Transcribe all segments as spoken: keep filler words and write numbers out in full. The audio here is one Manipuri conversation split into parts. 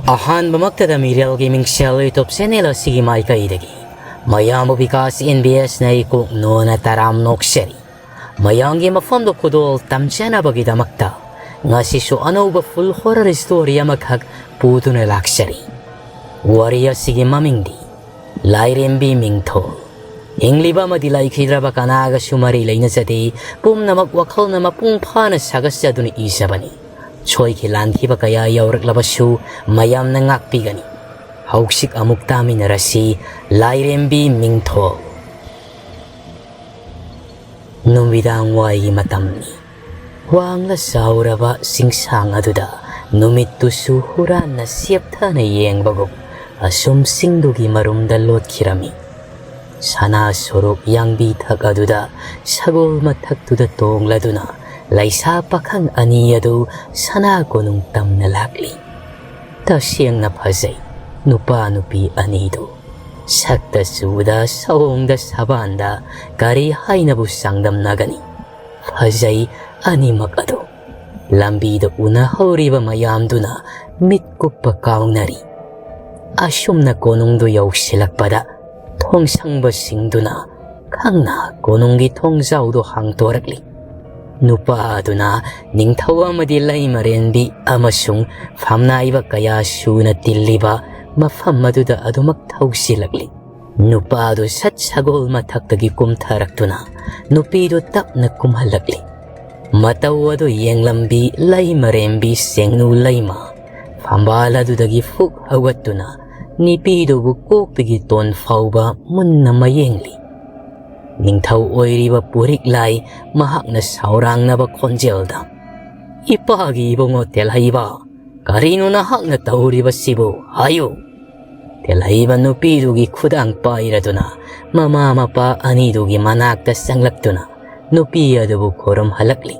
ꯑꯍꯥꯟꯕꯃꯛꯇꯗ ꯃꯤꯔꯦꯜꯒꯤ ꯃꯤꯡꯁꯦꯜ YouTube channel ꯑꯁꯤꯒꯤ ꯃꯥꯏꯀꯩꯗꯒꯤ ꯃꯌꯥꯝꯕꯨ ꯕꯤꯀꯥꯁ ꯑꯦꯟ ꯕꯤ ꯑꯦꯁꯅ ꯏꯀꯣꯛ ꯅꯣꯟꯅ ꯇꯔꯥꯝ ꯅꯣꯛꯆꯔꯤ꯫ ꯃꯌꯥꯝꯒꯤ ꯃꯐꯝꯗ ꯈꯨꯗꯣꯜ ꯇꯝꯖꯅꯕꯒꯤꯗꯃꯛꯇ ꯉꯁꯤꯁꯨ ꯑꯅꯧꯕ full horror story ꯑꯃꯈꯛ ꯄꯨꯗꯨꯅ ꯂꯥꯛꯆꯔꯤ꯫ ꯋꯥꯔꯤ ꯑꯁꯤꯒꯤ ꯃꯃꯤꯡꯗꯤ ꯂꯥꯏꯔꯦꯝꯕꯤ ꯃꯤꯡꯊꯣꯜ꯫ ꯍꯤꯡꯂꯤꯕ ꯑꯃꯗꯤ ꯂꯩꯈꯤꯗ꯭ꯔꯕ ꯀꯅꯥꯒꯁꯨ ꯃꯔꯤ ꯂꯩꯅꯖꯗꯦ꯫ ꯄꯨꯝꯅꯃꯛ ꯋꯥꯈꯜꯅ ꯃꯄꯨꯡ ꯐꯥꯅ ꯁꯥꯒꯠꯆꯗꯨꯅ ꯏꯖꯕꯅꯤ꯫ ꯁꯣꯏꯈꯤ ꯂꯥꯟꯈꯤꯕ ꯀꯌꯥ ꯌꯥꯎꯔꯛꯂꯕꯁꯨ ꯃꯌꯥꯝꯅ ꯉꯥꯛꯄꯤꯒꯅꯤ꯫ ꯍꯧꯖꯤꯛ ꯑꯃꯨꯛ ꯇꯥꯃꯤꯟꯅꯔꯁꯤ ꯂꯥꯏꯔꯦꯝꯕꯤ ꯃꯤꯡꯊꯣꯜ꯫ ꯅꯨꯃꯤꯗꯥꯡ ꯋꯥꯏꯒꯤ ꯃꯇꯝꯅꯤ꯫ ꯋꯥꯡꯂ ꯆꯥꯎꯔꯕ ꯆꯤꯡꯁꯥꯡ ꯑꯗꯨꯗ ꯅꯨꯃꯤꯠꯇꯨꯁꯨ ꯍꯨꯔꯥꯟꯅ ꯆꯦꯞꯊꯅ ꯌꯦꯡꯕꯒꯨꯝ ꯑꯁꯨꯝ ꯆꯤꯡꯗꯨꯒꯤ ꯃꯔꯨꯝꯗ ꯂꯣꯠꯈꯤꯔꯝꯃꯤ꯫ ꯁꯅꯥ ꯁꯣꯔꯣꯛ ꯌꯥꯡꯕꯤ ꯊꯛ ꯑꯗꯨꯗ ꯁꯒꯣꯜ ꯃꯊꯛꯇꯨꯗ ꯇꯣꯡꯂꯗꯨꯅ ꯂꯩꯁꯥ ꯄꯥꯈꯪ ꯑꯅꯤ ꯑꯗꯨ ꯁꯅꯥ ꯀꯣꯅꯨꯡ ꯇꯝꯅ ꯂꯥꯛꯂꯤ꯫ ꯇꯁꯦꯡꯅ ꯐꯖꯩ ꯅꯨꯄꯥ ꯅꯨꯄꯤ ꯑꯅꯤꯗꯨ꯫ ꯁꯛꯇ ꯆꯨꯗ ꯁꯑꯣꯡꯗ ꯁꯕꯥꯟꯗ ꯀꯔꯤ ꯍꯥꯏꯅꯕꯨ ꯆꯥꯡꯗꯝꯅꯒꯅꯤ? ꯐꯖꯩ ꯑꯅꯤꯃꯛ ꯑꯗꯨ꯫ ꯂꯝꯕꯤꯗ ꯎꯅꯍꯧꯔꯤꯕ ꯃꯌꯥꯝꯗꯨꯅ ꯃꯤꯠ ꯀꯨꯞꯄ ꯀꯥꯎꯅꯔꯤ꯫ ꯑꯁꯨꯝꯅ ꯀꯣꯅꯨꯡꯗꯨ ꯌꯧꯁꯤꯜꯂꯛꯄꯗ ꯊꯣꯡꯁꯪꯕꯁꯤꯡꯗꯨꯅ ꯈꯪꯅ ꯀꯣꯅꯨꯡꯒꯤ ꯊꯣꯡꯖꯥꯎꯗꯨ ꯍꯥꯡꯗꯣꯔꯛꯂꯤ꯫ ꯅꯨꯄꯥ ꯑꯗꯨꯅ ꯅꯤꯡꯊꯧ ꯑꯃꯗꯤ ꯂꯩꯃꯔꯦꯟꯕꯤ ꯑꯃꯁꯨꯡ ꯐꯝꯅꯥꯏꯕ ꯀꯌꯥ ꯁꯨꯅ ꯇꯤꯜꯂꯤꯕ ꯃꯐꯝ ꯑꯗꯨꯗ ꯑꯗꯨꯃꯛ ꯊꯧꯁꯤꯜꯂꯛꯂꯤ꯫ ꯅꯨꯄꯥꯗꯨ ꯁꯠ ꯁꯒꯣꯜ ꯃꯊꯛꯇꯒꯤ ꯀꯨꯝꯊꯔꯛꯇꯨꯅ ꯅꯨꯄꯤꯗꯨ ꯇꯞꯅ ꯀꯨꯝꯍꯜꯂꯛꯂꯤ꯫ ꯃꯇꯧ ꯑꯗꯨ ꯌꯦꯡꯂꯝꯕꯤ ꯂꯩꯃꯔꯦꯝꯕꯤ ꯁꯦꯡꯅꯨ ꯂꯩꯃ ꯐꯝꯕꯥꯜ ꯑꯗꯨꯗꯒꯤ ꯐꯨꯛ ꯍꯧꯒꯠꯇꯨꯅ ꯅꯨꯄꯤꯗꯨꯕꯨ ꯀꯣꯛꯇꯒꯤ ꯇꯣꯟ ꯐꯥꯎꯕ ꯃꯨꯟꯅ ꯃꯌꯦꯡꯂꯤ꯫ ꯅꯤꯡꯊꯧ ꯑꯣꯏꯔꯤꯕ ꯄꯨꯔꯤꯛꯂꯥꯏ ꯃꯍꯥꯛꯅ ꯁꯥꯎꯔꯥꯡꯅꯕ ꯈꯣꯟꯖꯦꯜꯗ, "ꯏꯄꯥꯒꯤ ꯏꯕꯨꯡꯉꯣ ꯇꯦꯜꯍꯩꯕ, ꯀꯔꯤꯅꯣ ꯅꯍꯥꯛꯅ ꯇꯧꯔꯤꯕꯁꯤꯕꯨ? ꯍꯥꯏꯌꯨ!" ꯇꯦꯜꯍꯩꯕ ꯅꯨꯄꯤꯗꯨꯒꯤ ꯈꯨꯗꯥꯡ ꯄꯥꯏꯔꯗꯨꯅ ꯃꯃꯥ ꯃꯄꯥ ꯑꯅꯤꯗꯨꯒꯤ ꯃꯅꯥꯛꯇ ꯆꯪꯂꯛꯇꯨꯅ ꯅꯨꯄꯤ ꯑꯗꯨꯕꯨ ꯈꯨꯔꯨꯝꯍꯜꯂꯛꯂꯤ꯫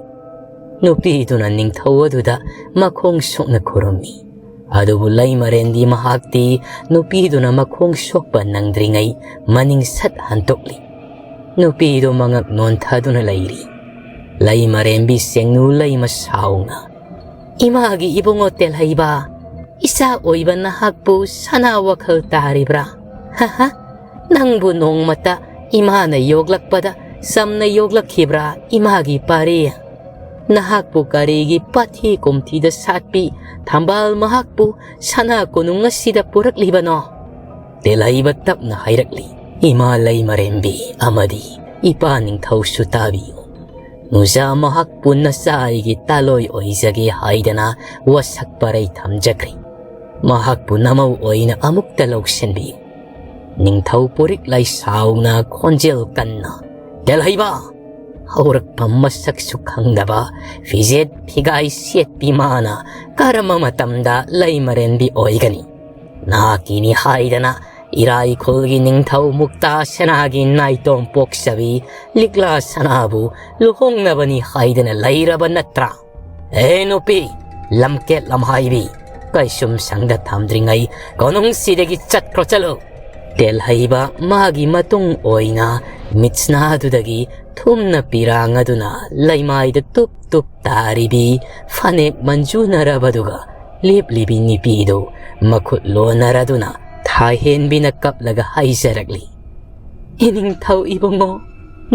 ꯅꯨꯄꯤꯗꯨꯅ ꯅꯤꯡꯊꯧ ꯑꯗꯨꯗ ꯃꯈꯣꯡ ꯁꯣꯛꯅ ꯈꯨꯔꯨꯝꯃꯤ꯫ ꯑꯗꯨꯕꯨ ꯂꯩꯃꯔꯦꯟꯕꯤ ꯃꯍꯥꯛꯇꯤ ꯅꯨꯄꯤꯗꯨꯅ ꯃꯈꯣꯡ ꯁꯣꯛꯄ ꯅꯪꯗ꯭ꯔꯤꯉꯩ ꯃꯅꯤꯡ ꯁꯠ ꯍꯟꯇꯣꯛꯂꯤ꯫ ꯅꯨꯄꯤꯗꯨ ꯃꯉꯛ ꯅꯣꯟꯊꯗꯨꯅ ꯂꯩꯔꯤ꯫ ꯂꯩꯃꯔꯦꯟꯕꯤ ꯁꯦꯡꯅꯨ ꯂꯩꯃ ꯁꯥꯎꯅ, "ꯏꯃꯥꯒꯤ ꯏꯕꯨꯡꯉꯣ ꯇꯦꯜꯍꯩꯕ, ꯏꯆꯥ ꯑꯣꯏꯕ ꯅꯍꯥꯛꯄꯨ ꯁꯅꯥ ꯋꯥꯈꯜ ꯇꯥꯔꯤꯕ꯭ꯔꯥ? ꯍꯥ ꯍꯥ, ꯅꯪꯕꯨ ꯅꯣꯡꯃꯇ ꯏꯃꯥꯅ ꯌꯣꯛꯂꯛꯄꯗ ꯆꯝꯅ ꯌꯣꯛꯂꯛꯈꯤꯕ꯭ꯔꯥ, ꯏꯃꯥꯒꯤ ꯄꯥꯔꯤ? ꯅꯍꯥꯛꯄꯨ ꯀꯔꯤꯒꯤ ꯄꯥꯊꯤ ꯀꯨꯝꯊꯤꯗ ꯁꯥꯠꯄꯤ ꯊꯝꯕꯥꯜ ꯃꯍꯥꯛꯄꯨ ꯁꯅꯥ ꯀꯣꯅꯨꯡ ꯑꯁꯤꯗ ꯄꯨꯔꯛꯂꯤꯕꯅꯣ? ꯇꯦꯜꯍꯩꯕ ꯇꯞꯅ ꯍꯥꯏꯔꯛꯂꯤ, "ꯏꯃꯥ ꯂꯩꯃꯔꯦꯝꯕꯤ ꯑꯃꯗꯤ ꯏꯄꯥ ꯅꯤꯡꯊꯧꯁꯨ ꯇꯥꯕꯤꯌꯨ꯫ ꯅꯨꯖꯥ ꯃꯍꯥꯛꯄꯨ ꯅꯆꯥ ꯑꯩꯒꯤ ꯇꯥꯂꯣꯏ ꯑꯣꯏꯖꯒꯦ ꯍꯥꯏꯗꯅ ꯋꯥꯁꯛ ꯄꯔꯩ ꯊꯝꯖꯈ꯭ꯔꯦ꯫ ꯃꯍꯥꯛꯄꯨ ꯅꯃꯧ ꯑꯣꯏꯅ ꯑꯃꯨꯛꯇ ꯂꯧꯁꯤꯟꯕꯤꯌꯨ꯫" ꯅꯤꯡꯊꯧ ꯄꯨꯔꯤꯛ ꯂꯥꯏꯁꯥꯎꯅ ꯈꯣꯟꯖꯦꯜ ꯀꯟꯅ, "ꯇꯦꯜꯍꯩꯕ! ꯍꯧꯔꯛꯐꯝ ꯃꯁꯛꯁꯨ ꯈꯪꯗꯕ ꯐꯤꯖꯦꯠ ꯐꯤꯒꯥꯏ ꯁꯦꯠꯄꯤ ꯃꯥꯅ ꯀꯔꯝꯕ ꯃꯇꯝꯗ ꯂꯩꯃꯔꯦꯟꯕꯤ ꯑꯣꯏꯒꯅꯤ? ꯅꯍꯥꯛꯀꯤꯅꯤ ꯍꯥꯏꯗꯅ ꯏꯔꯥꯏꯈꯨꯜꯒꯤ ꯅꯤꯡꯊꯧ ꯃꯨꯛꯇꯥ ꯁꯅꯥꯒꯤ ꯅꯥꯏꯇꯣꯝ ꯄꯣꯛꯆꯕꯤ ꯂꯤꯛꯂꯥ ꯁꯅꯥꯕꯨ ꯂꯨꯍꯣꯡꯅꯕꯅꯤ ꯍꯥꯏꯗꯅ ꯂꯩꯔꯕ ꯅꯠꯇ꯭ꯔꯥ? ꯑꯦ ꯅꯨꯄꯤ, ꯂꯝꯀꯦꯠ ꯂꯝꯍꯥꯏꯕꯤ, ꯀꯩꯁꯨꯝ ꯁꯪꯗ ꯊꯝꯗ꯭ꯔꯤꯉꯩ ꯀꯣꯅꯨꯡꯁꯤꯗꯒꯤ ꯆꯠꯈ꯭ꯔꯣ ꯆꯠꯂꯨ!" ꯇꯦꯜꯍꯩꯕ ꯃꯥꯒꯤ ꯃꯇꯨꯡ ꯑꯣꯏꯅ ꯃꯤꯠꯁꯅꯥꯗꯨꯗꯒꯤ ꯊꯨꯝꯅ ꯄꯤꯔꯥꯡ ꯑꯗꯨꯅ ꯂꯩꯃꯥꯏꯗ ꯇꯨꯞ ꯇꯨꯞ ꯇꯥꯔꯤꯕꯤ ꯐꯅꯦꯛ ꯃꯟꯖꯨꯅꯔꯕꯗꯨꯒ ꯂꯦꯞꯂꯤꯕꯤ ꯅꯨꯄꯤꯗꯨ ꯃꯈꯨꯠ ꯂꯣꯟꯅꯔꯗꯨꯅ ꯊꯥꯍꯦꯟꯕꯤꯅ ꯀꯞꯂꯒ ꯍꯥꯏꯖꯔꯛꯂꯤ, "ꯏꯅꯤꯡꯊꯧ ꯏꯕꯨꯡꯉꯣ,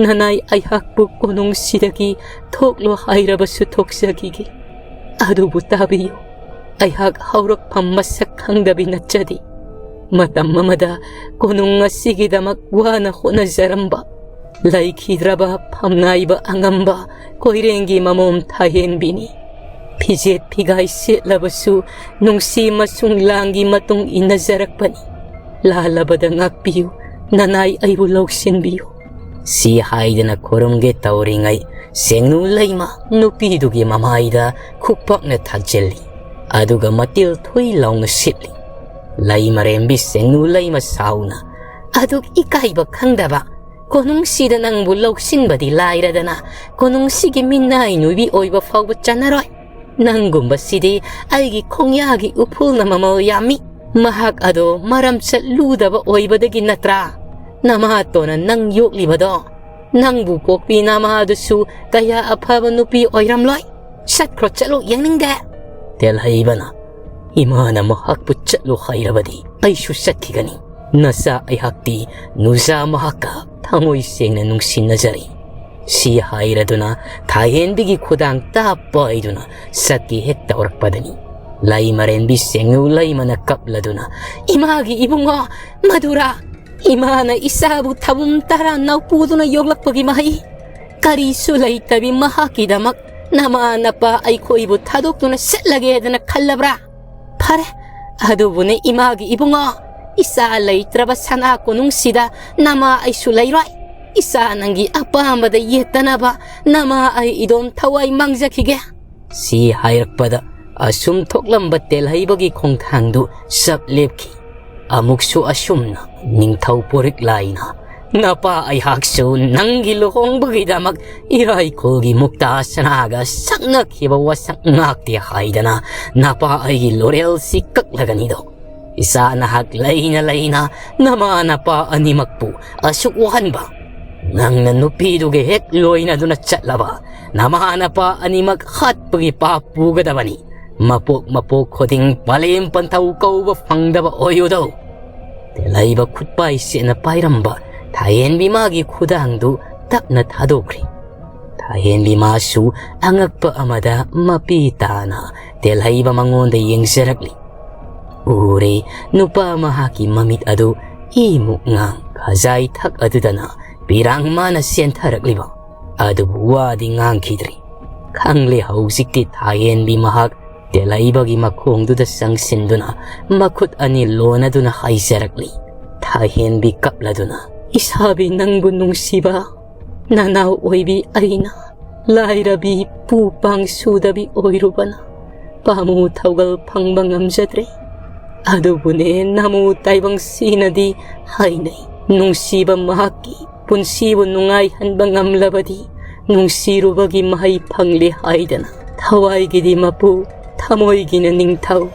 ꯅꯅꯥꯏ ꯑꯩꯍꯥꯛꯄꯨ ꯀꯣꯅꯨꯡꯁꯤꯗꯒꯤ ꯊꯣꯛꯂꯣ ꯍꯥꯏꯔꯕꯁꯨ ꯊꯣꯛꯆꯈꯤꯒꯦ꯫ ꯑꯗꯨꯕꯨ ꯇꯥꯕꯤꯌꯨ, ꯑꯩꯍꯥꯛ ꯍꯧꯔꯛꯐꯝ ꯃꯁꯛ ꯈꯪꯗꯕꯤ ꯅꯠꯆꯗꯦ꯫ ꯃꯇꯝ ꯑꯃꯗ ꯀꯣꯅꯨꯡ ꯑꯁꯤꯒꯤꯗꯃꯛ ꯋꯥꯅ ꯍꯣꯠꯅꯖꯔꯝꯕ, ꯂꯩꯈꯤꯗ꯭ꯔꯕ ꯐꯝꯉꯥꯏꯕ ꯑꯉꯝꯕ ꯀꯣꯏꯔꯦꯡꯒꯤ ꯃꯃꯣꯝ ꯊꯥꯍꯦꯟꯕꯤꯅꯤ꯫ ꯐꯤꯖꯦꯠ ꯐꯤꯒꯥꯏ ꯁꯦꯠꯂꯕꯁꯨ ꯅꯨꯡꯁꯤ ꯃꯁꯨꯡ ꯂꯥꯡꯒꯤ ꯃꯇꯨꯡ ꯏꯟꯅꯖꯔꯛꯄꯅꯤ꯫ ꯂꯥꯜꯂꯕꯗ ꯉꯥꯛꯄꯤꯌꯨ, ꯅꯅꯥꯏ ꯑꯩꯕꯨ ꯂꯧꯁꯤꯟꯕꯤꯌꯨ꯫" ꯁꯤ ꯍꯥꯏꯗꯅ ꯈꯨꯔꯨꯝꯒꯦ ꯇꯧꯔꯤꯉꯩ ꯁꯦꯡꯅꯨ ꯂꯩꯃ ꯅꯨꯄꯤꯗꯨꯒꯤ ꯃꯃꯥꯏꯗ ꯈꯨꯄꯥꯛꯅ ꯊꯥꯖꯤꯜꯂꯤ꯫ ꯑꯗꯨꯒ ꯃꯇꯤꯜ ꯊꯨꯏ ꯂꯥꯎꯅ ꯁꯤꯠꯂꯤ꯫ ꯂꯩꯃꯔꯦꯝꯕꯤ ꯁꯦꯡꯅꯨ ꯂꯩꯃ ꯁꯥꯎꯅ, "ꯑꯗꯨꯛ ꯏꯀꯥꯏꯕ ꯈꯪꯗꯕ, ꯀꯣꯅꯨꯡꯁꯤꯗ ꯅꯪꯕꯨ ꯂꯧꯁꯤꯟꯕꯗꯤ ꯂꯥꯏꯔꯗꯅ, ꯀꯣꯅꯨꯡꯁꯤꯒꯤ ꯃꯤꯅꯥꯏ ꯅꯨꯕꯤ ꯑꯣꯏꯕ ꯐꯥꯎꯕ ꯆꯟꯅꯔꯣꯏ꯫ ꯅꯪꯒꯨꯝꯕꯁꯤꯗꯤ ꯑꯩꯒꯤ ꯈꯣꯡꯌꯥꯒꯤ ꯎꯐꯨꯜꯅ ꯃꯃꯜ ꯌꯥꯝꯃꯤ꯫ ꯃꯍꯥꯛ ꯑꯗꯣ ꯃꯔꯝꯆꯠ ꯂꯨꯗꯕ ꯑꯣꯏꯕꯗꯒꯤ ꯅꯠꯇ꯭ꯔꯥ? ꯅꯃꯥꯇꯣꯟꯅ ꯅꯪ ꯌꯣꯛꯂꯤꯕꯗꯣ꯫ ꯅꯪꯕꯨ ꯄꯣꯛꯄꯤ ꯅꯃꯥꯗꯨꯁꯨ ꯀꯌꯥ ꯑꯐꯕ ꯅꯨꯄꯤ ꯑꯣꯏꯔꯝꯂꯣꯏ꯫ ꯆꯠꯈ꯭ꯔꯣ, ꯆꯠꯂꯣ, ꯌꯦꯡꯅꯤꯡꯗꯦ꯫" ꯇꯦꯜꯍꯩꯕꯅ, ꯏꯃꯥꯅ ꯃꯍꯥꯛꯄꯨ ꯆꯠꯂꯨ ꯍꯥꯏꯔꯕꯗꯤ ꯑꯩꯁꯨ ꯆꯠꯈꯤꯒꯅꯤ꯫ ꯅꯆꯥ ꯑꯩꯍꯥꯛꯇꯤ ꯅꯨꯖꯥ ꯃꯍꯥꯛꯀ ꯊꯃꯣꯏ ꯁꯦꯡꯅ ꯅꯨꯡꯁꯤꯅꯖꯔꯤ꯫ ꯁꯤ ꯍꯥꯏꯔꯗꯨꯅ ꯊꯥꯍꯦꯟꯕꯤꯒꯤ ꯈꯨꯗꯥꯡ ꯇꯥꯞ ꯄꯥꯏꯗꯨꯅ ꯆꯠꯀꯦ ꯍꯦꯛ ꯇꯧꯔꯛꯄꯗꯅꯤ, ꯂꯩꯃꯔꯦꯟꯕꯤ ꯁꯦꯡꯅꯨ ꯂꯩꯃꯅ ꯀꯞꯂꯗꯨꯅ, "ꯏꯃꯥꯒꯤ ꯏꯕꯨꯡꯉꯣ, ꯃꯗꯨꯔꯥ? ꯏꯃꯥꯅ ꯏꯆꯥꯕꯨ ꯊꯕꯨꯝ ꯇꯔꯥ ꯅꯧꯄꯨꯗꯨꯅ ꯌꯣꯛꯂꯛꯄꯒꯤ ꯃꯍꯩ꯫ ꯀꯔꯤꯁꯨ ꯂꯩꯇꯕꯤ ꯃꯍꯥꯛꯀꯤꯗꯃꯛ ꯅꯃꯥ ꯅꯄꯥ ꯑꯩꯈꯣꯏꯕꯨ ꯊꯥꯗꯣꯛꯇꯨꯅ ꯆꯠꯂꯒꯦꯗꯅ ꯈꯜꯂꯕ꯭ꯔꯥ? ꯐꯔꯦ, ꯑꯗꯨꯕꯨꯅꯦ ꯏꯃꯥꯒꯤ ꯏꯕꯨꯡꯉꯣ, ꯏꯆꯥ ꯂꯩꯇ꯭ꯔꯕ ꯁꯅꯥ ꯀꯣꯅꯨꯡꯁꯤꯗ ꯅꯃꯥ ꯑꯩꯁꯨ ꯂꯩꯔꯣꯏ꯫ ꯏꯆꯥ ꯅꯪꯒꯤ ꯑꯄꯥꯝꯕꯗ ꯌꯦꯠꯇꯅꯕ ꯅꯃꯥ ꯑꯩ ꯏꯗꯣꯝ ꯊꯋꯥꯏ ꯃꯥꯡꯖꯈꯤꯒꯦ"꯫ ꯁꯤ ꯍꯥꯏꯔꯛꯄꯗ ꯑꯁꯨꯝ ꯊꯣꯛꯂꯝꯕ ꯇꯦꯜꯍꯩꯕꯒꯤ ꯈꯣꯡꯊꯥꯡꯗꯨ ꯆꯞ ꯂꯦꯞꯈꯤ꯫ ꯑꯃꯨꯛꯁꯨ ꯑꯁꯨꯝꯅ ꯅꯤꯡꯊꯧ ꯄꯣꯔꯤꯛ ꯂꯥꯏꯅ, "ꯅꯄꯥ ꯑꯩꯍꯥꯛꯁꯨ ꯅꯪꯒꯤ ꯂꯨꯍꯣꯡꯕꯒꯤꯗꯃꯛ ꯏꯔꯥꯏꯈꯨꯜꯒꯤ ꯃꯨꯛꯇꯥ ꯁꯅꯥꯒ ꯁꯛꯅꯈꯤꯕ ꯋꯥꯁꯛ ꯉꯥꯛꯇꯦ ꯍꯥꯏꯗꯅ ꯅꯄꯥ ꯑꯩꯒꯤ ꯂꯣꯔꯦꯜꯁꯤ ꯀꯛꯂꯒꯅꯤꯗꯣ꯫ ꯏꯆꯥ ꯅꯍꯥꯛ ꯂꯩꯅ ꯂꯩꯅ ꯅꯃꯥ ꯅꯄꯥ ꯑꯅꯤꯃꯛꯄꯨ ꯑꯁꯨꯛ ꯋꯥꯍꯟꯕ, ꯅꯪꯅ ꯅꯨꯄꯤꯗꯨꯒ ꯍꯦꯛ ꯂꯣꯏꯅꯗꯨꯅ ꯆꯠꯂꯕ ꯅꯃꯥ ꯅꯄꯥ ꯑꯅꯤꯃꯛ ꯍꯥꯠꯄꯒꯤ ꯄꯥꯞ ꯄꯨꯒꯗꯕꯅꯤ꯫ ꯃꯄꯣꯛ ꯃꯄꯣꯛ ꯈꯨꯗꯤꯡ ꯄꯂꯦꯝ ꯄꯟꯊꯧ ꯀꯧꯕ ꯐꯪꯗꯕ ꯑꯣꯏꯌꯨꯗꯧ"꯫ ꯇꯦꯜꯍꯩꯕ ꯈꯨꯠꯄꯥꯏ ꯁꯦꯠꯅ ꯄꯥꯏꯔꯝꯕ ꯊꯥꯍꯦꯟꯕꯤ ꯃꯥꯒꯤ ꯈꯨꯗꯥꯡꯗꯨ ꯇꯞꯅ ꯊꯥꯗꯣꯛꯈ꯭ꯔꯤ꯫ ꯊꯥꯍꯦꯟꯕꯤ ꯃꯥꯁꯨ ꯑꯉꯛꯄ ꯑꯃꯗ ꯃꯄꯤ ꯇꯥꯅ ꯇꯦꯜꯍꯩꯕ ꯃꯉꯣꯟꯗ ꯌꯦꯡꯖꯔꯛꯂꯤ꯫ ꯎꯔꯦ, ꯅꯨꯄꯥ ꯃꯍꯥꯛꯀꯤ ꯃꯃꯤꯠ ꯑꯗꯨ ꯏꯃꯨꯛ ꯉꯥꯡ ꯈꯖꯥꯏ ꯊꯛ ꯑꯗꯨꯗꯅ ꯄꯤꯔꯥꯡ ꯃꯥꯅ ꯆꯦꯟꯊꯔꯛꯂꯤꯕ꯫ ꯑꯗꯨꯕꯨ ꯋꯥꯗꯤ ꯉꯥꯡꯈꯤꯗ꯭ꯔꯤ꯫ ꯈꯪꯂꯦ, ꯍꯧꯖꯤꯛꯇꯤ ꯊꯥꯍꯦꯟꯕꯤ ꯃꯍꯥꯛ ꯇꯦꯜꯍꯩꯕꯒꯤ ꯃꯈꯣꯡꯗꯨꯗ ꯆꯪꯁꯤꯟꯗꯨꯅ ꯃꯈꯨꯠ ꯑꯅꯤ ꯂꯣꯟꯅꯗꯨꯅ ꯍꯥꯏꯖꯔꯛꯂꯤ꯫ ꯊꯥꯍꯦꯟꯕꯤ ꯀꯞꯂꯗꯨꯅ, "ꯏꯁꯥꯕꯤ ꯅꯪꯕꯨ ꯅꯨꯡꯁꯤꯕ ꯅꯅꯥꯎ ꯑꯣꯏꯕꯤ ꯑꯩꯅ ꯂꯥꯏꯔꯕꯤ ꯄꯨ ꯄꯥꯡ ꯁꯨꯗꯕꯤ ꯑꯣꯏꯔꯨꯕꯅ ꯄꯥꯃꯨ ꯊꯧꯒꯜ ꯐꯪꯕ ꯉꯝꯖꯗ꯭ꯔꯦ꯫ ꯑꯗꯨꯕꯨꯅꯦ ꯅꯃꯨ ꯇꯥꯏꯕꯪ ꯁꯤꯅꯗꯤ ꯍꯥꯏꯅꯩ, ꯅꯨꯡꯁꯤꯕ ꯃꯍꯥꯛꯀꯤ ꯄꯨꯟꯁꯤꯕꯨ ꯅꯨꯡꯉꯥꯏꯍꯟꯕ ꯉꯝꯂꯕꯗꯤ ꯅꯨꯡꯁꯤꯔꯨꯕꯒꯤ ꯃꯍꯩ ꯐꯪꯂꯦ ꯍꯥꯏꯗꯅ꯫ ꯊꯋꯥꯏꯒꯤꯗꯤ ꯃꯄꯨ, ꯊꯃꯣꯏꯒꯤꯅ ꯅꯤꯡꯊꯧ꯫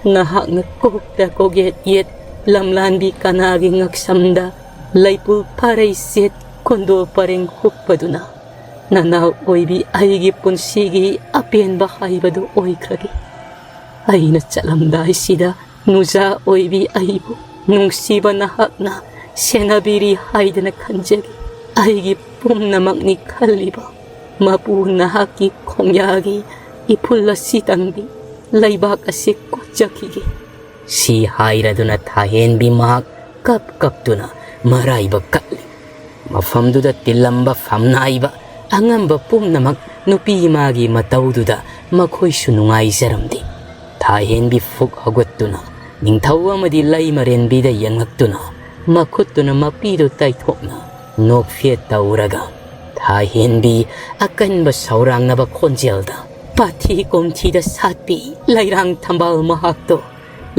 ꯅꯍꯥꯛꯅ ꯀꯣꯛꯇ ꯀꯣꯛꯌꯦꯠ ꯌꯦꯠ ꯂꯝꯂꯥꯟꯕꯤ ꯀꯅꯥꯒꯤ ꯉꯛꯁꯝꯗ ꯂꯩꯄꯨꯜ ꯐꯥꯔꯩ ꯁꯦꯠ ꯀꯣꯟꯗꯣ ꯄꯔꯦꯡ ꯍꯨꯛꯄꯗꯨꯅ ꯅꯅꯥꯎ ꯑꯣꯏꯕꯤ ꯑꯩꯒꯤ ꯄꯨꯟꯁꯤꯒꯤ ꯑꯄꯦꯟꯕ ꯍꯥꯏꯕꯗꯨ ꯑꯣꯏꯈ꯭ꯔꯒꯦ"꯫ ꯑꯩꯅ ꯆꯠꯂꯝꯗꯥꯏꯁꯤꯗ ꯅꯨꯖꯥ ꯑꯣꯏꯕꯤ ꯑꯩꯕꯨ ꯅꯨꯡꯁꯤꯕ ꯅꯍꯥꯛꯅ ꯁꯦꯟꯅꯕꯤꯔꯤ ꯍꯥꯏꯗꯅ ꯈꯟꯖꯒꯦ꯫ ꯑꯩꯒꯤ ꯄꯨꯝꯅꯃꯛꯅꯤ ꯈꯜꯂꯤꯕ ꯃꯄꯨ ꯅꯍꯥꯛꯀꯤ ꯈꯣꯡꯌꯥꯒꯤ ꯏꯐꯨꯜ ꯑꯁꯤꯇꯪꯗꯤ ꯂꯩꯕꯥꯛ ꯑꯁꯤ ꯀꯣꯠꯆꯈꯤꯒꯦ꯫ ꯁꯤ ꯍꯥꯏꯔꯗꯨꯅ ꯊꯥꯍꯦꯟꯕꯤ ꯃꯍꯥꯛ ꯀꯞ ꯀꯞꯇꯨꯅ ꯃꯔꯥꯏꯕꯛ ꯀꯠꯂꯤ꯫ ꯃꯐꯝꯗꯨꯗ ꯇꯤꯜꯂꯝꯕ ꯐꯝꯅꯥꯏꯕ ꯑꯉꯝꯕ ꯄꯨꯝꯅꯃꯛ ꯅꯨꯄꯤ ꯃꯥꯒꯤ ꯃꯇꯧꯗꯨꯗ ꯃꯈꯣꯏꯁꯨ ꯅꯨꯡꯉꯥꯏꯖꯔꯝꯗꯦ꯫ ꯊꯥꯍꯦꯟꯕꯤ ꯐꯨꯛ ꯍꯧꯒꯠꯇꯨꯅ ꯅꯤꯡꯊꯧ ꯑꯃꯗꯤ ꯂꯩꯃꯔꯦꯟꯕꯤꯗ ꯌꯦꯡꯂꯛꯇꯨꯅ ꯃꯈꯨꯠꯇꯨꯅ ꯃꯄꯤꯗꯨ ꯇꯩꯊꯣꯛꯅ ꯅꯣꯛꯐꯦꯠ ꯇꯧꯔꯒ, ꯊꯥꯍꯦꯟꯕꯤ ꯑꯀꯟꯕ ꯁꯧꯔꯥꯡꯅꯕ ꯈꯣꯟꯖꯦꯜꯗ, "ꯄꯥꯊꯤ ꯀꯣꯝꯊꯤꯗ ꯁꯥꯠꯄꯤ ꯂꯩꯔꯥꯡ ꯊꯝꯕꯥꯜ ꯃꯍꯥꯛꯇꯣ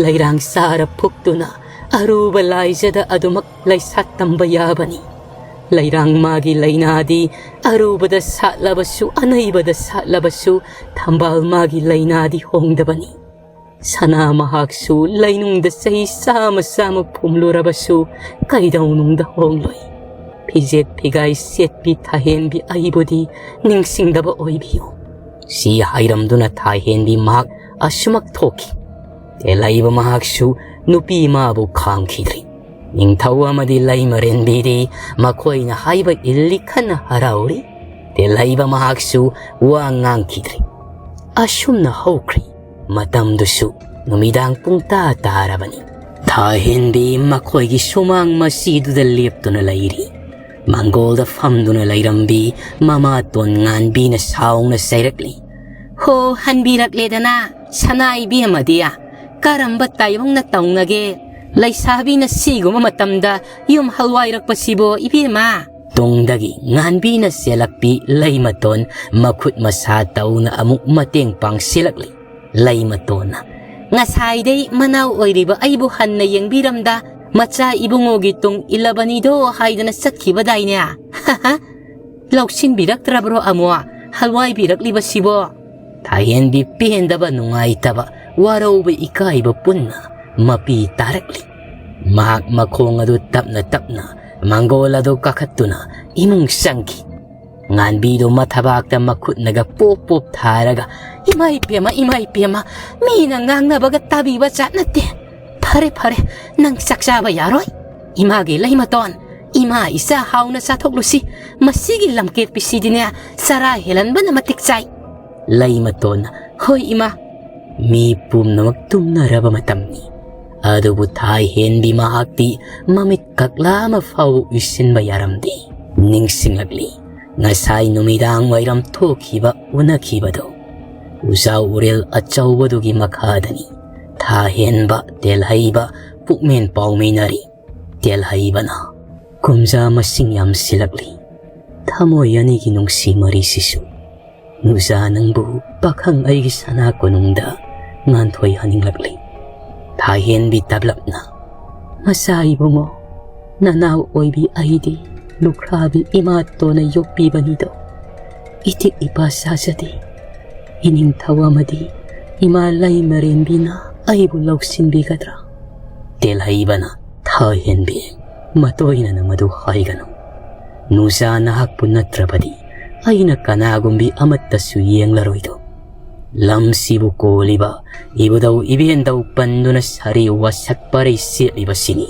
ꯂꯩꯔꯥꯡ ꯆꯥꯔ ꯐꯨꯛꯇꯨꯅ ꯑꯔꯨꯕ ꯂꯥꯏꯖꯗ ꯑꯗꯨꯃꯛ ꯂꯩꯁꯥꯠ ꯇꯝꯕ ꯌꯥꯕꯅꯤ꯫ ꯂꯩꯔꯥꯡ ꯃꯥꯒꯤ ꯂꯩꯅꯥꯗꯤ ꯑꯔꯨꯕꯗ ꯁꯥꯠꯂꯕꯁꯨ, ꯑꯅꯩꯕꯗ ꯁꯥꯠꯂꯕꯁꯨ, ꯊꯝꯕꯥꯜ ꯃꯥꯒꯤ ꯂꯩꯅꯥꯗꯤ ꯍꯣꯡꯗꯕꯅꯤ꯫ ꯁꯅꯥ ꯃꯍꯥꯛꯁꯨ ꯂꯩꯅꯨꯡꯗ ꯆꯍꯤ ꯆꯥꯝꯃ ꯆꯥꯝꯃ ꯐꯨꯝꯂꯨꯔꯕꯁꯨ ꯀꯩꯗꯧꯅꯨꯡꯗ ꯍꯣꯡꯂꯣꯏ꯫ ꯐꯤꯖꯦꯠ ꯐꯤꯒꯥꯏ ꯁꯦꯠꯄꯤ ꯊꯥꯍꯦꯟꯕꯤ ꯑꯩꯕꯨꯗꯤ ꯅꯤꯡꯁꯤꯡꯗꯕ ꯑꯣꯏꯕꯤꯌꯨ"꯫ ꯁꯤ ꯍꯥꯏꯔꯝꯗꯨꯅ ꯊꯥꯍꯦꯟꯕꯤ ꯃꯍꯥꯛ ꯑꯁꯨꯃꯛ ꯊꯣꯛꯈꯤ꯫ ꯇꯦꯜꯍꯩꯕ ꯃꯍꯥꯛꯁꯨ ꯅꯨꯄꯤ ꯃꯥꯕꯨ ꯈꯥꯝꯈꯤꯗ꯭ꯔꯤ꯫ ꯅꯤꯡꯊꯧ ꯑꯃꯗꯤ ꯂꯩꯃꯔꯦꯟꯕꯤꯗꯤ ꯃꯈꯣꯏꯅ ꯍꯥꯏꯕ ꯏꯜꯂꯤ ꯈꯟꯅ ꯍꯔꯥꯎꯔꯤ꯫ ꯇꯦꯜꯍꯩꯕ ꯃꯍꯥꯛꯁꯨ ꯋꯥ ꯉꯥꯡꯈꯤꯗ꯭ꯔꯤ꯫ ꯑꯁꯨꯝꯅ ꯍꯧꯈ꯭ꯔꯤ꯫ ꯃꯇꯝꯗꯨꯁꯨ ꯅꯨꯃꯤꯗꯥꯡ ꯄꯨꯡ ꯇꯥ ꯇꯥꯔꯕꯅꯤ꯫ ꯊꯥꯍꯦꯟꯕꯤ ꯃꯈꯣꯏꯒꯤ ꯁꯨꯃꯥꯡ ꯃꯁꯤꯗꯨꯗ ꯂꯦꯞꯇꯨꯅ ꯂꯩꯔꯤ꯫ ꯃꯥꯡꯒꯣꯜꯗ ꯐꯝꯗꯨꯅ ꯂꯩꯔꯝꯕꯤ ꯃꯃꯥꯇꯣꯟ ꯉꯥꯟꯕꯤꯅ ꯁꯥꯎꯅ ꯆꯩꯔꯛꯂꯤ꯫ "ꯍꯣ, ꯍꯟꯕꯤꯔꯛꯂꯦꯗꯅ, ꯁꯅꯥ ꯏꯕꯦꯝꯃꯗꯤ꯫ ꯀꯔꯝꯕ ꯇꯥꯏꯕꯪꯅ ꯇꯧꯅꯒꯦ? ꯂꯩꯁꯥꯕꯤꯅ ꯁꯤꯒꯨꯝꯕ ꯃꯇꯝꯗ ꯌꯨꯝ ꯍꯜꯋꯥꯏꯔꯛꯄꯁꯤꯕꯣ, ꯏꯕꯦꯝꯃ?" ꯇꯨꯡꯗꯒꯤ ꯉꯥꯟꯕꯤꯅ ꯆꯦꯜꯂꯛꯄꯤ ꯂꯩꯃꯇꯣꯟ ꯃꯈꯨꯠ ꯃꯁꯥ ꯇꯧꯅ ꯑꯃꯨꯛ ꯃꯇꯦꯡ ꯄꯥꯡꯁꯤꯜꯂꯛꯂꯤ꯫ ꯂꯩꯃꯇꯣꯟꯅ, "ꯉꯁꯥꯏꯗꯩ ꯃꯅꯥꯎ ꯑꯣꯏꯔꯤꯕ ꯑꯩꯕꯨ ꯍꯟꯅ ꯌꯦꯡꯕꯤꯔꯝꯗ, ꯃꯆꯥ ꯏꯕꯨꯡꯉꯣꯒꯤ ꯇꯨꯡ ꯏꯜꯂꯕꯅꯤꯗꯣ ꯍꯥꯏꯗꯅ ꯆꯠꯈꯤꯕꯗꯥꯏꯅꯦ? ꯂꯧꯁꯤꯟꯕꯤꯔꯛꯇ꯭ꯔꯕ꯭ꯔꯣ ꯑꯃꯨꯛ ꯍꯜꯋꯥꯏꯕꯤꯔꯛꯂꯤꯕꯁꯤꯕꯣ?" ꯊꯥꯍꯦꯟꯕꯤ ꯄꯦꯟꯗꯕ, ꯅꯨꯡꯉꯥꯏꯇꯕ, ꯋꯥꯔꯧꯕ, ꯏꯀꯥꯏꯕ ꯄꯨꯟꯅ ꯃꯄꯤ ꯇꯥꯔꯛꯂꯤ꯫ ꯃꯍꯥꯛ ꯃꯈꯣꯡ ꯑꯗꯨ ꯇꯞꯅ ꯇꯞꯅ ꯃꯥꯡꯒꯣꯜ ꯑꯗꯨ ꯀꯥꯈꯠꯇꯨꯅ ꯏꯃꯨꯡ ꯆꯪꯈꯤ꯫ ꯉꯥꯟꯕꯤꯗꯣ ꯃꯊꯕꯥꯛꯇ ꯃꯈꯨꯠꯅꯒ ꯄꯣꯞ ꯄꯣꯞ ꯊꯥꯔꯒ, "ꯏꯃꯥ ꯏꯄꯦꯝꯃ, ꯏꯃꯥ ꯏꯄꯦꯝꯃ, ꯃꯤꯅ ꯉꯥꯡꯅꯕꯒ ꯇꯥꯕꯤꯕ ꯖꯥꯠ ꯅꯠꯇꯦ꯫ ꯐꯔꯦ, ꯐꯔꯦ, ꯅꯪ ꯆꯥꯛ ꯆꯥꯕ ꯌꯥꯔꯣꯏ꯫ ꯏꯃꯥꯒꯤ ꯂꯩꯃꯇꯣꯟ, ꯏꯃꯥ ꯏꯆꯥ ꯍꯥꯎꯅ ꯆꯥꯊꯣꯛꯂꯨꯁꯤ꯫ ꯃꯁꯤꯒꯤ ꯂꯝꯀꯦꯠꯄꯤꯁꯤꯗꯤꯅꯦ, ꯆꯔꯥ ꯍꯦꯜꯍꯟꯕꯅ ꯃꯇꯤꯛ ꯆꯥꯏ꯫" ꯂꯩꯃꯇꯣꯟꯅ, "ꯍꯣꯏ ꯏꯃꯥ꯫" ꯃꯤ ꯄꯨꯝꯅꯃꯛ ꯇꯨꯝꯅꯔꯕ ꯃꯇꯝꯅꯤ꯫ ꯑꯗꯨꯕꯨ ꯊꯥꯍꯦꯟꯕꯤ ꯃꯍꯥꯛꯇꯤ ꯃꯃꯤꯠ ꯀꯛꯂꯥ ꯑꯃ ꯐꯥꯎ ꯎꯏꯁꯤꯟꯕ ꯌꯥꯔꯝꯗꯦ꯫ ꯅꯤꯡꯁꯤꯡꯂꯛꯂꯤ, ꯉꯁꯥꯏ ꯅꯨꯃꯤꯗꯥꯡ ꯋꯥꯏꯔꯝ ꯊꯣꯛꯈꯤꯕ ꯎꯅꯈꯤꯕꯗꯣ꯫ ꯎꯖꯥꯎ ꯎꯔꯦꯜ ꯑꯆꯧꯕꯗꯨꯒꯤ ꯃꯈꯥꯗꯅꯤ ꯊꯥꯍꯦꯟꯕ, ꯇꯦꯜꯍꯩꯕ ꯄꯨꯛꯃꯦꯟ ꯄꯥꯎꯃꯤꯟꯅꯔꯤ꯫ ꯇꯦꯜꯍꯩꯕꯅ, "ꯀꯨꯝꯖꯥ ꯃꯁꯤꯡ ꯌꯥꯝꯁꯤꯜꯂꯛꯂꯤ꯫ ꯊꯃꯣꯏ ꯑꯅꯤꯒꯤ ꯅꯨꯡꯁꯤ ꯃꯔꯤꯁꯤꯁꯨ ꯅꯨꯖꯥ ꯅꯪꯕꯨ ꯄꯥꯈꯪ ꯑꯩꯒꯤ ꯁꯅꯥ ꯀꯣꯅꯨꯡꯗ ꯉꯥꯟꯊꯣꯏꯍꯟꯅꯤꯡꯂꯛꯂꯤ꯫" ꯊꯥꯍꯦꯟꯕꯤ ꯇꯞꯂꯞꯅ, "ꯃꯆꯥ ꯏꯕꯨꯡꯉꯣ, ꯅꯅꯥꯎ ꯑꯣꯏꯕꯤ ꯑꯩꯗꯤ ꯂꯨꯈ꯭ꯔꯥꯕꯤ ꯏꯃꯥꯇꯣꯟꯅ ꯌꯣꯛꯄꯤꯕꯅꯤꯗꯣ꯫ ꯏꯇꯤꯛ ꯏꯄꯥ ꯆꯥꯖꯗꯦ꯫ ꯏꯅꯤꯡꯊꯧ ꯑꯃꯗꯤ ꯏꯃꯥ ꯂꯩꯃꯔꯦꯝꯕꯤꯅ ꯑꯩꯕꯨ ꯂꯧꯁꯤꯟꯕꯤꯒꯗ꯭ꯔꯥ?" ꯇꯦꯜꯍꯩꯕꯅ, "ꯊꯥꯍꯦꯟꯕꯤ, ꯃꯇꯣꯏꯅꯅ ꯃꯗꯨ ꯍꯥꯏꯒꯅꯨ꯫ ꯅꯨꯖꯥ ꯅꯍꯥꯛꯄꯨ ꯅꯠꯇ꯭ꯔꯕꯗꯤ ꯑꯩꯅ ꯀꯅꯥꯒꯨꯝꯕꯤ ꯑꯃꯠꯇꯁꯨ ꯌꯦꯡꯂꯔꯣꯏꯗꯣ꯫ ꯂꯝꯁꯤꯕꯨ ꯀꯣꯜꯂꯤꯕ ꯏꯕꯨꯙꯧ ꯏꯕꯦꯟꯗꯧ ꯄꯟꯗꯨꯅ ꯁꯥꯔꯤ ꯋꯥꯁꯛ ꯄꯔꯩ ꯁꯦꯠꯂꯤꯕꯁꯤꯅꯤ꯫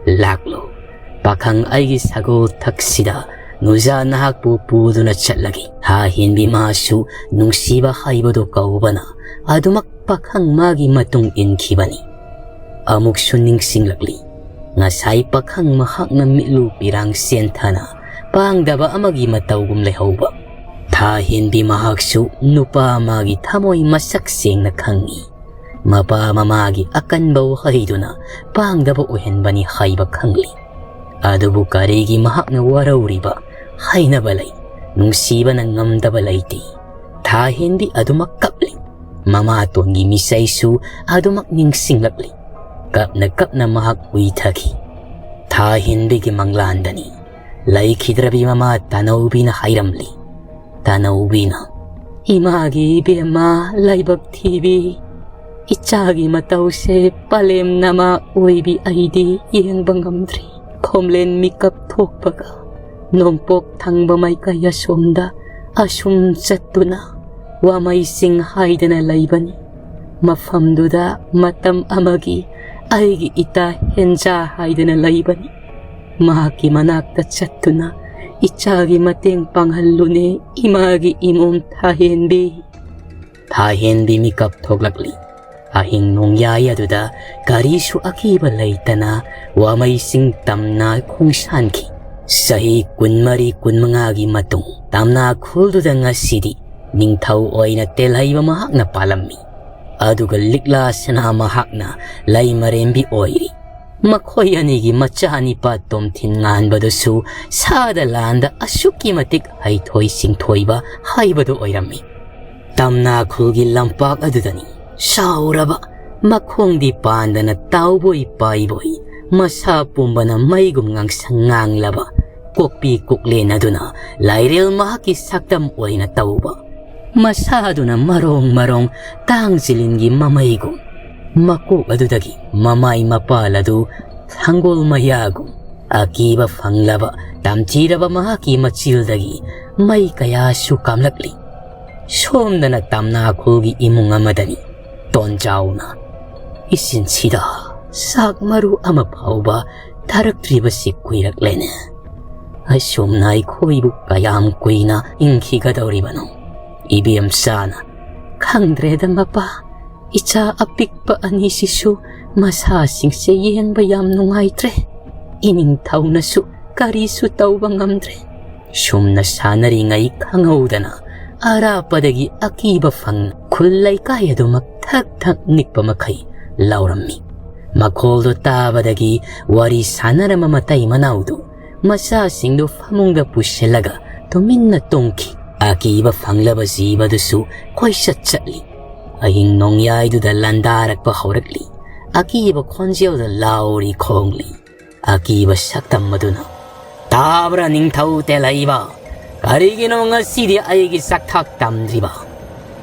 ꯂꯥꯛꯂꯣ, ꯄꯥꯈꯪ ꯑꯩꯒꯤ ꯁꯒꯣꯜ ꯊꯛꯁꯤꯗ ꯅꯨꯖꯥ ꯅꯍꯥꯛꯄꯨ ꯄꯨꯗꯨꯅ ꯆꯠꯂꯒꯦ꯫" ꯊꯥꯍꯦꯟꯕꯤ ꯃꯥꯁꯨ ꯅꯨꯡꯁꯤꯕ ꯍꯥꯏꯕꯗꯨ ꯀꯧꯕꯅ ꯑꯗꯨꯃꯛ ꯄꯥꯈꯪ ꯃꯥꯒꯤ ꯃꯇꯨꯡ ꯏꯟꯈꯤꯕꯅꯤ꯫ ꯑꯃꯨꯛꯁꯨ ꯅꯤꯡꯁꯤꯡꯂꯛꯂꯤ, ꯉꯁꯥꯏ ꯄꯥꯈꯪ ꯃꯍꯥꯛꯅ ꯃꯤꯠꯂꯨ ꯄꯤꯔꯥꯡ ꯆꯦꯟꯊꯅ ꯄꯥꯡꯗꯕ ꯑꯃꯒꯤ ꯃꯇꯧꯒꯨꯝ ꯂꯩꯍꯧꯕ꯫ ꯊꯥꯍꯦꯟꯕꯤ ꯃꯍꯥꯛꯁꯨ ꯅꯨꯄꯥ ꯑꯃꯒꯤ ꯊꯃꯣꯏ ꯃꯁꯛ ꯁꯦꯡꯅ ꯈꯪꯏ꯫ ꯃꯄꯥ ꯃꯃꯥꯒꯤ ꯑꯀꯟꯕ ꯋꯥꯍꯩꯗꯨꯅ ꯄꯥꯡꯗꯕ ꯑꯣꯏꯍꯟꯕꯅꯤ ꯍꯥꯏꯕ ꯈꯪꯂꯤ꯫ ꯑꯗꯨꯕꯨ ꯀꯔꯤꯒꯤ ꯃꯍꯥꯛꯅ ꯋꯥꯔꯧꯔꯤꯕ? ꯍꯥꯏꯅꯕ ꯂꯩ꯫ ꯅꯨꯡꯁꯤꯕꯅ ꯉꯝꯗꯕ ꯂꯩꯇꯦ꯫ ꯊꯥꯍꯦꯟꯕꯤ ꯑꯗꯨꯃꯛ ꯀꯞꯂꯤ꯫ ꯃꯃꯥꯇꯣꯟꯒꯤ ꯃꯤꯁꯩꯁꯨ ꯑꯗꯨꯃꯛ ꯅꯤꯡꯁꯤꯡꯂꯛꯂꯤ꯫ ꯀꯞꯅ ꯀꯞꯅ ꯃꯍꯥꯛ ꯎꯏꯊꯈꯤ꯫ ꯊꯥꯍꯦꯟꯕꯤꯒꯤ ꯃꯪꯂꯥꯟꯗꯅꯤ꯫ ꯂꯩꯈꯤꯗ꯭ꯔꯕꯤ ꯃꯃꯥ ꯇꯥꯅꯧꯕꯤꯅ ꯍꯥꯏꯔꯝꯂꯤ꯫ ꯇꯥꯅꯧꯕꯤꯅ, "ꯏꯃꯥꯒꯤ ꯏꯕꯦꯝꯃ ꯂꯥꯏꯕꯛ ꯊꯤꯕꯤ, ꯏꯆꯥꯒꯤ ꯃꯇꯧꯁꯦ ꯄꯂꯦꯝ ꯅꯃꯥ ꯑꯣꯏꯕꯤ ꯑꯩꯗꯤ ꯌꯦꯡꯕ ꯉꯝꯗ꯭ꯔꯤ꯫ ꯈꯣꯝꯂꯦꯟ ꯃꯤꯀꯞ ꯊꯣꯛꯄꯒ ꯅꯣꯡꯄꯣꯛ ꯊꯪꯕ ꯃꯥꯏꯀꯩ ꯑꯁꯣꯝꯗ ꯑꯁꯨꯝ ꯆꯠꯇꯨꯅ ꯋꯥꯃꯩꯁꯤꯡ ꯍꯥꯏꯗꯅ ꯂꯩꯕꯅꯤ꯫ ꯃꯐꯝꯗꯨꯗ ꯃꯇꯝ ꯑꯃꯒꯤ ꯑꯩꯒꯤ ꯏꯇꯥ ꯍꯦꯟꯖꯥ ꯍꯥꯏꯗꯅ ꯂꯩꯕꯅꯤ꯫ ꯃꯍꯥꯛꯀꯤ ꯃꯅꯥꯛꯇ ꯆꯠꯇꯨꯅ ꯏꯆꯥꯒꯤ ꯃꯇꯦꯡ ꯄꯥꯡꯍꯜꯂꯨꯅꯦ, ꯏꯃꯥꯒꯤ ꯏꯃꯣꯝ ꯊꯥꯍꯦꯟꯕꯤ꯫ ꯊꯥꯍꯦꯟꯕꯤ ꯃꯤꯀꯞ ꯊꯣꯛꯂꯛꯂꯤ꯫ ꯑꯍꯤꯡ ꯅꯣꯡꯌꯥꯏ ꯑꯗꯨꯗ ꯀꯔꯤꯁꯨ ꯑꯀꯤꯕ ꯂꯩꯇꯅ ꯋꯥꯃꯩꯁꯤꯡ ꯇꯝꯅ ꯈꯣꯡꯁꯥꯟꯈꯤ꯫ ꯆꯍꯤ ꯀꯨꯟꯃꯔꯤ ꯀꯨꯟꯃꯉꯥꯒꯤ ꯃꯇꯨꯡ ꯇꯝꯅꯥ ꯈꯨꯜꯗꯨꯗ ꯉꯁꯤꯗꯤ ꯅꯤꯡꯊꯧ ꯑꯣꯏꯅ ꯇꯦꯜꯍꯩꯕ ꯃꯍꯥꯛꯅ ꯄꯥꯜꯂꯝꯃꯤ꯫ ꯑꯗꯨꯒ ꯂꯤꯛꯂꯥ ꯁꯅꯥ ꯃꯍꯥꯛꯅ ꯂꯩꯃꯔꯦꯝꯕꯤ ꯑꯣꯏꯔꯤ꯫ ꯃꯈꯣꯏ ꯑꯅꯤꯒꯤ ꯃꯆꯥꯅꯤꯄꯥ ꯇꯣꯝꯊꯤꯟ ꯉꯥꯟꯕꯗꯨꯁꯨ ꯁꯥꯗ ꯂꯥꯟꯗ ꯑꯁꯨꯛꯀꯤ ꯃꯇꯤꯛ ꯍꯩꯊꯣꯏ ꯁꯤꯡꯊꯣꯏꯕ ꯍꯥꯏꯕꯗꯨ ꯑꯣꯏꯔꯝꯃꯤ꯫ ꯇꯝꯅꯥ ꯈꯨꯜꯒꯤ ꯂꯝꯄꯥꯛ ꯑꯗꯨꯗꯅꯤ ꯆꯥꯎꯔꯕ, ꯃꯈꯣꯡꯗꯤ ꯄꯥꯟꯗꯅ ꯇꯥꯎꯕꯣꯏ ꯄꯥꯏꯕꯣꯏ, ꯃꯁꯥ ꯄꯨꯝꯕꯅ ꯃꯩꯒꯨꯝ ꯉꯥꯡꯁꯪ ꯉꯥꯡꯂꯕ, ꯀꯣꯛꯄꯤ ꯀꯣꯛꯂꯦꯟ ꯑꯗꯨꯅ ꯂꯥꯏꯔꯦꯜ ꯃꯍꯥꯛꯀꯤ ꯁꯛꯇꯝ ꯑꯣꯏꯅ ꯇꯧꯕ, ꯃꯁꯥꯗꯨꯅ ꯃꯔꯣꯡ ꯃꯔꯣꯡ ꯇꯥꯡ ꯆꯤꯂꯤꯟꯒꯤ ꯃꯃꯩꯒꯨꯝ, ꯃꯀꯣꯛ ꯑꯗꯨꯗꯒꯤ ꯃꯃꯥꯏ ꯃꯄꯥꯜ ꯑꯗꯨ ꯊꯥꯡꯒꯣꯜ ꯃꯌꯥꯒꯨꯝ, ꯑꯀꯤꯕ ꯐꯪꯂꯕ ꯇꯝꯊꯤꯔꯕ ꯃꯍꯥꯛꯀꯤ ꯃꯆꯤꯜꯗꯒꯤ ꯃꯩ ꯀꯌꯥꯁꯨ ꯀꯥꯝꯂꯛꯂꯤ꯫ ꯁꯣꯝꯗꯅ ꯇꯝꯅꯥ ꯈꯨꯜꯒꯤ ꯏꯃꯨꯡ ꯑꯃꯗꯅꯤ ꯇꯣꯟꯖꯥꯎꯅ ꯏꯁꯤꯟꯁꯤꯗ ꯆꯥꯛ ꯃꯔꯨ ꯑꯃ ꯐꯥꯎꯕ ꯊꯥꯔꯛꯇ꯭ꯔꯤꯕꯁꯤ ꯀꯨꯏꯔꯛꯂꯦꯅꯦ꯫ ꯑꯁꯨꯝꯅ ꯑꯩꯈꯣꯏꯕꯨ ꯀꯌꯥꯝ ꯀꯨꯏꯅ ꯍꯤꯡꯈꯤꯒꯗꯧꯔꯤꯕꯅꯣ? ꯏꯕꯦꯝꯆꯥꯅ, "ꯈꯪꯗ꯭ꯔꯦꯗ ꯃꯄꯥ, ꯏꯆꯥ ꯑꯄꯤꯛꯄ ꯑꯅꯤꯁꯤꯁꯨ ꯃꯁꯥꯁꯤꯡꯁꯦ ꯌꯦꯡꯕ ꯌꯥꯝ ꯅꯨꯡꯉꯥꯏꯇ꯭ꯔꯦ꯫ ꯏꯅꯤꯡꯊꯧꯅꯁꯨ ꯀꯔꯤꯁꯨ ꯇꯧꯕ ꯉꯝꯗ꯭ꯔꯦ"꯫ ꯁꯨꯝꯅ ꯁꯥꯟꯅꯔꯤꯉꯩ ꯈꯪꯍꯧꯗꯅ ꯑꯔꯥꯞꯄꯗꯒꯤ ꯑꯀꯤꯕ ꯐꯪꯅ ꯈꯨꯜ ꯂꯩꯀꯥꯏ ꯑꯗꯨꯃꯛ ꯊꯛ ꯊꯛ ꯅꯤꯛꯄ ꯃꯈꯩ ꯂꯥꯎꯔꯝꯃꯤ꯫ ꯃꯈꯣꯜꯗꯨ ꯇꯥꯕꯗꯒꯤ ꯋꯥꯔꯤ ꯁꯥꯟꯅꯔꯝꯕ ꯃꯇꯩ ꯃꯅꯥꯎꯗꯨ ꯃꯆꯥꯁꯤꯡꯗꯨ ꯐꯃꯨꯡꯗ ꯄꯨꯁꯤꯜꯂꯒ ꯇꯨꯃꯤꯟꯅ ꯇꯨꯝꯈꯤ꯫ ꯑꯀꯤꯕ ꯐꯪꯂꯕ ꯖꯤꯕꯗꯨꯁꯨ ꯀꯣꯏꯆꯠ ꯆꯠꯂꯤ꯫ ꯑꯍꯤꯡ ꯅꯣꯡꯌꯥꯏꯗꯨꯗ ꯂꯥꯟꯗꯥꯔꯛꯄ ꯍꯧꯔꯛꯂꯤ꯫ ꯑꯀꯤꯕ ꯈꯣꯟꯖꯦꯜꯗ ꯂꯥꯎꯔꯤ ꯈꯣꯡꯂꯤ꯫ ꯑꯀꯤꯕ ꯁꯛꯇꯝ ꯑꯗꯨꯅ, "ꯇꯥꯕ꯭ꯔꯥ ꯅꯤꯡꯊꯧ ꯇꯦꯜꯍꯩꯕ? ꯀꯔꯤꯒꯤꯅꯣ ꯉꯁꯤꯗꯤ ꯑꯩꯒꯤ ꯆꯥꯛꯊꯥꯛ ꯇꯝꯗ꯭ꯔꯤꯕ?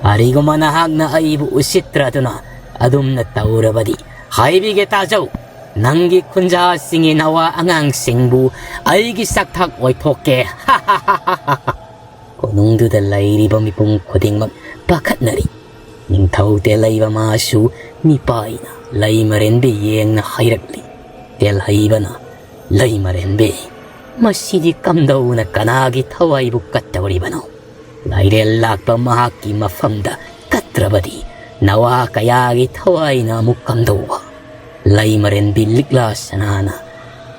ꯀꯔꯤꯒꯨꯝꯕ ꯅꯍꯥꯛꯅ ꯑꯩꯕꯨ ꯎꯁꯤꯠꯇ꯭ꯔꯗꯨꯅ ꯑꯗꯨꯝꯅ ꯇꯧꯔꯕꯗꯤ ꯍꯥꯏꯕꯤꯒꯦ ꯇꯥꯖꯧ꯫ ꯅꯪꯒꯤ ꯈꯨꯟꯖꯥꯁꯤꯡꯒꯤ ꯅꯋꯥ ꯑꯉꯥꯡꯁꯤꯡꯕꯨ ꯑꯩꯒꯤ ꯁꯛꯊꯥꯛ ꯑꯣꯏꯊꯣꯛꯀꯦ꯫ ꯀꯣꯅꯨꯡꯗꯨꯗ ꯂꯩꯔꯤꯕ ꯃꯤꯄꯨꯝ ꯈꯨꯗꯤꯡꯃꯛ ꯄꯥꯈꯠꯅꯔꯤ꯫ ꯅꯤꯡꯊꯧ ꯇꯦꯜꯍꯩꯕ ꯃꯥꯁꯨ ꯃꯤꯄꯥꯏꯅ ꯂꯩꯃꯔꯦꯟꯕꯤ ꯌꯦꯡꯅ ꯍꯥꯏꯔꯛꯂꯤ꯫ ꯇꯦꯜꯍꯩꯕꯅ, "ꯂꯩꯃꯔꯦꯟꯕꯤ, ꯃꯁꯤꯗꯤ ꯀꯝꯗꯧꯅ ꯀꯅꯥꯒꯤ ꯊꯋꯥꯏꯕꯨ ꯀꯠꯇꯧꯔꯤꯕꯅꯣ? ꯂꯥꯏꯔꯦꯜ ꯂꯥꯛꯄ ꯃꯍꯥꯛꯀꯤ ꯃꯐꯝꯗ ꯀꯠꯇ꯭ꯔꯕꯗꯤ ꯅꯋꯥ ꯀꯌꯥꯒꯤ ꯊꯋꯥꯏꯅ ꯑꯃꯨꯛ ꯀꯝꯗꯧꯕ?" ꯂꯩꯃꯔꯦꯟꯕꯤ ꯂꯤꯛꯂꯥ ꯁꯅꯥꯅ,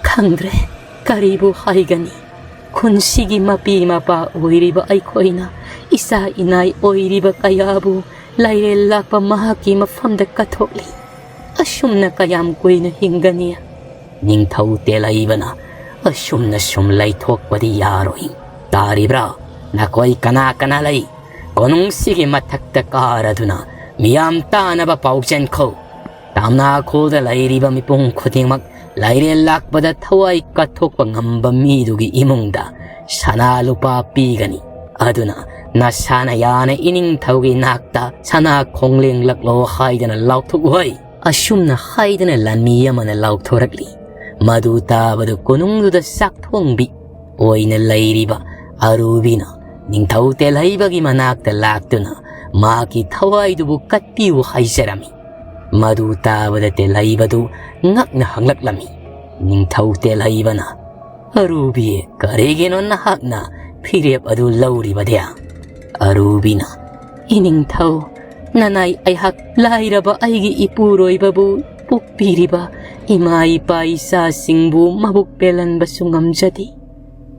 "ꯈꯪꯗ꯭ꯔꯦ, ꯀꯔꯤꯕꯨ ꯍꯥꯏꯒꯅꯤ? ꯈꯨꯟꯁꯤꯒꯤ ꯃꯄꯤ ꯃꯄꯥ ꯑꯣꯏꯔꯤꯕ ꯑꯩꯈꯣꯏꯅ ꯏꯆꯥ ꯏꯅꯥꯏ ꯑꯣꯏꯔꯤꯕ ꯀꯌꯥꯕꯨ ꯂꯥꯏꯔꯦꯜ ꯂꯥꯛꯄ ꯃꯍꯥꯛꯀꯤ ꯃꯐꯝꯗ ꯀꯠꯊꯣꯛꯂꯤ꯫ ꯑꯁꯨꯝꯅ ꯀꯌꯥꯝ ꯀꯨꯏꯅ ꯍꯤꯡꯒꯅꯤ?" ꯅꯤꯡꯊꯧ ꯇꯦꯜꯍꯩꯕꯅ, "ꯑꯁꯨꯝꯅ ꯁꯨꯝ ꯂꯩꯊꯣꯛꯄꯗꯤ ꯌꯥꯔꯣꯏ꯫ ꯇꯥꯔꯤꯕ꯭ꯔꯥ? ꯅꯈꯣꯏ ꯀꯅꯥ ꯀꯅꯥ ꯂꯩ? ꯀꯣꯅꯨꯡꯁꯤꯒꯤ ꯃꯊꯛꯇ ꯀꯥꯔꯗꯨꯅ ꯃꯤꯌꯥꯝ ꯇꯥꯅꯕ ꯄꯥꯎ ꯆꯦꯟꯈꯣ꯫ ꯇꯥꯝꯅꯥꯈꯣꯜꯗ ꯂꯩꯔꯤꯕ ꯃꯤꯄꯨꯝ ꯈꯨꯗꯤꯡꯃꯛ ꯂꯥꯏꯔꯦꯜ ꯂꯥꯛꯄꯗ ꯊꯋꯥꯏ ꯀꯠꯊꯣꯛꯄ ꯉꯝꯕ ꯃꯤꯗꯨꯒꯤ ꯏꯃꯨꯡꯗ ꯁꯅꯥ ꯂꯨꯄꯥ ꯄꯤꯒꯅꯤ꯫ ꯑꯗꯨꯅ ꯅꯁꯥꯅ ꯌꯥꯅ ꯏꯅꯤꯡꯊꯧꯒꯤ ꯅꯥꯛꯇ ꯁꯅꯥ ꯈꯣꯡꯂꯦꯡꯂꯛꯂꯣ ꯍꯥꯏꯗꯅ ꯂꯥꯎꯊꯣꯛꯎꯍꯩ!" ꯑꯁꯨꯝꯅ ꯍꯥꯏꯗꯅ ꯂꯥꯟꯃꯤ ꯑꯃꯅ ꯂꯥꯎꯊꯣꯔꯛꯂꯤ꯫ ꯃꯗꯨ ꯇꯥꯕꯗ ꯀꯣꯅꯨꯡꯗꯨꯗ ꯆꯥꯛ ꯊꯣꯡꯕꯤ ꯑꯣꯏꯅ ꯂꯩꯔꯤꯕ ꯑꯔꯨꯕꯤꯅ ꯅꯤꯡꯊꯧ ꯇꯦꯜꯍꯩꯕꯒꯤ ꯃꯅꯥꯛꯇ ꯂꯥꯛꯇꯨꯅ ꯃꯍꯥꯛꯀꯤ ꯊꯋꯥꯏꯗꯨꯕꯨ ꯀꯠꯄꯤꯌꯨ ꯍꯥꯏꯖꯔꯝꯃꯤ꯫ ꯃꯗꯨ ꯇꯥꯕꯗ ꯇꯦꯜꯍꯩꯕꯗꯨ ꯉꯛꯅ ꯍꯪꯂꯛꯂꯝꯃꯤ꯫ ꯅꯤꯡꯊꯧ ꯇꯦꯜꯍꯩꯕꯅ, "ꯑꯔꯨꯕꯤ, ꯀꯔꯤꯒꯤꯅꯣ ꯅꯍꯥꯛꯅ ꯐꯤꯔꯦꯞ ꯑꯗꯨ ꯂꯧꯔꯤꯕꯗꯤ?" ꯑꯔꯨꯕꯤꯅ, "ꯏꯅꯤꯡꯊꯧ, ꯅꯅꯥꯏ ꯑꯩꯍꯥꯛ ꯂꯥꯏꯔꯕ ꯑꯩꯒꯤ ꯏꯄꯨꯔꯣꯏꯕꯕꯨ ꯄꯣꯛꯄꯤꯔꯤꯕ ꯏꯃꯥ ꯏꯄꯥ ꯏꯆꯥꯁꯤꯡꯕꯨ ꯃꯕꯨꯛ ꯄꯦꯜꯍꯟꯕꯁꯨ ꯉꯝꯖꯗꯦ꯫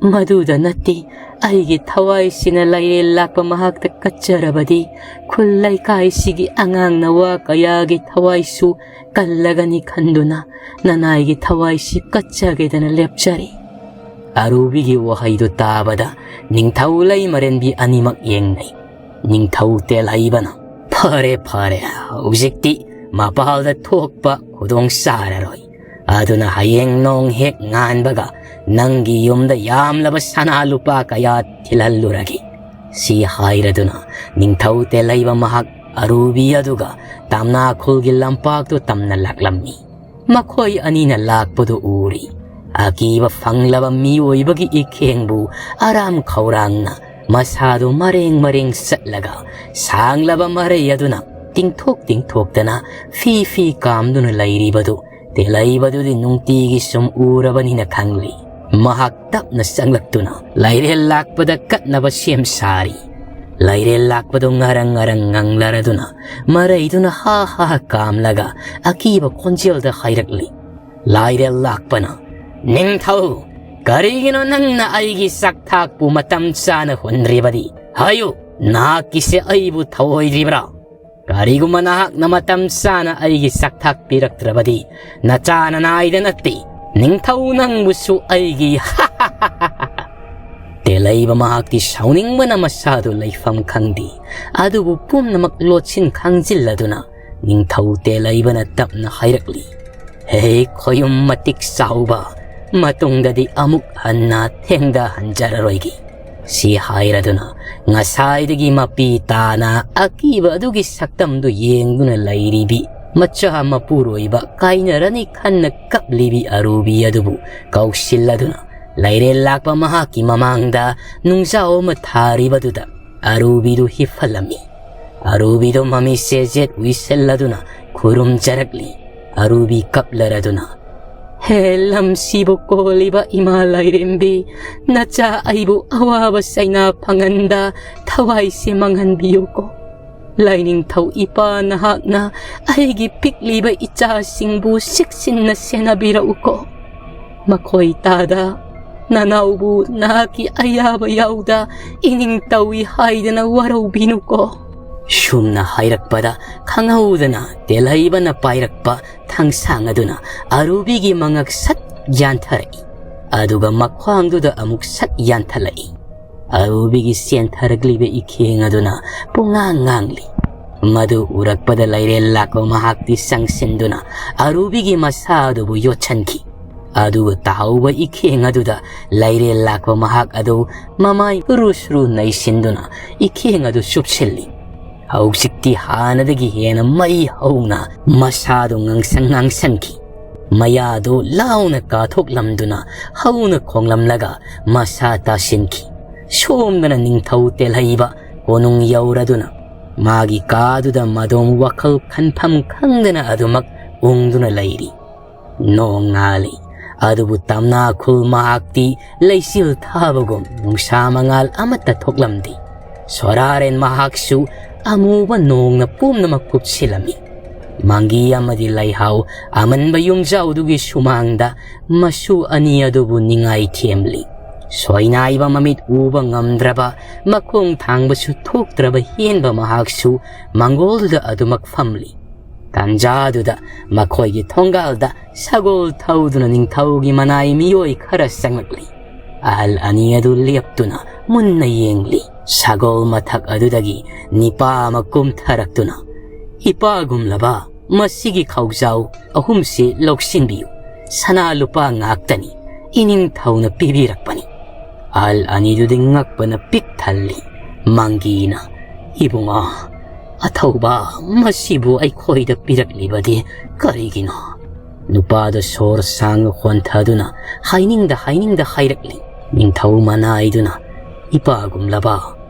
ꯃꯗꯨꯗ ꯅꯠꯇꯦ, ꯑꯩꯒꯤ ꯊꯋꯥꯏꯁꯤꯅ ꯂꯥꯏꯔꯦꯜ ꯂꯥꯛꯄ ꯃꯍꯥꯛꯇ ꯀꯠꯆꯔꯕꯗꯤ ꯈꯨꯜ ꯂꯩꯀꯥꯏꯁꯤꯒꯤ ꯑꯉꯥꯡ ꯅꯋꯥ ꯀꯌꯥꯒꯤ ꯊꯋꯥꯏꯁꯨ ꯀꯜꯂꯒꯅꯤ ꯈꯟꯗꯨꯅ ꯅꯅꯥꯏꯒꯤ ꯊꯋꯥꯏꯁꯤ ꯀꯠꯆꯒꯦꯗꯅ ꯂꯦꯞꯆꯔꯤ꯫" ꯑꯔꯨꯕꯤꯒꯤ ꯋꯥꯍꯩꯗꯨ ꯇꯥꯕꯗ ꯅꯤꯡꯊꯧ ꯂꯩꯃꯔꯦꯟꯕꯤ ꯑꯅꯤꯃꯛ ꯌꯦꯡꯅꯩ꯫ ꯅꯤꯡꯊꯧ ꯇꯦꯜꯍꯩꯕꯅ, "ꯐꯔꯦ, ꯐꯔꯦ, ꯍꯧꯖꯤꯛꯇꯤ ꯃꯄꯥꯜꯗ ꯊꯣꯛꯄ ꯈꯨꯗꯣꯡ ꯆꯥꯔꯔꯣꯏ꯫ ꯑꯗꯨꯅ ꯍꯌꯦꯡ ꯅꯣꯡ ꯍꯦꯛ ꯉꯥꯟꯕꯒ ꯅꯪꯒꯤ ꯌꯨꯝꯗ ꯌꯥꯝꯂꯕ ꯁꯅꯥ ꯂꯨꯄꯥ ꯀꯌꯥ ꯊꯤꯜꯍꯜꯂꯨꯔꯒꯦ꯫" ꯁꯤ ꯍꯥꯏꯔꯗꯨꯅ ꯅꯤꯡꯊꯧ ꯇꯦꯜꯍꯩꯕ ꯃꯍꯥꯛ ꯑꯔꯨꯕꯤ ꯑꯗꯨꯒ ꯇꯥꯝꯅꯥꯈꯨꯜꯒꯤ ꯂꯝꯄꯥꯛꯇꯨ ꯇꯝꯅ ꯂꯥꯛꯂꯝꯃꯤ꯫ ꯃꯈꯣꯏ ꯑꯅꯤꯅ ꯂꯥꯛꯄꯗꯨ ꯎꯔꯤ꯫ ꯑꯀꯤꯕ ꯐꯪꯂꯕ ꯃꯤꯑꯣꯏꯕꯒꯤ ꯏꯈꯦꯡꯕꯨ ꯑꯔꯥꯝ ꯈꯧꯔꯥꯡꯅ ꯃꯁꯥꯗꯨ ꯃꯔꯦꯡ ꯃꯔꯦꯡ ꯆꯠꯂꯒ ꯁꯥꯡꯂꯕ ꯃꯔꯩ ꯑꯗꯨꯅ ꯇꯤꯡꯊꯣꯛ ꯇꯤꯡꯊꯣꯛꯇꯅ ꯐꯤ ꯐꯤ ꯀꯥꯝꯗꯨꯅ ꯂꯩꯔꯤꯕꯗꯨ ꯇꯦꯂꯩꯕꯗꯨꯗꯤ ꯅꯨꯡꯇꯤꯒꯤ ꯁꯨꯝ ꯎꯔꯕꯅꯤꯅ ꯈꯪꯂꯤ꯫ ꯃꯍꯥꯛ ꯇꯞꯅ ꯆꯪꯂꯛꯇꯨꯅ ꯂꯥꯏꯔꯦꯜ ꯂꯥꯛꯄꯗ ꯀꯠꯅꯕ ꯁꯦꯝ ꯁꯥꯔꯤ꯫ ꯂꯥꯏꯔꯦꯜ ꯂꯥꯛꯄꯗꯨ ꯉꯔꯪ ꯉꯔꯪ ꯉꯪꯂꯔꯗꯨꯅ ꯃꯔꯩꯗꯨꯅ ꯍꯥ ꯍꯥ ꯀꯥꯝꯂꯒ ꯑꯀꯤꯕ ꯈꯣꯟꯖꯦꯜꯗ ꯍꯥꯏꯔꯛꯂꯤ꯫ ꯂꯥꯏꯔꯦꯜ ꯂꯥꯛꯄꯅ, "ꯅꯤꯡꯊꯧ, ꯀꯔꯤꯒꯤꯅꯣ ꯅꯪꯅ ꯑꯩꯒꯤ ꯆꯥꯛꯊꯥꯛꯄꯨ ꯃꯇꯝ ꯆꯥꯅ ꯍꯨꯟꯗ꯭ꯔꯤꯕꯗꯤ? ꯍꯥꯏꯌꯨ, ꯅꯍꯥꯛꯀꯤꯁꯦ ꯑꯩꯕꯨ ꯊꯧꯑꯣꯏꯗ꯭ꯔꯤꯕ꯭ꯔꯥ? ꯀꯔꯤꯒꯨꯝꯕ ꯅꯍꯥꯛꯅ ꯃꯇꯝ ꯆꯥꯅ ꯑꯩꯒꯤ ꯆꯥꯛꯊꯥꯛ ꯄꯤꯔꯛꯇ꯭ꯔꯕꯗꯤ ꯅꯆꯥ ꯅꯅꯥꯏꯗ ꯅꯠꯇꯦ, ꯅꯤꯡꯊꯧ ꯅꯪꯕꯨꯁꯨ ꯑꯩꯒꯤ" ꯇꯦꯂꯩꯕ ꯃꯍꯥꯛꯇꯤ ꯁꯥꯎꯅꯤꯡꯕꯅ ꯃꯁꯥꯗꯨ ꯂꯩꯐꯝ ꯈꯪꯗꯦ꯫ ꯑꯗꯨꯕꯨ ꯄꯨꯝꯅꯃꯛ ꯂꯣꯠꯁꯤꯟ ꯈꯪꯖꯤꯜꯂꯗꯨꯅ ꯅꯤꯡꯊꯧ ꯇꯦꯂꯩꯕꯅ ꯇꯞꯅ ꯍꯥꯏꯔꯛꯂꯤ, "ꯍꯦ ꯈꯣꯌꯨꯝ ꯃꯇꯤꯛ ꯆꯥꯎꯕ, ꯃꯇꯨꯡꯗꯗꯤ ꯑꯃꯨꯛ ꯍꯟꯅ ꯊꯦꯡꯗꯍꯟꯖꯔꯔꯣꯏꯒꯦ"꯫ ꯁꯤ ꯍꯥꯏꯔꯗꯨꯅ ꯉꯁꯥꯏꯗꯒꯤ ꯃꯄꯤ ꯇꯥꯅ ꯑꯀꯤꯕ ꯑꯗꯨꯒꯤ ꯁꯛꯇꯝꯗꯨ ꯌꯦꯡꯗꯨꯅ ꯂꯩꯔꯤꯕꯤ ꯃꯆꯥ ꯃꯄꯨꯔꯣꯏꯕ ꯀꯥꯏꯅꯔꯅꯤ ꯈꯟꯅ ꯀꯞꯂꯤꯕꯤ ꯑꯔꯨꯕꯤ ꯑꯗꯨꯕꯨ ꯀꯧꯁꯤꯜꯂꯗꯨꯅ ꯂꯥꯏꯔꯦꯜ ꯂꯥꯛꯄ ꯃꯍꯥꯛꯀꯤ ꯃꯃꯥꯡꯗ ꯅꯨꯡꯖꯥꯎ ꯑꯃ ꯊꯥꯔꯤꯕꯗꯨꯗ ꯑꯔꯨꯕꯤꯗꯨ ꯍꯤꯞꯍꯜꯂꯝꯃꯤ꯫ ꯑꯔꯨꯕꯤꯗꯨ ꯃꯃꯤꯠ ꯆꯦꯖꯦꯠ ꯎꯏꯁꯤꯜꯂꯗꯨꯅ ꯈꯨꯔꯨꯝꯖꯔꯛꯂꯤ꯫ ꯑꯔꯨꯕꯤ ꯀꯞꯂꯔꯗꯨꯅ, "ꯍꯦ ꯂꯝꯁꯤꯕꯨ ꯀꯣꯜꯂꯤꯕ ꯏꯃꯥ ꯂꯥꯏꯔꯦꯝꯕꯤ, ꯅꯆꯥ ꯑꯩꯕꯨ ꯑꯋꯥꯕ ꯆꯩꯅꯥ ꯐꯪꯍꯟꯗ ꯊꯋꯥꯏꯁꯦ ꯃꯥꯡꯍꯟꯕꯤꯌꯨꯀꯣ꯫ ꯂꯥꯏꯅꯤꯡꯊꯧ ꯏꯄꯥ ꯅꯍꯥꯛꯅ ꯑꯩꯒꯤ ꯄꯤꯛꯂꯤꯕ ꯏꯆꯥꯁꯤꯡꯕꯨ ꯆꯦꯛꯁꯤꯟꯅ ꯁꯦꯟꯅꯕꯤꯔꯛꯎꯀꯣ꯫ ꯃꯈꯣꯏ ꯇꯥꯗ ꯅꯅꯥꯎꯕꯨ ꯅꯍꯥꯛꯀꯤ ꯑꯌꯥꯕ ꯌꯥꯎꯗ ꯏꯅꯤꯡ ꯇꯧꯏ ꯍꯥꯏꯗꯅ ꯋꯥꯔꯧꯕꯤꯅꯨꯀꯣ"꯫ ꯁꯨꯝꯅ ꯍꯥꯏꯔꯛꯄꯗ ꯈꯪꯍꯧꯗꯅ ꯇꯦꯜꯍꯩꯕꯅ ꯄꯥꯏꯔꯛꯄ ꯊꯥꯡꯁꯥꯡ ꯑꯗꯨꯅ ꯑꯔꯨꯕꯤꯒꯤ ꯃꯉꯛ ꯁꯠ ꯌꯥꯟꯊꯔꯛꯏ꯫ ꯑꯗꯨꯒ ꯃꯈ꯭ꯋꯥꯡꯗꯨꯗ ꯑꯃꯨꯛ ꯁꯠ ꯌꯥꯟꯊꯠꯂꯛꯏ꯫ ꯑꯔꯨꯕꯤꯒꯤ ꯆꯦꯟꯊꯔꯛꯂꯤꯕ ꯏꯈꯦꯡ ꯑꯗꯨꯅ ꯄꯨꯡꯉꯥꯡ ꯉꯥꯡꯂꯤ꯫ ꯃꯗꯨ ꯎꯔꯛꯄꯗ ꯂꯥꯏꯔꯦꯜ ꯂꯥꯛꯄ ꯃꯍꯥꯛꯇꯤ ꯆꯪꯁꯤꯟꯗꯨꯅ ꯑꯔꯨꯕꯤꯒꯤ ꯃꯁꯥ ꯑꯗꯨꯕꯨ ꯌꯣꯠꯁꯤꯟꯈꯤ꯫ ꯑꯗꯨꯒ ꯇꯥꯍꯧꯕ ꯏꯈꯦꯡ ꯑꯗꯨꯗ ꯂꯥꯏꯔꯦꯜ ꯂꯥꯛꯄ ꯃꯍꯥꯛ ꯑꯗꯨ ꯃꯃꯥꯏ ꯎꯔꯨ ꯁꯨꯔꯨ ꯅꯩꯁꯤꯟꯗꯨꯅ ꯏꯈꯦꯡ ꯑꯗꯨ ꯆꯨꯞꯁꯤꯜꯂꯤ꯫ ꯍꯧꯖꯤꯛꯇꯤ ꯍꯥꯟꯅꯗꯒꯤ ꯍꯦꯟꯅ ꯃꯩ ꯍꯧꯅ ꯃꯁꯥꯗꯨ ꯉꯥꯡꯁꯪ ꯉꯥꯡꯁꯟꯈꯤ꯫ ꯃꯌꯥꯗꯨ ꯂꯥꯎꯅ ꯀꯥꯊꯣꯛꯂꯝꯗꯨꯅ ꯍꯧꯅ ꯈꯣꯡꯂꯝꯂꯒ ꯃꯁꯥ ꯇꯥꯁꯤꯟꯈꯤ꯫ ꯁꯣꯝꯗꯅ ꯅꯤꯡꯊꯧ ꯇꯦꯜꯍꯩꯕ ꯀꯣꯅꯨꯡ ꯌꯧꯔꯗꯨꯅ ꯃꯥꯒꯤ ꯀꯥꯗꯨꯗ ꯃꯗꯣꯝ ꯋꯥꯈꯜ ꯈꯟꯐꯝ ꯈꯪꯗꯅ ꯑꯗꯨꯃꯛ ꯎꯪꯗꯨꯅ ꯂꯩꯔꯤ꯫ ꯅꯣꯡ ꯉꯥꯜꯂꯤ꯫ ꯑꯗꯨꯕꯨ ꯇꯝꯅꯥꯈꯨꯜ ꯃꯍꯥꯛꯇꯤ ꯂꯩꯆꯤꯜ ꯊꯥꯕꯒꯨꯝ ꯅꯨꯡꯁꯥ ꯃꯉꯥꯜ ꯑꯃꯠꯇ ꯊꯣꯛꯂꯝꯗꯦ꯫ ꯁꯣꯔꯥꯔꯦꯟ ꯃꯍꯥꯛꯁꯨ ꯑꯃꯨꯕ ꯅꯣꯡꯅ ꯄꯨꯝꯅꯃꯛ ꯀꯨꯞꯁꯤꯜꯂꯝꯃꯤ꯫ ꯃꯪꯒꯤ ꯑꯃꯗꯤ ꯂꯩꯍꯥꯎ ꯑꯃꯟꯕ ꯌꯨꯝꯖꯥꯎꯗꯨꯒꯤ ꯁꯨꯃꯥꯡꯗ ꯃꯁꯨ ꯑꯅꯤ ꯑꯗꯨꯕꯨ ꯅꯤꯡꯉꯥꯏ ꯊꯦꯝꯂꯤ꯫ ꯁꯣꯏꯅꯥꯏꯕ ꯃꯃꯤꯠ ꯎꯕ ꯉꯝꯗ꯭ꯔꯕ, ꯃꯈꯣꯡ ꯊꯥꯡꯕꯁꯨ ꯊꯣꯛꯇ꯭ꯔꯕ ꯍꯦꯟꯕ ꯃꯍꯥꯛꯁꯨ ꯃꯪꯒꯣꯜꯗꯨꯗ ꯑꯗꯨꯃꯛ ꯐꯝꯂꯤ꯫ ꯇꯥꯟꯖꯥꯗꯨꯗ ꯃꯈꯣꯏꯒꯤ ꯊꯣꯡꯒꯥꯜꯗ ꯁꯒꯣꯜ ꯊꯧꯗꯨꯅ ꯅꯤꯡꯊꯧꯒꯤ ꯃꯅꯥꯏ ꯃꯤꯑꯣꯏ ꯈꯔ ꯆꯪꯂꯛꯂꯤ꯫ ꯑꯍꯜ ꯑꯅꯤ ꯑꯗꯨ ꯂꯦꯞꯇꯨꯅ ꯃꯨꯟꯅ ꯌꯦꯡꯂꯤ꯫ ꯁꯒꯣꯜ ꯃꯊꯛ ꯑꯗꯨꯗꯒꯤ ꯅꯤꯄꯥ ꯑꯃ ꯀꯨꯝꯊꯔꯛꯇꯨꯅ, "ꯏꯄꯥꯒꯨꯝꯂꯕ, ꯃꯁꯤꯒꯤ ꯈꯧꯖꯥꯎ ꯑꯍꯨꯝꯁꯤ ꯂꯧꯁꯤꯟꯕꯤꯌꯨ꯫ ꯁꯅꯥ ꯂꯨꯄꯥ ꯉꯥꯛꯇꯅꯤ꯫ ꯏꯅꯤꯡꯊꯧꯅ ꯄꯤꯕꯤꯔꯛꯄꯅꯤ꯫" ꯑꯍꯜ ꯑꯅꯤꯗꯨꯗꯤ ꯉꯛꯄꯅ ꯄꯤꯛ ꯊꯜꯂꯤ꯫ ꯃꯪꯒꯤꯅ, "ꯏꯕꯨꯡꯉꯣ, ꯑꯊꯧꯕ, ꯃꯁꯤꯕꯨ ꯑꯩꯈꯣꯏꯗ ꯄꯤꯔꯛꯂꯤꯕꯗꯤ ꯀꯔꯤꯒꯤꯅꯣ?" ꯅꯨꯄꯥꯗꯨ ꯁꯣꯔ ꯁꯥꯡꯅ ꯍꯣꯟꯊꯗꯨꯅ ꯍꯥꯏꯅꯤꯡꯗ ꯍꯥꯏꯅꯤꯡꯗ ꯍꯥꯏꯔꯛꯂꯤ꯫ ꯅꯤꯡꯊꯧ ꯃꯅꯥꯏꯗꯨꯅ, "ꯏꯄꯥꯒꯨꯝꯂꯕ,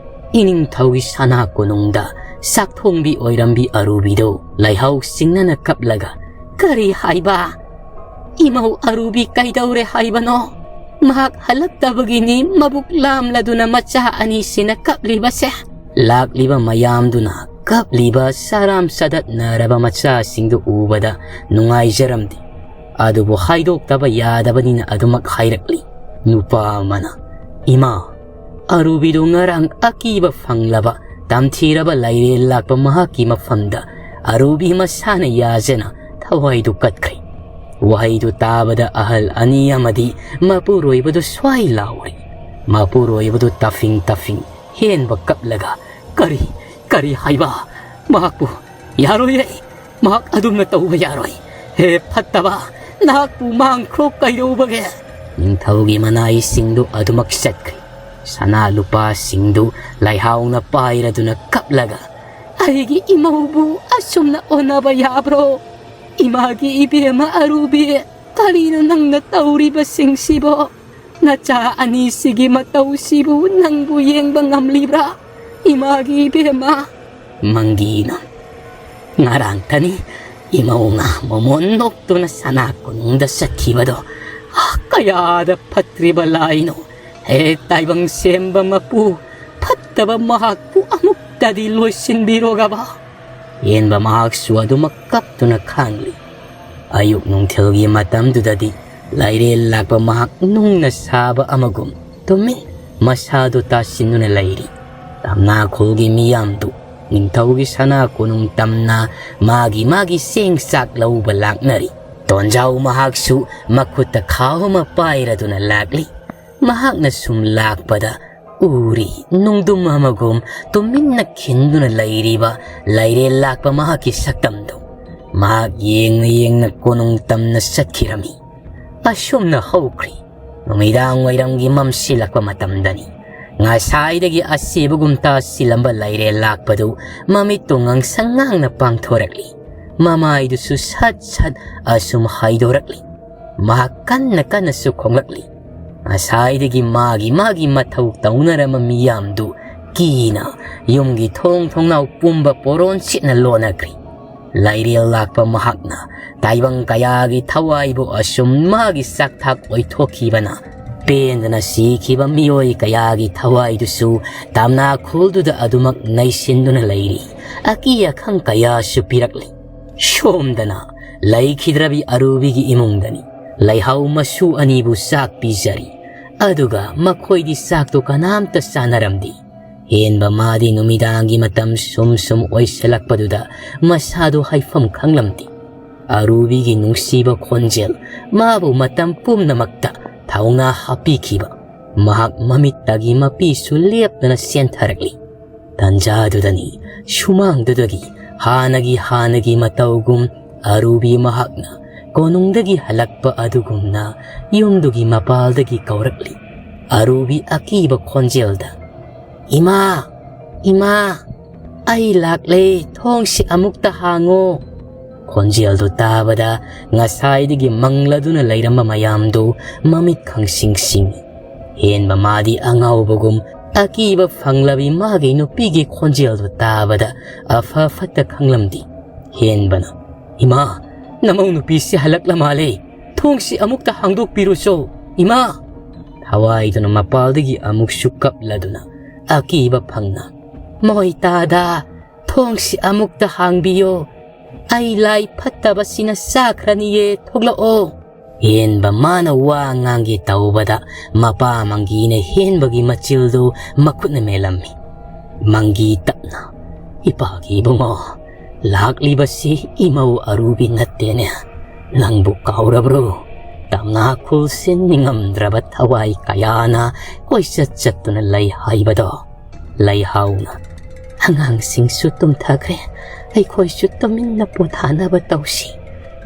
ꯏꯅꯤꯡꯊꯧꯒꯤ ꯁꯅꯥ ꯀꯣꯅꯨꯡꯗ ꯆꯥꯛꯊꯣꯡꯕꯤ ꯑꯣꯏꯔꯝꯕꯤ ꯑꯔꯨꯕꯤꯗꯨ ꯂꯩꯍꯥꯎ ꯁꯤꯡꯅꯅ ꯀꯞꯂꯒ, 'ꯀꯔꯤ ꯍꯥꯏꯕ? ꯏꯃꯧ ꯑꯔꯨꯕꯤ ꯀꯩꯗꯧꯔꯦ ꯍꯥꯏꯕꯅꯣ? ꯃꯍꯥꯛ ꯍꯜꯂꯛꯇꯕꯒꯤꯅꯤ ꯃꯕꯨꯛ ꯂꯥꯝꯂꯗꯨꯅ ꯃꯆꯥ ꯑꯅꯤꯁꯤꯅ ꯀꯞꯂꯤꯕꯁꯦ.'" ꯂꯥꯛꯂꯤꯕ ꯃꯌꯥꯝꯗꯨꯅ ꯀꯞꯂꯤꯕ ꯆꯔꯥꯝ ꯆꯗꯠꯅꯔꯕ ꯃꯆꯥꯁꯤꯡꯗꯨ ꯎꯕꯗ ꯅꯨꯡꯉꯥꯏꯖꯔꯝꯗꯦ꯫ ꯑꯗꯨꯕꯨ ꯍꯥꯏꯗꯣꯛꯇꯕ ꯌꯥꯗꯕꯅꯤꯅ ꯑꯗꯨꯃꯛ ꯍꯥꯏꯔꯛꯂꯤ꯫ ꯅꯨꯄꯥ ꯑꯃꯅ, "ꯏꯃꯥ, ꯑꯔꯨꯕꯤꯗꯨ ꯉꯔꯥꯡ ꯑꯀꯤꯕ ꯐꯪꯂꯕ ꯇꯝꯊꯤꯔꯕ ꯂꯥꯏꯔꯦꯜ ꯂꯥꯛꯄ ꯃꯍꯥꯛꯀꯤ ꯃꯐꯝꯗ ꯑꯔꯨꯕꯤ ꯃꯁꯥꯅ ꯌꯥꯖꯅ ꯊꯋꯥꯏꯗꯨ ꯀꯠꯈ꯭ꯔꯦ꯫" ꯋꯥꯍꯩꯗꯨ ꯇꯥꯕꯗ ꯑꯍꯜ ꯑꯅꯤ ꯑꯃꯗꯤ ꯃꯄꯨꯔꯣꯏꯕꯗꯨ ꯁ꯭ꯋꯥꯏ ꯂꯥꯎꯔꯦ꯫ ꯃꯄꯨꯔꯣꯏꯕꯗꯨ ꯇꯐꯤꯡ ꯇꯐꯤꯡ ꯍꯦꯟꯕ ꯀꯞꯂꯒ, "ꯀꯔꯤ, ꯀꯔꯤ ꯍꯥꯏꯕ? ꯃꯍꯥꯛꯄꯨ ꯌꯥꯔꯣꯏꯌꯦ꯫ ꯃꯍꯥꯛ ꯑꯗꯨꯝꯅ ꯇꯧꯕ ꯌꯥꯔꯣꯏ꯫ ꯍꯦ ꯐꯠꯇꯕ, ꯅꯍꯥꯛꯄꯨ ꯃꯥꯡꯈ꯭ꯔꯣ ꯀꯩꯗꯧꯕꯒꯦ?" ꯅꯤꯡꯊꯧꯒꯤ ꯃꯅꯥꯏꯁꯤꯡꯗꯨ ꯑꯗꯨꯃꯛ ꯆꯠꯈ꯭ꯔꯦ꯫ ꯁꯅꯥ ꯂꯨꯄꯥꯁꯤꯡꯗꯨ ꯂꯩꯍꯥꯎꯅ ꯄꯥꯏꯔꯗꯨꯅ ꯀꯞꯂꯒ, "ꯑꯩꯒꯤ ꯏꯃꯧꯕꯨ ꯑꯁꯨꯝꯅ ꯑꯣꯟꯅꯕ ꯌꯥꯕ꯭ꯔꯣ? ꯏꯃꯥꯒꯤ ꯏꯕꯦꯝꯃ ꯑꯔꯨꯕꯤ, ꯀꯔꯤꯅꯣ ꯅꯪꯅ ꯇꯧꯔꯤꯕꯁꯤꯡꯁꯤꯕꯣ? ꯅꯆꯥ ꯑꯅꯤꯁꯤꯒꯤ ꯃꯇꯧꯁꯤꯕꯨ ꯅꯪꯕꯨ ꯌꯦꯡꯕ ꯉꯝꯂꯤꯕ꯭ꯔꯥ? ꯏꯃꯥꯒꯤ ꯏꯕꯦꯝꯃ꯫ ꯃꯪꯒꯤꯅ ꯉꯔꯥꯡꯇꯅꯤ ꯏꯃꯧ ꯉꯥ ꯃꯃꯣꯟ ꯅꯣꯛꯇꯨꯅ ꯁꯅꯥ ꯀꯣꯅꯨꯡꯗ ꯆꯠꯈꯤꯕꯗꯣ꯫ ꯀꯌꯥꯗ ꯐꯠꯇ꯭ꯔꯤꯕ ꯂꯥꯏꯅꯣ! ꯍꯦ ꯇꯥꯏꯕꯪ ꯁꯦꯝꯕ ꯃꯄꯨ, ꯐꯠꯇꯕ ꯃꯍꯥꯛꯄꯨ ꯑꯃꯨꯛꯇꯗꯤ ꯂꯣꯏꯁꯤꯟꯕꯤꯔꯣꯒꯕ꯫ ꯍꯦꯟꯕ ꯃꯍꯥꯛꯁꯨ ꯑꯗꯨꯃꯛ ꯀꯞꯇꯨꯅ ꯈꯥꯡꯂꯤ꯫ ꯑꯌꯨꯛ ꯅꯨꯡꯊꯤꯜꯒꯤ ꯃꯇꯝꯗꯨꯗꯗꯤ ꯂꯥꯏꯔꯦꯜ ꯂꯥꯛꯄ ꯃꯍꯥꯛ ꯅꯨꯡꯅ ꯁꯥꯕ ꯑꯃꯒꯨꯝ ꯇꯨꯃꯤꯟ ꯃꯁꯥꯗꯨ ꯇꯥꯁꯤꯟꯗꯨꯅ ꯂꯩꯔꯤ꯫ ꯇꯝꯅꯥꯈꯨꯜꯒꯤ ꯃꯤꯌꯥꯝꯗꯨ ꯅꯤꯡꯊꯧꯒꯤ ꯁꯅꯥ ꯀꯣꯅꯨꯡ ꯇꯝꯅ ꯃꯥꯒꯤ ꯃꯥꯒꯤ ꯆꯦꯡ ꯆꯥꯛ ꯂꯧꯕ ꯂꯥꯛꯅꯔꯤ꯫ ꯇꯣꯟꯖꯥꯎ ꯃꯍꯥꯛꯁꯨ ꯃꯈꯨꯠꯇ ꯈꯥꯎ ꯑꯃ ꯄꯥꯏꯔꯗꯨꯅ ꯂꯥꯛꯂꯤ꯫ ꯃꯍꯥꯛꯅ ꯁꯨꯝ ꯂꯥꯛꯄꯗ ꯎꯔꯤ ꯅꯨꯡꯗꯨꯝ ꯑꯃꯒꯨꯝ ꯇꯨꯃꯤꯟꯅ ꯈꯤꯟꯗꯨꯅ ꯂꯩꯔꯤꯕ ꯂꯥꯏꯔꯦꯜ ꯂꯥꯛꯄ ꯃꯍꯥꯛꯀꯤ ꯁꯛꯇꯝꯗꯨ꯫ ꯃꯍꯥꯛ ꯌꯦꯡꯅ ꯌꯦꯡꯅ ꯀꯣꯅꯨꯡ ꯇꯝꯅ ꯆꯠꯈꯤꯔꯝꯃꯤ꯫ ꯑꯁꯨꯝꯅ ꯍꯧꯈ꯭ꯔꯤ꯫ ꯅꯨꯃꯤꯗꯥꯡ ꯋꯥꯏꯔꯝꯒꯤ ꯃꯝꯁꯤꯜꯂꯛꯄ ꯃꯇꯝꯗꯅꯤ꯫ ꯉꯁꯥꯏꯗꯒꯤ ꯑꯁꯤꯕꯒꯨꯝ ꯇꯥꯁꯤꯜꯂꯝꯕ ꯂꯥꯏꯔꯦꯜ ꯂꯥꯛꯄꯗꯨ ꯃꯃꯤꯠꯇꯨ ꯉꯥꯡꯁꯪ ꯉꯥꯡꯅ ꯄꯥꯡꯊꯣꯔꯛꯂꯤ꯫ ꯃꯃꯥꯏꯗꯨꯁꯨ ꯁꯠ ꯁꯠ ꯑꯁꯨꯝ ꯍꯥꯏꯗꯣꯔꯛꯂꯤ꯫ ꯃꯍꯥꯛ ꯀꯟꯅ ꯀꯟꯅꯁꯨ ꯈꯣꯡꯂꯛꯂꯤ꯫ ꯉꯁꯥꯏꯗꯒꯤ ꯃꯥꯒꯤ ꯃꯥꯒꯤ ꯃꯊꯧ ꯇꯧꯅꯔꯝꯕ ꯃꯤꯌꯥꯝꯗꯨ ꯀꯤꯅ ꯌꯨꯝꯒꯤ ꯊꯣꯡ ꯊꯣꯡꯅꯥꯎ ꯄꯨꯝꯕ ꯄꯣꯔꯣꯟ ꯁꯤꯠꯅ ꯂꯣꯟꯅꯈ꯭ꯔꯤ꯫ ꯂꯥꯏꯔꯦꯜ ꯂꯥꯛꯄ ꯃꯍꯥꯛꯅ ꯇꯥꯏꯕꯪ ꯀꯌꯥꯒꯤ ꯊꯋꯥꯏꯕꯨ ꯑꯁꯨꯝ ꯃꯥꯒꯤ ꯆꯥꯛꯊꯥꯛ ꯑꯣꯏꯊꯣꯛꯈꯤꯕꯅ ꯄꯦꯟꯗꯅ ꯁꯤꯈꯤꯕ ꯃꯤꯑꯣꯏ ꯀꯌꯥꯒꯤ ꯊꯋꯥꯏꯗꯨꯁꯨ ꯇꯝꯅꯥꯈꯨꯜꯗꯨꯗ ꯑꯗꯨꯃꯛ ꯅꯩꯁꯤꯟꯗꯨꯅ ꯂꯩꯔꯤ꯫ ꯑꯀꯤ ꯑꯈꯪ ꯀꯌꯥꯁꯨ ꯄꯤꯔꯛꯂꯤ꯫ ꯁꯣꯝꯗꯅ ꯂꯩꯈꯤꯗ꯭ꯔꯕꯤ ꯑꯔꯨꯕꯤꯒꯤ ꯏꯃꯨꯡꯗꯅꯤ ꯂꯩꯍꯥꯎ ꯃꯁꯨ ꯑꯅꯤꯕꯨ ꯆꯥꯛ ꯄꯤꯖꯔꯤ꯫ ꯑꯗꯨꯒ ꯃꯈꯣꯏꯗꯤ ꯆꯥꯛꯇꯨ ꯀꯅꯥꯝꯇ ꯆꯥꯅꯔꯝꯗꯦ꯫ ꯍꯦꯟꯕ ꯃꯥꯗꯤ ꯅꯨꯃꯤꯗꯥꯡꯒꯤ ꯃꯇꯝ ꯁꯨꯝ ꯁꯨꯝ ꯑꯣꯏꯁꯤꯜꯂꯛꯄꯗꯨꯗ ꯃꯁꯥꯗꯨ ꯍꯥꯏꯐꯝ ꯈꯪꯂꯝꯗꯦ꯫ ꯑꯔꯨꯕꯤꯒꯤ ꯅꯨꯡꯁꯤꯕ ꯈꯣꯟꯖꯦꯜ ꯃꯥꯕꯨ ꯃꯇꯝ ꯄꯨꯝꯅꯃꯛꯇ ꯊꯧꯅꯥ ꯍꯥꯞꯄꯤꯈꯤꯕ꯫ ꯃꯍꯥꯛ ꯃꯃꯤꯠꯇꯒꯤ ꯃꯄꯤꯁꯨ ꯂꯦꯞꯇꯅ ꯆꯦꯟꯊꯔꯛꯂꯤ꯫ ꯇꯟꯖꯥꯗꯨꯗꯅꯤ ꯁꯨꯃꯥꯡꯗꯨꯗꯒꯤ ꯍꯥꯟꯅꯒꯤ ꯍꯥꯟꯅꯒꯤ ꯃꯇꯧꯒꯨꯝ ꯑꯔꯨꯕꯤ ꯃꯍꯥꯛꯅ ꯀꯣꯅꯨꯡꯗꯒꯤ ꯍꯜꯂꯛꯄ ꯑꯗꯨꯒꯨꯝꯅ ꯌꯨꯝꯗꯨꯒꯤ ꯃꯄꯥꯜꯗꯒꯤ ꯀꯧꯔꯛꯂꯤ꯫ ꯑꯔꯨꯕꯤ ꯑꯀꯤꯕ ꯈꯣꯟꯖꯦꯜꯗ, "ꯏꯃꯥ, ꯏꯃꯥ, ꯑꯩ ꯂꯥꯛꯂꯦ, ꯊꯣꯡꯁꯤ ꯑꯃꯨꯛꯇ ꯍꯥꯡꯉꯣ"꯫ ꯈꯣꯟꯖꯦꯜꯗꯨ ꯇꯥꯕꯗ ꯉꯁꯥꯏꯗꯒꯤ ꯃꯪꯂꯗꯨꯅ ꯂꯩꯔꯝꯕ ꯃꯌꯥꯝꯗꯨ ꯃꯃꯤꯠ ꯈꯪꯁꯤꯡ ꯁꯤꯡꯏ꯫ ꯍꯦꯟꯕ ꯃꯥꯗꯤ ꯑꯉꯥꯎꯕꯒꯨꯝ ꯑꯀꯤꯕ ꯐꯪꯂꯕꯤ ꯃꯥꯒꯤ ꯅꯨꯄꯤꯒꯤ ꯈꯣꯟꯖꯦꯜꯗꯨ ꯇꯥꯕꯗ ꯑꯐ ꯐꯠꯇ ꯈꯪꯂꯝꯗꯦ꯫ ꯍꯦꯟꯕꯅ, "ꯏꯃꯥ, ꯅꯃꯧ ꯅꯨꯄꯤꯁꯤ ꯍꯜꯂꯛꯂ ꯃꯥꯜꯂꯦ꯫ ꯊꯣꯡꯁꯤ ꯑꯃꯨꯛꯇ ꯍꯥꯡꯗꯣꯛꯄꯤꯔꯨꯆꯣ, ꯏꯃꯥ!" ꯊꯋꯥꯏꯗꯨꯅ ꯃꯄꯥꯜꯗꯒꯤ ꯑꯃꯨꯛꯁꯨ ꯀꯞꯂꯗꯨꯅ ꯑꯀꯤꯕ ꯐꯪꯅ, "ꯃꯣꯏ ꯇꯥꯗ, ꯊꯣꯡꯁꯤ ꯑꯃꯨꯛꯇ ꯍꯥꯡꯕꯤꯌꯣ꯫ ꯑꯩ ꯂꯥꯏ ꯐꯠꯇꯕꯁꯤꯅ ꯆꯥꯈ꯭ꯔꯅꯤꯌꯦ, ꯊꯣꯛꯂꯛꯑꯣ!" ꯍꯦꯟꯕ ꯃꯥꯅ ꯋꯥ ꯉꯥꯡꯒꯦ ꯇꯧꯕꯗ ꯃꯄꯥ ꯃꯪꯒꯤꯅ ꯍꯦꯟꯕꯒꯤ ꯃꯆꯤꯜꯗꯨ ꯃꯈꯨꯠꯅ ꯃꯦꯜꯂꯝꯃꯤ꯫ ꯃꯪꯒꯤ ꯇꯞꯅ, "ꯏꯄꯥꯒꯤ ꯏꯕꯨꯡꯉꯣ, ꯂꯥꯛꯂꯤꯕꯁꯤ ꯏꯃꯧ ꯑꯔꯨꯕꯤ ꯅꯠꯇꯦꯅꯦ꯫ ꯅꯪꯕꯨ ꯀꯥꯎꯔꯕ꯭ꯔꯣ? ꯇꯝꯅꯥ ꯈꯨꯜꯁꯦ ꯅꯤꯡꯉꯝꯗ꯭ꯔꯕ ꯊꯋꯥꯏ ꯀꯌꯥꯅ ꯀꯣꯏꯆꯠ ꯆꯠꯇꯨꯅ ꯂꯩ ꯍꯥꯏꯕꯗꯣ?" ꯂꯩꯍꯥꯎꯅ, "ꯑꯉꯥꯡꯁꯤꯡꯁꯨ ꯇꯨꯝꯊꯈ꯭ꯔꯦ, ꯑꯩꯈꯣꯏꯁꯨ ꯇꯨꯃꯤꯟꯅ ꯄꯣꯊꯥꯅꯕ ꯇꯧꯁꯤ,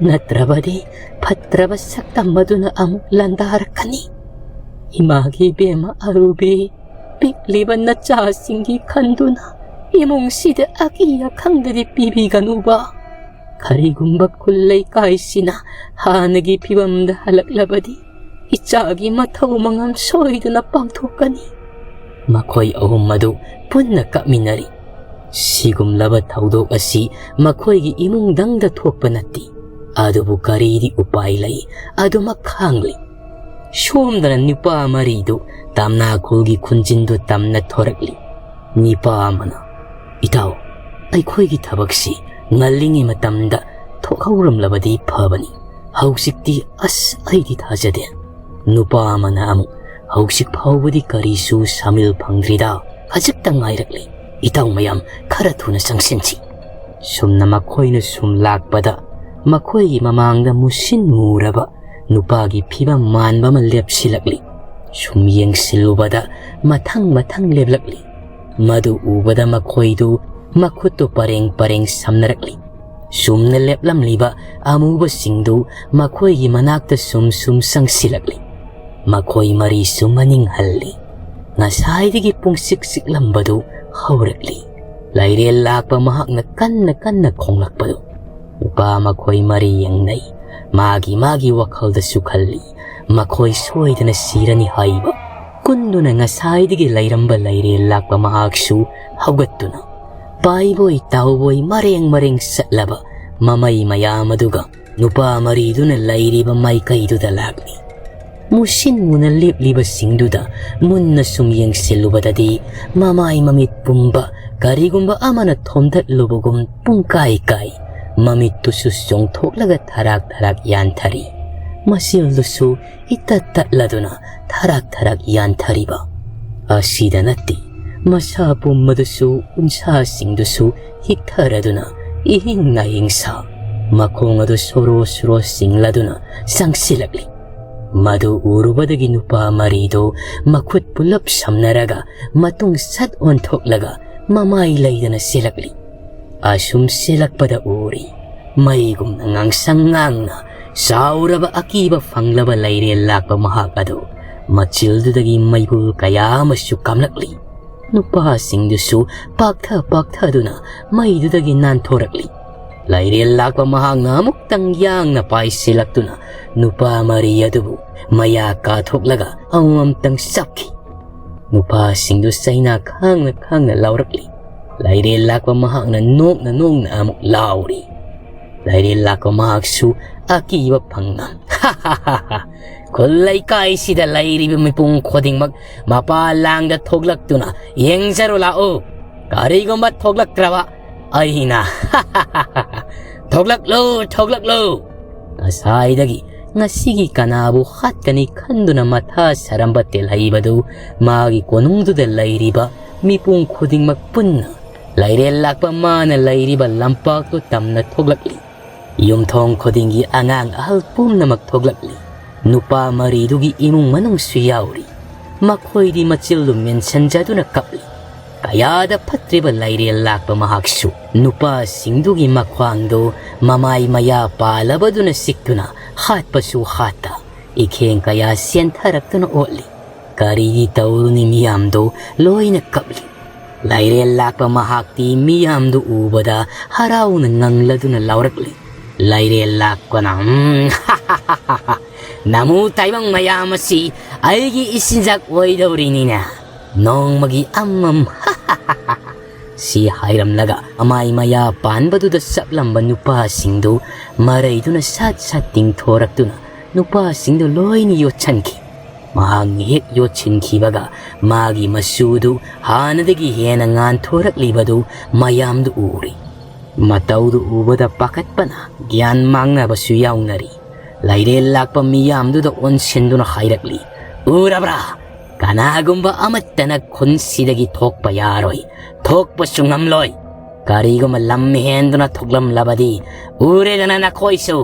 ꯅꯠꯇ꯭ꯔꯕꯗꯤ ꯐꯠꯇ꯭ꯔꯕ ꯁꯛꯇꯝ ꯑꯗꯨꯅ ꯑꯃꯨꯛ ꯂꯥꯟꯗꯥꯔꯛꯀꯅꯤ꯫ ꯏꯃꯥꯒꯤ ꯏꯕꯦꯝꯃ ꯑꯔꯨꯕꯤ, ꯄꯤꯛꯂꯤꯕ ꯅꯆꯥꯁꯤꯡꯒꯤ ꯈꯟꯗꯨꯅ ꯏꯃꯨꯡꯁꯤꯗ ꯑꯀꯤ ꯑꯈꯪꯗꯗꯤ ꯄꯤꯕꯤꯒꯅꯨꯕ꯫ ꯀꯔꯤꯒꯨꯝꯕ ꯈꯨꯜ ꯂꯩꯀꯥꯏꯁꯤꯅ ꯍꯥꯟꯅꯒꯤ ꯐꯤꯕꯝꯗ ꯍꯜꯂꯛꯂꯕꯗꯤ ꯏꯆꯥꯒꯤ ꯃꯊꯧ ꯃꯉꯝ ꯁꯣꯏꯗꯅ ꯄꯥꯡꯊꯣꯛꯀꯅꯤ꯫" ꯃꯈꯣꯏ ꯑꯍꯨꯝ ꯑꯗꯨ ꯄꯨꯟꯅ ꯀꯞꯃꯤꯟꯅꯔꯤ꯫ ꯁꯤꯒꯨꯝꯂꯕ ꯊꯧꯗꯣꯛ ꯑꯁꯤ ꯃꯈꯣꯏꯒꯤ ꯏꯃꯨꯡꯗꯪꯗ ꯊꯣꯛꯄ ꯅꯠꯇꯦ꯫ ꯑꯗꯨꯕꯨ ꯀꯔꯤꯗꯤ ꯎꯄꯥꯏ ꯂꯩ, ꯑꯗꯨꯃꯛ ꯈꯥꯡꯂꯤ꯫ ꯁꯣꯝꯗꯅ ꯅꯨꯄꯥ ꯃꯔꯤꯗꯨ ꯇꯝꯅꯥ ꯈꯨꯜꯒꯤ ꯈꯨꯟꯖꯤꯟꯗꯨ ꯇꯝꯅ ꯊꯣꯔꯛꯂꯤ꯫ ꯅꯨꯄꯥ ꯑꯃꯅ, "ꯏꯇꯥꯎ, ꯑꯩꯈꯣꯏꯒꯤ ꯊꯕꯛꯁꯤ ꯉꯜꯂꯤꯉꯩ ꯃꯇꯝꯗ ꯊꯣꯛꯍꯧꯔꯝꯂꯕꯗꯤ ꯐꯕꯅꯤ꯫ ꯍꯧꯖꯤꯛꯇꯤ ꯑꯁ ꯑꯩꯗꯤ ꯊꯥꯖꯗꯦ꯫" ꯅꯨꯄꯥ ꯑꯃꯅ ꯑꯃꯨꯛ, "ꯍꯧꯖꯤꯛ ꯐꯥꯎꯕꯗꯤ ꯀꯔꯤꯁꯨ ꯁꯥꯃꯤꯜ ꯐꯪꯗ꯭ꯔꯤꯗ, ꯈꯖꯤꯛꯇ ꯉꯥꯏꯔꯛꯂꯤ꯫ ꯏꯇꯥꯎ ꯃꯌꯥꯝ ꯈꯔ ꯊꯨꯅ ꯆꯪꯁꯤꯟꯁꯤ꯫" ꯁꯨꯝꯅ ꯃꯈꯣꯏꯅ ꯁꯨꯝ ꯂꯥꯛꯄꯗ ꯃꯈꯣꯏꯒꯤ ꯃꯃꯥꯡꯗ ꯃꯨꯁꯤꯟ ꯃꯨꯔꯕ ꯅꯨꯄꯥꯒꯤ ꯐꯤꯕꯝ ꯃꯥꯟꯕ ꯑꯃ ꯂꯦꯞꯁꯤꯜꯂꯛꯂꯤ꯫ ꯁꯨꯝ ꯌꯦꯡꯁꯤꯜꯂꯨꯕꯗ ꯃꯊꯪ ꯃꯊꯪ ꯂꯦꯞꯂꯛꯂꯤ꯫ ꯃꯗꯨ ꯎꯕꯗ ꯃꯈꯣꯏꯗꯨ ꯃꯈꯨꯠꯇꯨ ꯄꯔꯦꯡ ꯄꯔꯦꯡ ꯁꯝꯅꯔꯛꯂꯤ꯫ ꯁꯨꯝꯅ ꯂꯦꯞꯂꯝꯂꯤꯕ ꯑꯃꯨꯕꯁꯤꯡꯗꯨ ꯃꯈꯣꯏꯒꯤ ꯃꯅꯥꯛꯇ ꯁꯨꯝ ꯁꯨꯝ ꯆꯪꯁꯤꯜꯂꯛꯂꯤ꯫ ꯃꯈꯣꯏ ꯃꯔꯤꯁꯨ ꯃꯅꯤꯡ ꯍꯜꯂꯤ꯫ ꯉꯁꯥꯏꯗꯒꯤ ꯄꯨꯡꯆꯤꯛ ꯆꯤꯛꯂꯝꯕꯗꯨ ꯍꯧꯔꯛꯂꯤ꯫ ꯂꯥꯏꯔꯦꯜ ꯂꯥꯛꯄ ꯃꯍꯥꯛꯅ ꯀꯟꯅ ꯀꯟꯅ ꯈꯣꯡꯂꯛꯄꯗꯨ꯫ ꯅꯨꯄꯥ ꯃꯈꯣꯏ ꯃꯔꯤ ꯌꯦꯡꯅꯩ꯫ ꯃꯥꯒꯤ ꯃꯥꯒꯤ ꯋꯥꯈꯜꯗꯁꯨ ꯈꯜꯂꯤ, ꯃꯈꯣꯏ ꯁꯣꯏꯗꯅ ꯁꯤꯔꯅꯤ ꯍꯥꯏꯕ꯫ ꯀꯨꯟꯗꯨꯅ ꯉꯁꯥꯏꯗꯒꯤ ꯂꯩꯔꯝꯕ ꯂꯩꯔꯦꯜ ꯂꯥꯛꯄ ꯃꯍꯥꯛꯁꯨ ꯍꯧꯒꯠꯇꯨꯅ ꯄꯥꯏꯕꯣꯏ ꯇꯥꯎꯕꯣꯏ ꯃꯔꯦꯡ ꯃꯔꯦꯡ ꯆꯠꯂꯕ ꯃꯃꯩ ꯃꯌꯥꯝ ꯑꯗꯨꯒ ꯅꯨꯄꯥ ꯃꯔꯤꯗꯨꯅ ꯂꯩꯔꯤꯕ ꯃꯥꯏꯀꯩꯗꯨꯗ ꯂꯥꯛꯂꯤ꯫ ꯃꯨꯁꯤꯟ ꯃꯨꯅ ꯂꯦꯞꯂꯤꯕꯁꯤꯡꯗꯨꯗ ꯃꯨꯟꯅ ꯁꯨꯝ ꯌꯦꯡꯁꯤꯜꯂꯨꯕꯗꯗꯤ ꯃꯃꯥꯏ ꯃꯃꯤꯠ ꯄꯨꯝꯕ ꯀꯔꯤꯒꯨꯝꯕ ꯑꯃꯅ ꯊꯣꯝꯗꯠꯂꯨꯕꯒꯨꯝ ꯄꯨꯡꯀꯥꯏ ꯀꯥꯏ꯫ ꯃꯃꯤꯠꯇꯨꯁꯨ ꯆꯣꯡꯊꯣꯛꯂꯒ ꯊꯔꯥꯛ ꯊꯔꯥꯛ ꯌꯥꯟꯊꯔꯤ꯫ ꯃꯆꯤꯜꯗꯨꯁꯨ ꯏꯇꯠ ꯇꯠꯂꯗꯨꯅ ꯊꯔꯥꯛ ꯊꯔꯥꯛ ꯌꯥꯟꯊꯔꯤꯕ꯫ ꯑꯁꯤꯗ ꯅꯠꯇꯦ, ꯃꯁꯥ ꯄꯨꯝꯕꯗꯨꯁꯨ ꯎꯟꯁꯥꯁꯤꯡꯗꯨꯁꯨ ꯍꯤꯛꯊꯔꯗꯨꯅ ꯏꯍꯤꯡ ꯅꯥꯍꯤꯡ ꯁꯥ, ꯃꯈꯣꯡ ꯑꯗꯨ ꯁꯣꯔꯣ ꯁꯣꯔꯣ ꯆꯤꯡꯂꯗꯨꯅ ꯆꯪꯁꯤꯜꯂꯛꯂꯤ꯫ ꯃꯗꯨ ꯎꯔꯨꯕꯗꯒꯤ ꯅꯨꯄꯥ ꯃꯔꯤꯗꯨ ꯃꯈꯨꯠ ꯄꯨꯂꯞ ꯁꯝꯅꯔꯒ ꯃꯇꯨꯡ ꯁꯠ ꯑꯣꯟꯊꯣꯛꯂꯒ ꯃꯃꯥꯏ ꯂꯩꯗꯅ ꯆꯦꯜꯂꯛꯂꯤ꯫ ꯑꯁꯨꯝ ꯆꯦꯜꯂꯛꯄꯗ ꯎꯔꯤ, ꯃꯩꯒꯨꯝꯅ ꯉꯥꯡꯁꯪ ꯉꯥꯡꯅ ꯆꯥꯎꯔꯕ ꯑꯀꯤꯕ ꯐꯪꯂꯕ ꯂꯩꯔꯦꯜ ꯂꯥꯛꯄ ꯃꯍꯥꯛ ꯑꯗꯨ ꯃꯆꯤꯜꯗꯨꯗꯒꯤ ꯃꯩꯕꯨꯜ ꯀꯌꯥ ꯑꯃꯁꯨ ꯀꯥꯝꯂꯛꯂꯤ꯫ ꯅꯨꯄꯥꯁꯤꯡꯗꯨꯁꯨ ꯄꯥꯛꯊ ꯄꯥꯛꯊꯗꯨꯅ ꯃꯩꯗꯨꯗꯒꯤ ꯅꯥꯟꯊꯣꯔꯛꯂꯤ꯫ ꯂꯩꯔꯦꯜ ꯂꯥꯛꯄ ꯃꯍꯥꯛꯅ ꯑꯃꯨꯛꯇꯪ ꯌꯥꯡꯅ ꯄꯥꯏꯁꯤꯜꯂꯛꯇꯨꯅ ꯅꯨꯄꯥ ꯃꯔꯤ ꯑꯗꯨꯕꯨ ꯃꯌꯥ ꯀꯥꯊꯣꯛꯂꯒ ꯑꯃꯃꯝꯇꯪ ꯆꯞꯈꯤ꯫ ꯅꯨꯄꯥꯁꯤꯡꯗꯨ ꯆꯩꯅꯥ ꯈꯥꯡꯅ ꯈꯥꯡꯅ ꯂꯥꯎꯔꯛꯂꯤ꯫ ꯂꯩꯔꯦꯜ ꯂꯥꯛꯄ ꯃꯍꯥꯛꯅ ꯅꯣꯛꯅ ꯅꯣꯛꯅ ꯑꯃꯨꯛ ꯂꯥꯎꯔꯤ꯫ ꯂꯩꯔꯦꯜ ꯂꯥꯛꯄ ꯃꯍꯥꯛꯁꯨ ꯑꯀꯤꯕ ꯐꯪꯅ, "ꯈꯨꯜ ꯂꯩꯀꯥꯏꯁꯤꯗ ꯂꯩꯔꯤꯕ ꯃꯤꯄꯨꯝ ꯈꯨꯗꯤꯡꯃꯛ ꯃꯄꯥ ꯂꯥꯡꯗ ꯊꯣꯛꯂꯛꯇꯨꯅ ꯌꯦꯡꯖꯔꯨ ꯂꯥꯛꯎ꯫ ꯀꯔꯤꯒꯨꯝꯕ ꯊꯣꯛꯂꯛꯇ꯭ꯔꯕ ꯑꯩꯅ ꯊꯣꯛꯂꯛꯂꯣ, ꯊꯣꯛꯂꯛꯂꯣ!" ꯉꯁꯥꯏꯗꯒꯤ ꯉꯁꯤꯒꯤ ꯀꯅꯥꯕꯨ ꯍꯥꯠꯀꯅꯤ ꯈꯟꯗꯨꯅ ꯃꯊꯥ ꯁꯥꯔꯝꯕ ꯇꯦꯜꯍꯩꯕꯗꯨ ꯃꯥꯒꯤ ꯀꯣꯅꯨꯡꯗꯨꯗ ꯂꯩꯔꯤꯕ ꯃꯤꯄꯨꯝ ꯈꯨꯗꯤꯡꯃꯛ ꯄꯨꯟꯅ ꯂꯩꯔꯦꯜ ꯂꯥꯛꯄ ꯃꯥꯅ ꯂꯩꯔꯤꯕ ꯂꯝꯄꯥꯛꯇꯨ ꯇꯝꯅ ꯊꯣꯛꯂꯛꯂꯤ꯫ ꯌꯨꯝꯊꯣꯡ ꯈꯨꯗꯤꯡꯒꯤ ꯑꯉꯥꯡ ꯑꯍꯜ ꯄꯨꯝꯅꯃꯛ ꯊꯣꯛꯂꯛꯂꯤ꯫ ꯅꯨꯄꯥ ꯃꯔꯤꯗꯨꯒꯤ ꯏꯃꯨꯡ ꯃꯅꯨꯡꯁꯨ ꯌꯥꯎꯔꯤ꯫ ꯃꯈꯣꯏꯗꯤ ꯃꯆꯤꯜꯗꯨ ꯃꯦꯟꯁꯤꯟꯖꯗꯨꯅ ꯀꯞꯂꯤ꯫ ꯀꯌꯥꯗ ꯐꯠꯇ꯭ꯔꯤꯕ ꯂꯩꯔꯦꯜ ꯂꯥꯛꯄ ꯃꯍꯥꯛꯁꯨ ꯅꯨꯄꯥꯁꯤꯡꯗꯨꯒꯤ ꯃꯈ꯭ꯋꯥꯡꯗꯨ ꯃꯃꯥꯏ ꯃꯌꯥ ꯄꯥꯜꯂꯕꯗꯨꯅ ꯆꯤꯛꯇꯨꯅ ꯍꯥꯠꯄꯁꯨ ꯍꯥꯠꯇ ꯏꯈꯦꯡ ꯀꯌꯥ ꯆꯦꯟꯊꯔꯛꯇꯨꯅ ꯑꯣꯠꯂꯤ꯫ ꯀꯔꯤꯒꯤ ꯇꯧꯔꯨꯅꯤ, ꯃꯤꯌꯥꯝꯗꯨ ꯂꯣꯏꯅ ꯀꯞꯂꯤ꯫ ꯂꯥꯏꯔꯦꯜ ꯂꯥꯛꯄ ꯃꯍꯥꯛꯇꯤ ꯃꯤꯌꯥꯝꯗꯨ ꯎꯕꯗ ꯍꯔꯥꯎꯅ ꯉꯪꯂꯗꯨꯅ ꯂꯥꯎꯔꯛꯂꯤ꯫ ꯂꯥꯏꯔꯦꯜ ꯂꯥꯛꯄꯅ, "ꯎꯝ, ꯅꯃꯨ ꯇꯥꯏꯕꯪ ꯃꯌꯥꯝ ꯑꯁꯤ ꯑꯩꯒꯤ ꯏꯆꯤꯟꯖꯥꯛ ꯑꯣꯏꯗꯧꯔꯤꯅꯤꯅꯦ, ꯅꯣꯡꯃꯒꯤ ꯑꯃꯝ, ꯁꯤ ꯍꯥꯏꯔꯝꯂꯒ ꯑꯃꯥꯏ ꯃꯌꯥ ꯄꯥꯟꯕꯗꯨꯗ ꯆꯞꯂꯝꯕ ꯅꯨꯄꯥꯁꯤꯡꯗꯨ ꯃꯔꯩꯗꯨꯅ ꯁꯠ ꯁꯠ ꯇꯤꯡꯊꯣꯔꯛꯇꯨꯅ ꯅꯨꯄꯥꯁꯤꯡꯗꯨ ꯂꯣꯏꯅ ꯌꯣꯠꯁꯤꯟꯈꯤ꯫ ꯃꯍꯥꯛꯅ ꯍꯦꯛ ꯌꯣꯠꯁꯤꯟꯈꯤꯕꯒ ꯃꯥꯒꯤ ꯃꯆꯨꯗꯨ ꯍꯥꯟꯅꯗꯒꯤ ꯍꯦꯟꯅ ꯉꯥꯟꯊꯣꯔꯛꯂꯤꯕꯗꯨ ꯃꯌꯥꯝꯗꯨ ꯎꯔꯤ꯫ ꯃꯇꯧꯗꯨ ꯎꯕꯗ ꯄꯥꯈꯠꯄꯅ ꯒ꯭ꯌꯥꯟ ꯃꯥꯡꯅꯕꯁꯨ ꯌꯥꯎꯅꯔꯤ꯫ ꯂꯥꯏꯔꯦꯜ ꯂꯥꯛꯄ ꯃꯤꯌꯥꯝꯗꯨꯗ ꯑꯣꯟꯁꯤꯟꯗꯨꯅ ꯍꯥꯏꯔꯛꯂꯤ, "ꯎꯔꯕ꯭ꯔꯥ? ꯀꯅꯥꯒꯨꯝꯕ ꯑꯃꯠꯇꯅ ꯈꯨꯟꯁꯤꯗꯒꯤ ꯊꯣꯛꯄ ꯌꯥꯔꯣꯏ, ꯊꯣꯛꯄꯁꯨ ꯉꯝꯂꯣꯏ꯫ ꯀꯔꯤꯒꯨꯝꯕ ꯂꯝ ꯍꯦꯟꯗꯨꯅ ꯊꯣꯛꯂꯝꯂꯕꯗꯤ ꯎꯔꯦꯗꯅ ꯅꯈꯣꯏꯁꯨ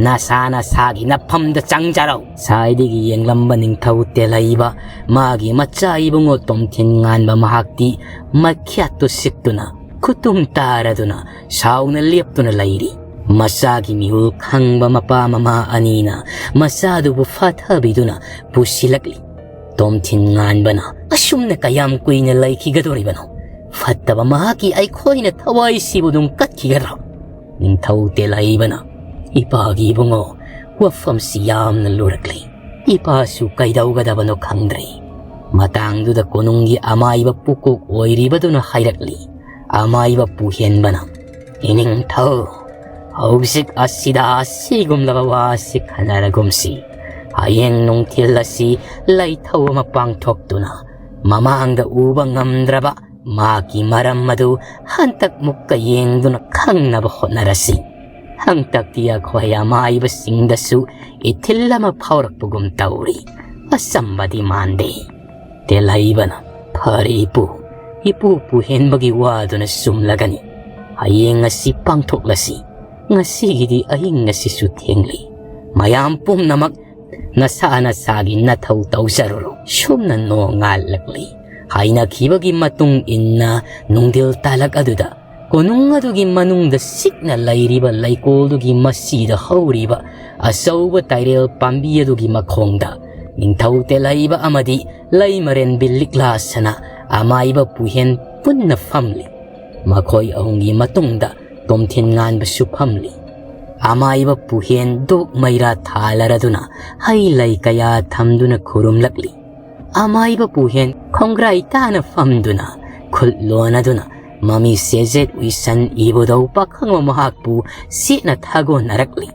ꯅꯁꯥ ꯅꯁꯥꯒꯤ ꯅꯐꯝꯗ ꯆꯪꯖꯔꯧ!" ꯁꯥꯏꯗꯒꯤ ꯌꯦꯡꯂꯝꯕ ꯅꯤꯡꯊꯧ ꯇꯦꯂꯩꯕ, ꯃꯥꯒꯤ ꯃꯆꯥ ꯏꯕꯨꯡꯉꯣ ꯇꯣꯝꯊꯤꯟ ꯉꯥꯟꯕ ꯃꯍꯥꯛꯇꯤ ꯃꯈ꯭ꯌꯥꯠꯇꯨ ꯁꯤꯛꯇꯨꯅ ꯈꯨꯇꯨꯝ ꯇꯥꯔꯗꯨꯅ ꯁꯥꯎꯅ ꯂꯦꯞꯇꯨꯅ ꯂꯩꯔꯤ꯫ ꯃꯆꯥꯒꯤ ꯃꯤꯍꯨꯜ ꯈꯪꯕ ꯃꯄꯥ ꯃꯃꯥ ꯑꯅꯤꯅ ꯃꯆꯥꯗꯨꯕꯨ ꯐꯥꯊꯕꯤꯗꯨꯅ ꯄꯨꯁꯤꯜꯂꯛꯂꯤ꯫ ꯇꯣꯝꯊꯤꯟ ꯉꯥꯟꯕꯅ, "ꯑꯁꯨꯝꯅ ꯀꯌꯥꯝ ꯀꯨꯏꯅ ꯂꯩꯈꯤꯒꯗꯧꯔꯤꯕꯅꯣ? ꯐꯠꯇꯕ ꯃꯍꯥꯛꯀꯤ ꯑꯩꯈꯣꯏꯅ ꯊꯋꯥꯏꯁꯤꯕꯨ ꯑꯗꯨꯝ ꯀꯠꯈꯤꯒꯗ꯭ꯔꯣ?" ꯅꯤꯡꯊꯧ ꯇꯦꯂꯩꯕꯅ, "ꯏꯄꯥꯒꯤ ꯏꯕꯨꯡꯉꯣ, ꯋꯥꯐꯝꯁꯤ ꯌꯥꯝꯅ ꯂꯨꯔꯛꯂꯤ꯫ ꯏꯄꯥꯁꯨ ꯀꯩꯗꯧꯒꯗꯕꯅꯣ ꯈꯪꯗ꯭ꯔꯦ꯫" ꯃꯇꯥꯡꯗꯨꯗ ꯀꯣꯅꯨꯡꯒꯤ ꯑꯃꯥꯏꯕ ꯄꯨꯀꯣꯛ ꯑꯣꯏꯔꯤꯕꯗꯨꯅ ꯍꯥꯏꯔꯛꯂꯤ꯫ ꯑꯃꯥꯏꯕ ꯄꯨꯍꯦꯟꯕꯅ, "ꯏꯅꯤꯡꯊꯧ, ꯍꯧꯖꯤꯛ ꯑꯁꯤꯗ ꯑꯁꯤꯒꯨꯝꯂꯕ ꯋꯥ ꯑꯁꯤ ꯈꯟꯅꯔꯒꯨꯝꯁꯤ꯫ ꯍꯌꯦꯡ ꯅꯨꯡꯊꯤꯜ ꯑꯁꯤ ꯂꯩꯊꯧ ꯑꯃ ꯄꯥꯡꯊꯣꯛꯇꯨꯅ ꯃꯃꯥꯡꯗ ꯎꯕ ꯉꯝꯗ꯭ꯔꯕ ꯃꯥꯒꯤ ꯃꯔꯝ ꯑꯗꯨ ꯍꯟꯇꯛ ꯃꯨꯛꯀ ꯌꯦꯡꯗꯨꯅ ꯈꯪꯅꯕ ꯍꯣꯠꯅꯔꯁꯤ꯫ ꯍꯟꯇꯛꯇꯤ ꯑꯩꯈꯣꯏ ꯑꯃꯥꯏꯕꯁꯤꯡꯗꯁꯨ ꯏꯊꯤꯜ ꯑꯃ ꯐꯥꯎꯔꯛꯄꯒꯨꯝ ꯇꯧꯔꯤ꯫ ꯑꯆꯝꯕꯗꯤ ꯃꯥꯟꯗꯦ꯫" ꯇꯦꯂꯩꯕꯅ, "ꯐꯔꯦ ꯏꯄꯨ, ꯏꯄꯨ ꯄꯨꯍꯦꯟꯕꯒꯤ ꯋꯥꯗꯨꯅ ꯆꯨꯝꯂꯒꯅꯤ꯫ ꯍꯌꯦꯡ ꯑꯁꯤ ꯄꯥꯡꯊꯣꯛꯂꯁꯤ꯫ ꯉꯁꯤꯒꯤꯗꯤ ꯑꯍꯤꯡ ꯑꯁꯤꯁꯨ ꯊꯦꯡꯂꯤ꯫ ꯃꯌꯥꯝ ꯄꯨꯝꯅꯃꯛ ꯅꯁꯥ ꯅꯁꯥꯒꯤ ꯅꯊꯧ ꯇꯧꯖꯔꯨꯔꯣ꯫" ꯁꯨꯝꯅ ꯅꯣꯡꯉꯥꯜꯂꯛꯂꯤ꯫ ꯍꯥꯏꯅꯈꯤꯕꯒꯤ ꯃꯇꯨꯡ ꯏꯟꯅ ꯅꯨꯡꯊꯤꯜ ꯇꯥꯂꯛ ꯑꯗꯨꯗ ꯀꯣꯅꯨꯡ ꯑꯗꯨꯒꯤ ꯃꯅꯨꯡꯗ ꯆꯤꯛꯅ ꯂꯩꯔꯤꯕ ꯂꯩꯀꯣꯜꯗꯨꯒꯤ ꯃꯁꯤꯗ ꯍꯧꯔꯤꯕ ꯑꯆꯧꯕ ꯇꯥꯏꯔꯦꯜ ꯄꯥꯝꯕꯤ ꯑꯗꯨꯒꯤ ꯃꯈꯣꯡꯗ ꯅꯤꯡꯊꯧ ꯇꯦꯂꯩꯕ ꯑꯃꯗꯤ ꯂꯩꯃꯔꯦꯟꯕꯤ ꯂꯤꯛꯂꯥꯁꯅ ꯑꯃꯥꯏꯕ ꯄꯨꯍꯦꯟ ꯄꯨꯟꯅ ꯐꯝꯂꯤ꯫ ꯃꯈꯣꯏ ꯑꯍꯨꯝꯒꯤ ꯃꯇꯨꯡꯗ ꯇꯣꯝꯊꯤꯟ ꯉꯥꯟꯕꯁꯨ ꯐꯝꯂꯤ꯫ ꯑꯃꯥꯏꯕ ꯄꯨꯍꯦꯟ ꯗꯨꯛ ꯃꯩꯔꯥ ꯊꯥꯂꯔꯗꯨꯅ ꯍꯩ ꯂꯩ ꯀꯌꯥ ꯊꯝꯗꯨꯅ ꯈꯨꯔꯨꯝꯂꯛꯂꯤ꯫ ꯑꯃꯥꯏꯕ ꯄꯨꯍꯦꯟ ꯈꯣꯡꯒ꯭ꯔꯥꯏ ꯇꯥꯅ ꯐꯝꯗꯨꯅ ꯈꯨꯠ ꯂꯣꯟꯅꯗꯨꯅ ꯃꯃꯤ ꯁꯦꯖꯦꯠ ꯎꯏꯁꯟ ꯏꯕꯨꯙꯧ ꯄꯥꯈꯪꯕ ꯃꯍꯥꯛꯄꯨ ꯁꯦꯠꯅ ꯊꯥꯒꯣꯟꯅꯔꯛꯂꯤ꯫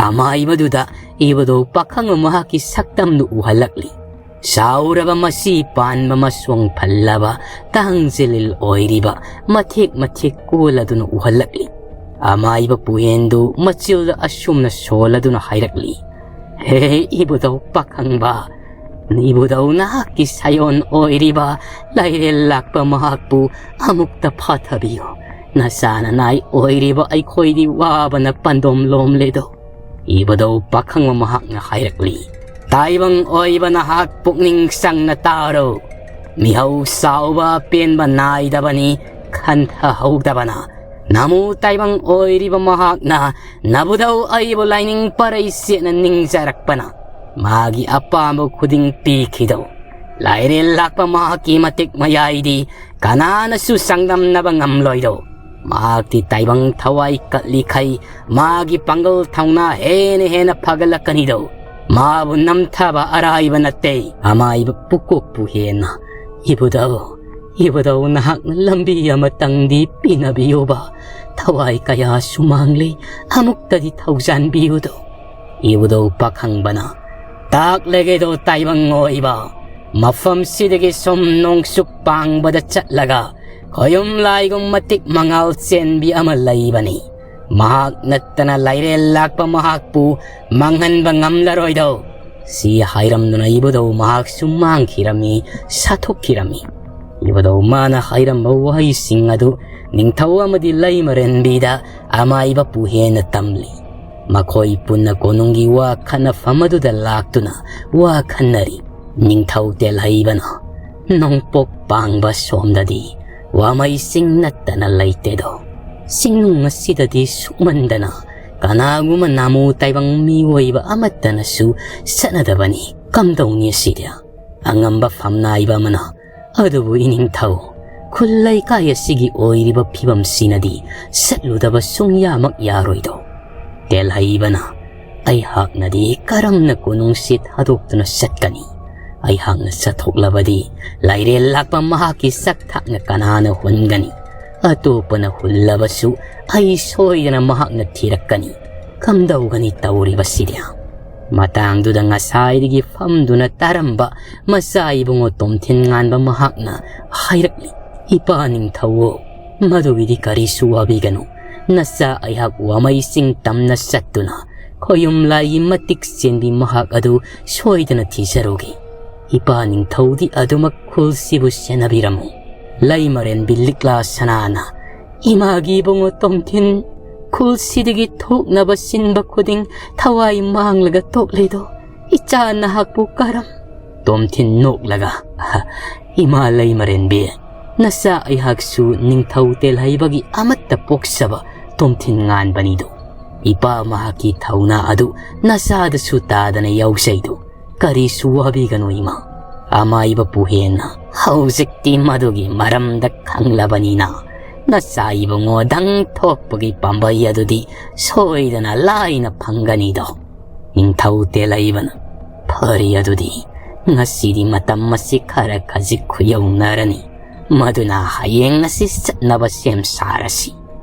ꯑꯃꯥꯏꯕꯗꯨꯗ ꯏꯕꯨꯙꯧ ꯄꯥꯈꯪꯕ ꯃꯍꯥꯛꯀꯤ ꯁꯛꯇꯝꯗꯨ ꯎꯍꯜꯂꯛꯂꯤ꯫ ꯆꯥꯎꯔꯕ ꯃꯆꯤ ꯄꯥꯟꯕ ꯃꯁꯣꯡ ꯐꯜꯂꯕ ꯇꯥꯡꯖꯤꯂꯤꯜ ꯑꯣꯏꯔꯤꯕ ꯃꯊꯦꯛ ꯃꯊꯦꯛ ꯀꯣꯜꯂꯗꯨꯅ ꯎꯍꯜꯂꯛꯂꯤ꯫ ꯑꯃꯥꯏꯕ ꯄꯨꯍꯦꯟꯗꯨ ꯃꯆꯤꯜꯗ ꯑꯁꯨꯝꯅ ꯁꯣꯜꯂꯗꯨꯅ ꯍꯥꯏꯔꯛꯂꯤ, "ꯍꯦ ꯏꯕꯨꯙꯧ ꯄꯥꯈꯪꯕ, ꯏꯕꯨꯙꯧ ꯅꯍꯥꯛꯀꯤ ꯁꯥꯌꯣꯟ ꯑꯣꯏꯔꯤꯕ ꯂꯥꯏꯔꯦꯜ ꯂꯥꯛꯄ ꯃꯍꯥꯛꯄꯨ ꯑꯃꯨꯛꯇ ꯐꯥꯊꯕꯤꯌꯨ꯫ ꯅꯆꯥ ꯅꯅꯥꯏ ꯑꯣꯏꯔꯤꯕ ꯑꯩꯈꯣꯏꯗꯤ ꯋꯥꯕꯅ ꯄꯥꯟꯗꯣꯝ ꯂꯣꯝꯂꯦꯗꯣ꯫" ꯏꯕꯨꯙꯧ ꯄꯥꯈꯪꯕ ꯃꯍꯥꯛꯅ ꯍꯥꯏꯔꯛꯂꯤ, "ꯇꯥꯏꯕꯪ ꯑꯣꯏꯕ ꯅꯍꯥꯛ ꯄꯨꯛꯅꯤꯡ ꯆꯪꯅ ꯇꯥꯔꯣ꯫ ꯃꯤꯍꯧ ꯆꯥꯎꯕ ꯄꯦꯟꯕ ꯅꯥꯏꯗꯕꯅꯤ ꯈꯟꯊꯍꯧꯗꯕꯅ꯫ ꯅꯃꯨ ꯇꯥꯏꯕꯪ ꯑꯣꯏꯔꯤꯕ ꯃꯍꯥꯛꯅ ꯅꯕꯨꯙꯧ ꯑꯩꯕꯨ ꯂꯥꯏꯅꯤꯡ ꯄꯔꯩ ꯆꯦꯠꯅ ꯅꯤꯡꯖꯔꯛꯄꯅ ꯃꯥꯒꯤ ꯑꯄꯥꯝꯕ ꯈꯨꯗꯤꯡ ꯄꯤꯈꯤꯗꯧ꯫ ꯂꯥꯏꯔꯦꯜ ꯂꯥꯛꯄ ꯃꯍꯥꯛꯀꯤ ꯃꯇꯤꯛ ꯃꯌꯥꯏꯗꯤ ꯀꯅꯥꯅꯁꯨ ꯆꯥꯡꯗꯝꯅꯕ ꯉꯝꯂꯣꯏꯗꯧ꯫ ꯃꯍꯥꯛꯇꯤ ꯇꯥꯏꯕꯪ ꯊꯋꯥꯏ ꯀꯠꯂꯤꯈꯩ ꯃꯥꯒꯤ ꯄꯥꯡꯒꯜ ꯊꯧꯅꯥ ꯍꯦꯟꯅ ꯍꯦꯟꯅ ꯐꯒꯠꯂꯛꯀꯅꯤꯗꯧ꯫ ꯃꯥꯕꯨ ꯅꯝꯊꯕ ꯑꯔꯥꯏꯕ ꯅꯠꯇꯦ꯫" ꯑꯃꯥꯏꯕ ꯄꯨꯀꯣꯛꯄꯨ ꯍꯦꯟꯅ, "ꯏꯕꯨꯙꯧ, ꯏꯕꯨꯙꯧ ꯅꯍꯥꯛꯅ ꯂꯝꯕꯤ ꯑꯃꯇꯪꯗꯤ ꯄꯤꯅꯕꯤꯌꯨꯕ꯫ ꯊꯋꯥꯏ ꯀꯌꯥꯁꯨ ꯃꯥꯡꯂꯦ, ꯑꯃꯨꯛꯇꯗꯤ ꯊꯧꯖꯥꯟꯕꯤꯌꯨꯗꯣ꯫" ꯏꯕꯨꯙꯧ ꯄꯥꯈꯪꯕꯅ, "ꯇꯥꯛꯂꯒꯦꯗꯣ ꯇꯥꯏꯕꯪ ꯑꯣꯏꯕ, ꯃꯐꯝꯁꯤꯗꯒꯤ ꯁꯨꯝ ꯅꯣꯡꯆꯨꯞ ꯄꯥꯡꯕꯗ ꯆꯠꯂꯒ ꯈꯣꯌꯨꯝ ꯂꯥꯏꯒꯨꯝ ꯃꯇꯤꯛ ꯃꯉꯥꯜ ꯆꯦꯟꯕꯤ ꯑꯃ ꯂꯩꯕꯅꯤ꯫ ꯃꯍꯥꯛ ꯅꯠꯇꯅ ꯂꯥꯏꯔꯦꯜ ꯂꯥꯛꯄ ꯃꯍꯥꯛꯄꯨ ꯃꯥꯡꯍꯟꯕ ꯉꯝꯂꯔꯣꯏꯗꯧ꯫" ꯁꯤ ꯍꯥꯏꯔꯝꯗꯨꯅ ꯏꯕꯨꯙꯧ ꯃꯍꯥꯛꯁꯨ ꯃꯥꯡꯈꯤꯔꯝꯃꯤ, ꯁꯥꯊꯣꯛꯈꯤꯔꯝꯃꯤ꯫ ꯏꯕꯨꯙꯧ ꯃꯥꯅ ꯍꯥꯏꯔꯝꯕ ꯋꯥꯍꯩꯁꯤꯡ ꯑꯗꯨ ꯅꯤꯡꯊꯧ ꯑꯃꯗꯤ ꯂꯩꯃꯔꯦꯟꯕꯤꯗ ꯑꯃꯥꯏꯕ ꯄꯨꯍꯦꯟꯅ ꯇꯝꯂꯤ꯫ ꯃꯈꯣꯏ ꯄꯨꯟꯅ ꯀꯣꯅꯨꯡꯒꯤ ꯋꯥ ꯈꯟꯅꯐꯝ ꯑꯗꯨꯗ ꯂꯥꯛꯇꯨꯅ ꯋꯥ ꯈꯟꯅꯔꯤ꯫ ꯅꯤꯡꯊꯧ ꯇꯦꯜꯍꯩꯕꯅ, "ꯅꯣꯡꯄꯣꯛ ꯄꯥꯡꯕ ꯁꯣꯝꯗꯗꯤ ꯋꯥꯃꯩꯁꯤꯡ ꯅꯠꯇꯅ ꯂꯩꯇꯦꯗꯣ꯫ ꯆꯤꯡꯅꯨꯡ ꯑꯁꯤꯗꯗꯤ ꯁꯨꯛꯃꯟꯗꯅ ꯀꯅꯥꯒꯨꯝꯕ ꯅꯥꯃꯨ ꯇꯥꯏꯕꯪ ꯃꯤꯑꯣꯏꯕ ꯑꯃꯠꯇꯅꯁꯨ ꯆꯠꯅꯗꯕꯅꯤ꯫ ꯀꯝꯗꯧꯅꯤ ꯑꯁꯤꯗꯤ?" ꯑꯉꯝꯕ ꯐꯝꯅꯥꯏꯕ ꯑꯃꯅ, "ꯑꯗꯨꯕꯨ ꯏꯅꯤꯡꯊꯧ, ꯈꯨꯜ ꯂꯩꯀꯥꯏ ꯑꯁꯤꯒꯤ ꯑꯣꯏꯔꯤꯕ ꯐꯤꯕꯝꯁꯤꯅꯗꯤ ꯆꯠꯂꯨꯗꯕ ꯁꯨꯡꯌꯥꯃꯛ ꯌꯥꯔꯣꯏꯗꯣ꯫ ꯇꯦꯜꯍꯩꯕꯅ, "ꯑꯩꯍꯥꯛꯅꯗꯤ ꯀꯔꯝꯅ ꯀꯣꯅꯨꯡꯁꯤ ꯊꯥꯗꯣꯛꯇꯨꯅ ꯆꯠꯀꯅꯤ? ꯑꯩꯍꯥꯛꯅ ꯆꯠꯊꯣꯛꯂꯕꯗꯤ ꯂꯥꯏꯔꯦꯜ ꯂꯥꯛꯄ ꯃꯍꯥꯛꯀꯤ ꯆꯥꯛꯊꯥꯛꯅ ꯀꯅꯥꯅ ꯍꯨꯟꯒꯅꯤ? ꯑꯇꯣꯞꯄꯅ ꯍꯨꯜꯂꯕꯁꯨ ꯑꯩ ꯁꯣꯏꯗꯅ ꯃꯍꯥꯛꯅ ꯊꯤꯔꯛꯀꯅꯤ꯫ ꯀꯝꯗꯧꯒꯅꯤ ꯇꯧꯔꯤꯕꯁꯤꯗꯤ?" ꯃꯇꯥꯡꯗꯨꯗ ꯉꯁꯥꯏꯗꯒꯤ ꯐꯝꯗꯨꯅ ꯇꯥꯔꯝꯕ ꯃꯆꯥ ꯏꯕꯨꯡꯉꯣ ꯇꯣꯝꯊꯤꯟ ꯉꯥꯟꯕ ꯃꯍꯥꯛꯅ ꯍꯥꯏꯔꯛꯂꯤ, "ꯏꯄꯥ ꯅꯤꯡꯊꯧ, ꯃꯗꯨꯒꯤꯗꯤ ꯀꯔꯤꯁꯨ ꯋꯥꯕꯤꯒꯅꯨ꯫ ꯅꯆꯥ ꯑꯩꯍꯥꯛ ꯋꯥꯃꯩ ꯆꯤꯡ ꯇꯝꯅ ꯆꯠꯇꯨꯅ ꯈꯣꯌꯨꯝ ꯂꯥꯏꯒꯤ ꯃꯇꯤꯛ ꯆꯦꯟꯕꯤ ꯃꯍꯥꯛ ꯑꯗꯨ ꯁꯣꯏꯗꯅ ꯊꯤꯖꯔꯨꯒꯦ꯫ ꯏꯄꯥ ꯅꯤꯡꯊꯧꯗꯤ ꯑꯗꯨꯃꯛ ꯈꯨꯜꯁꯤꯕꯨ ꯁꯦꯟꯅꯕꯤꯔꯝꯃꯨ꯫" ꯂꯩꯃꯔꯦꯟꯕꯤ ꯂꯤꯛꯂꯥ ꯁꯅꯥꯅ, "ꯏꯃꯥꯒꯤ ꯏꯕꯨꯡꯉꯣ ꯇꯣꯝꯊꯤꯟ, ꯈꯨꯜꯁꯤꯗꯒꯤ ꯊꯣꯛꯅꯕ ꯁꯤꯟꯕ ꯈꯨꯗꯤꯡ ꯊꯋꯥꯏ ꯃꯥꯡꯂꯒ ꯇꯣꯛꯂꯤꯗꯣ ꯏꯆꯥ ꯅꯍꯥꯛꯄꯨ ꯀꯔꯝ?" ꯇꯣꯝꯊꯤꯟ ꯅꯣꯛꯂꯒ, "ꯏꯃꯥ ꯂꯩꯃꯔꯦꯟꯕꯤ, ꯅꯆꯥ ꯑꯩꯍꯥꯛꯁꯨ ꯅꯤꯡꯊꯧ ꯇꯦꯜꯍꯩꯕꯒꯤ ꯑꯃꯠꯇ ꯄꯣꯛꯆꯕ ꯇꯣꯝꯊꯤꯟ ꯉꯥꯟꯕꯅꯤꯗꯣ꯫ ꯏꯄꯥ ꯃꯍꯥꯛꯀꯤ ꯊꯧꯅꯥ ꯑꯗꯨ ꯅꯆꯥꯗꯁꯨ ꯇꯥꯗꯅ ꯌꯥꯎꯖꯩꯗꯣ꯫ ꯀꯔꯤꯁꯨ ꯋꯥꯕꯤꯒꯅꯨ ꯏꯃꯥ꯫ ꯑꯃꯥꯏꯕꯄꯨ ꯍꯦꯟꯅ ꯍꯧꯖꯤꯛꯇꯤ ꯃꯗꯨꯒꯤ ꯃꯔꯝꯗ ꯈꯪꯂꯕꯅꯤꯅ ꯅꯆꯥ ꯏꯕꯨꯡꯉꯣꯗꯪ ꯊꯣꯛꯄꯒꯤ ꯄꯥꯝꯕꯩ ꯑꯗꯨꯗꯤ ꯁꯣꯏꯗꯅ ꯂꯥꯏꯅ ꯐꯪꯒꯅꯤꯗꯣ꯫" ꯅꯤꯡꯊꯧ ꯇꯦꯜꯍꯩꯕꯅ, "ꯐꯔꯦ ꯑꯗꯨꯗꯤ, ꯉꯁꯤꯗꯤ ꯃꯇꯝ ꯑꯁꯤ ꯈꯔ ꯈꯖꯤꯛ ꯈꯨꯌꯧꯅꯔꯅꯤ꯫ ꯃꯗꯨꯅ ꯍꯌꯦꯡ ꯑꯁꯤ ꯆꯠꯅꯕ ꯁꯦꯝ ꯁꯥꯔꯁꯤ꯫"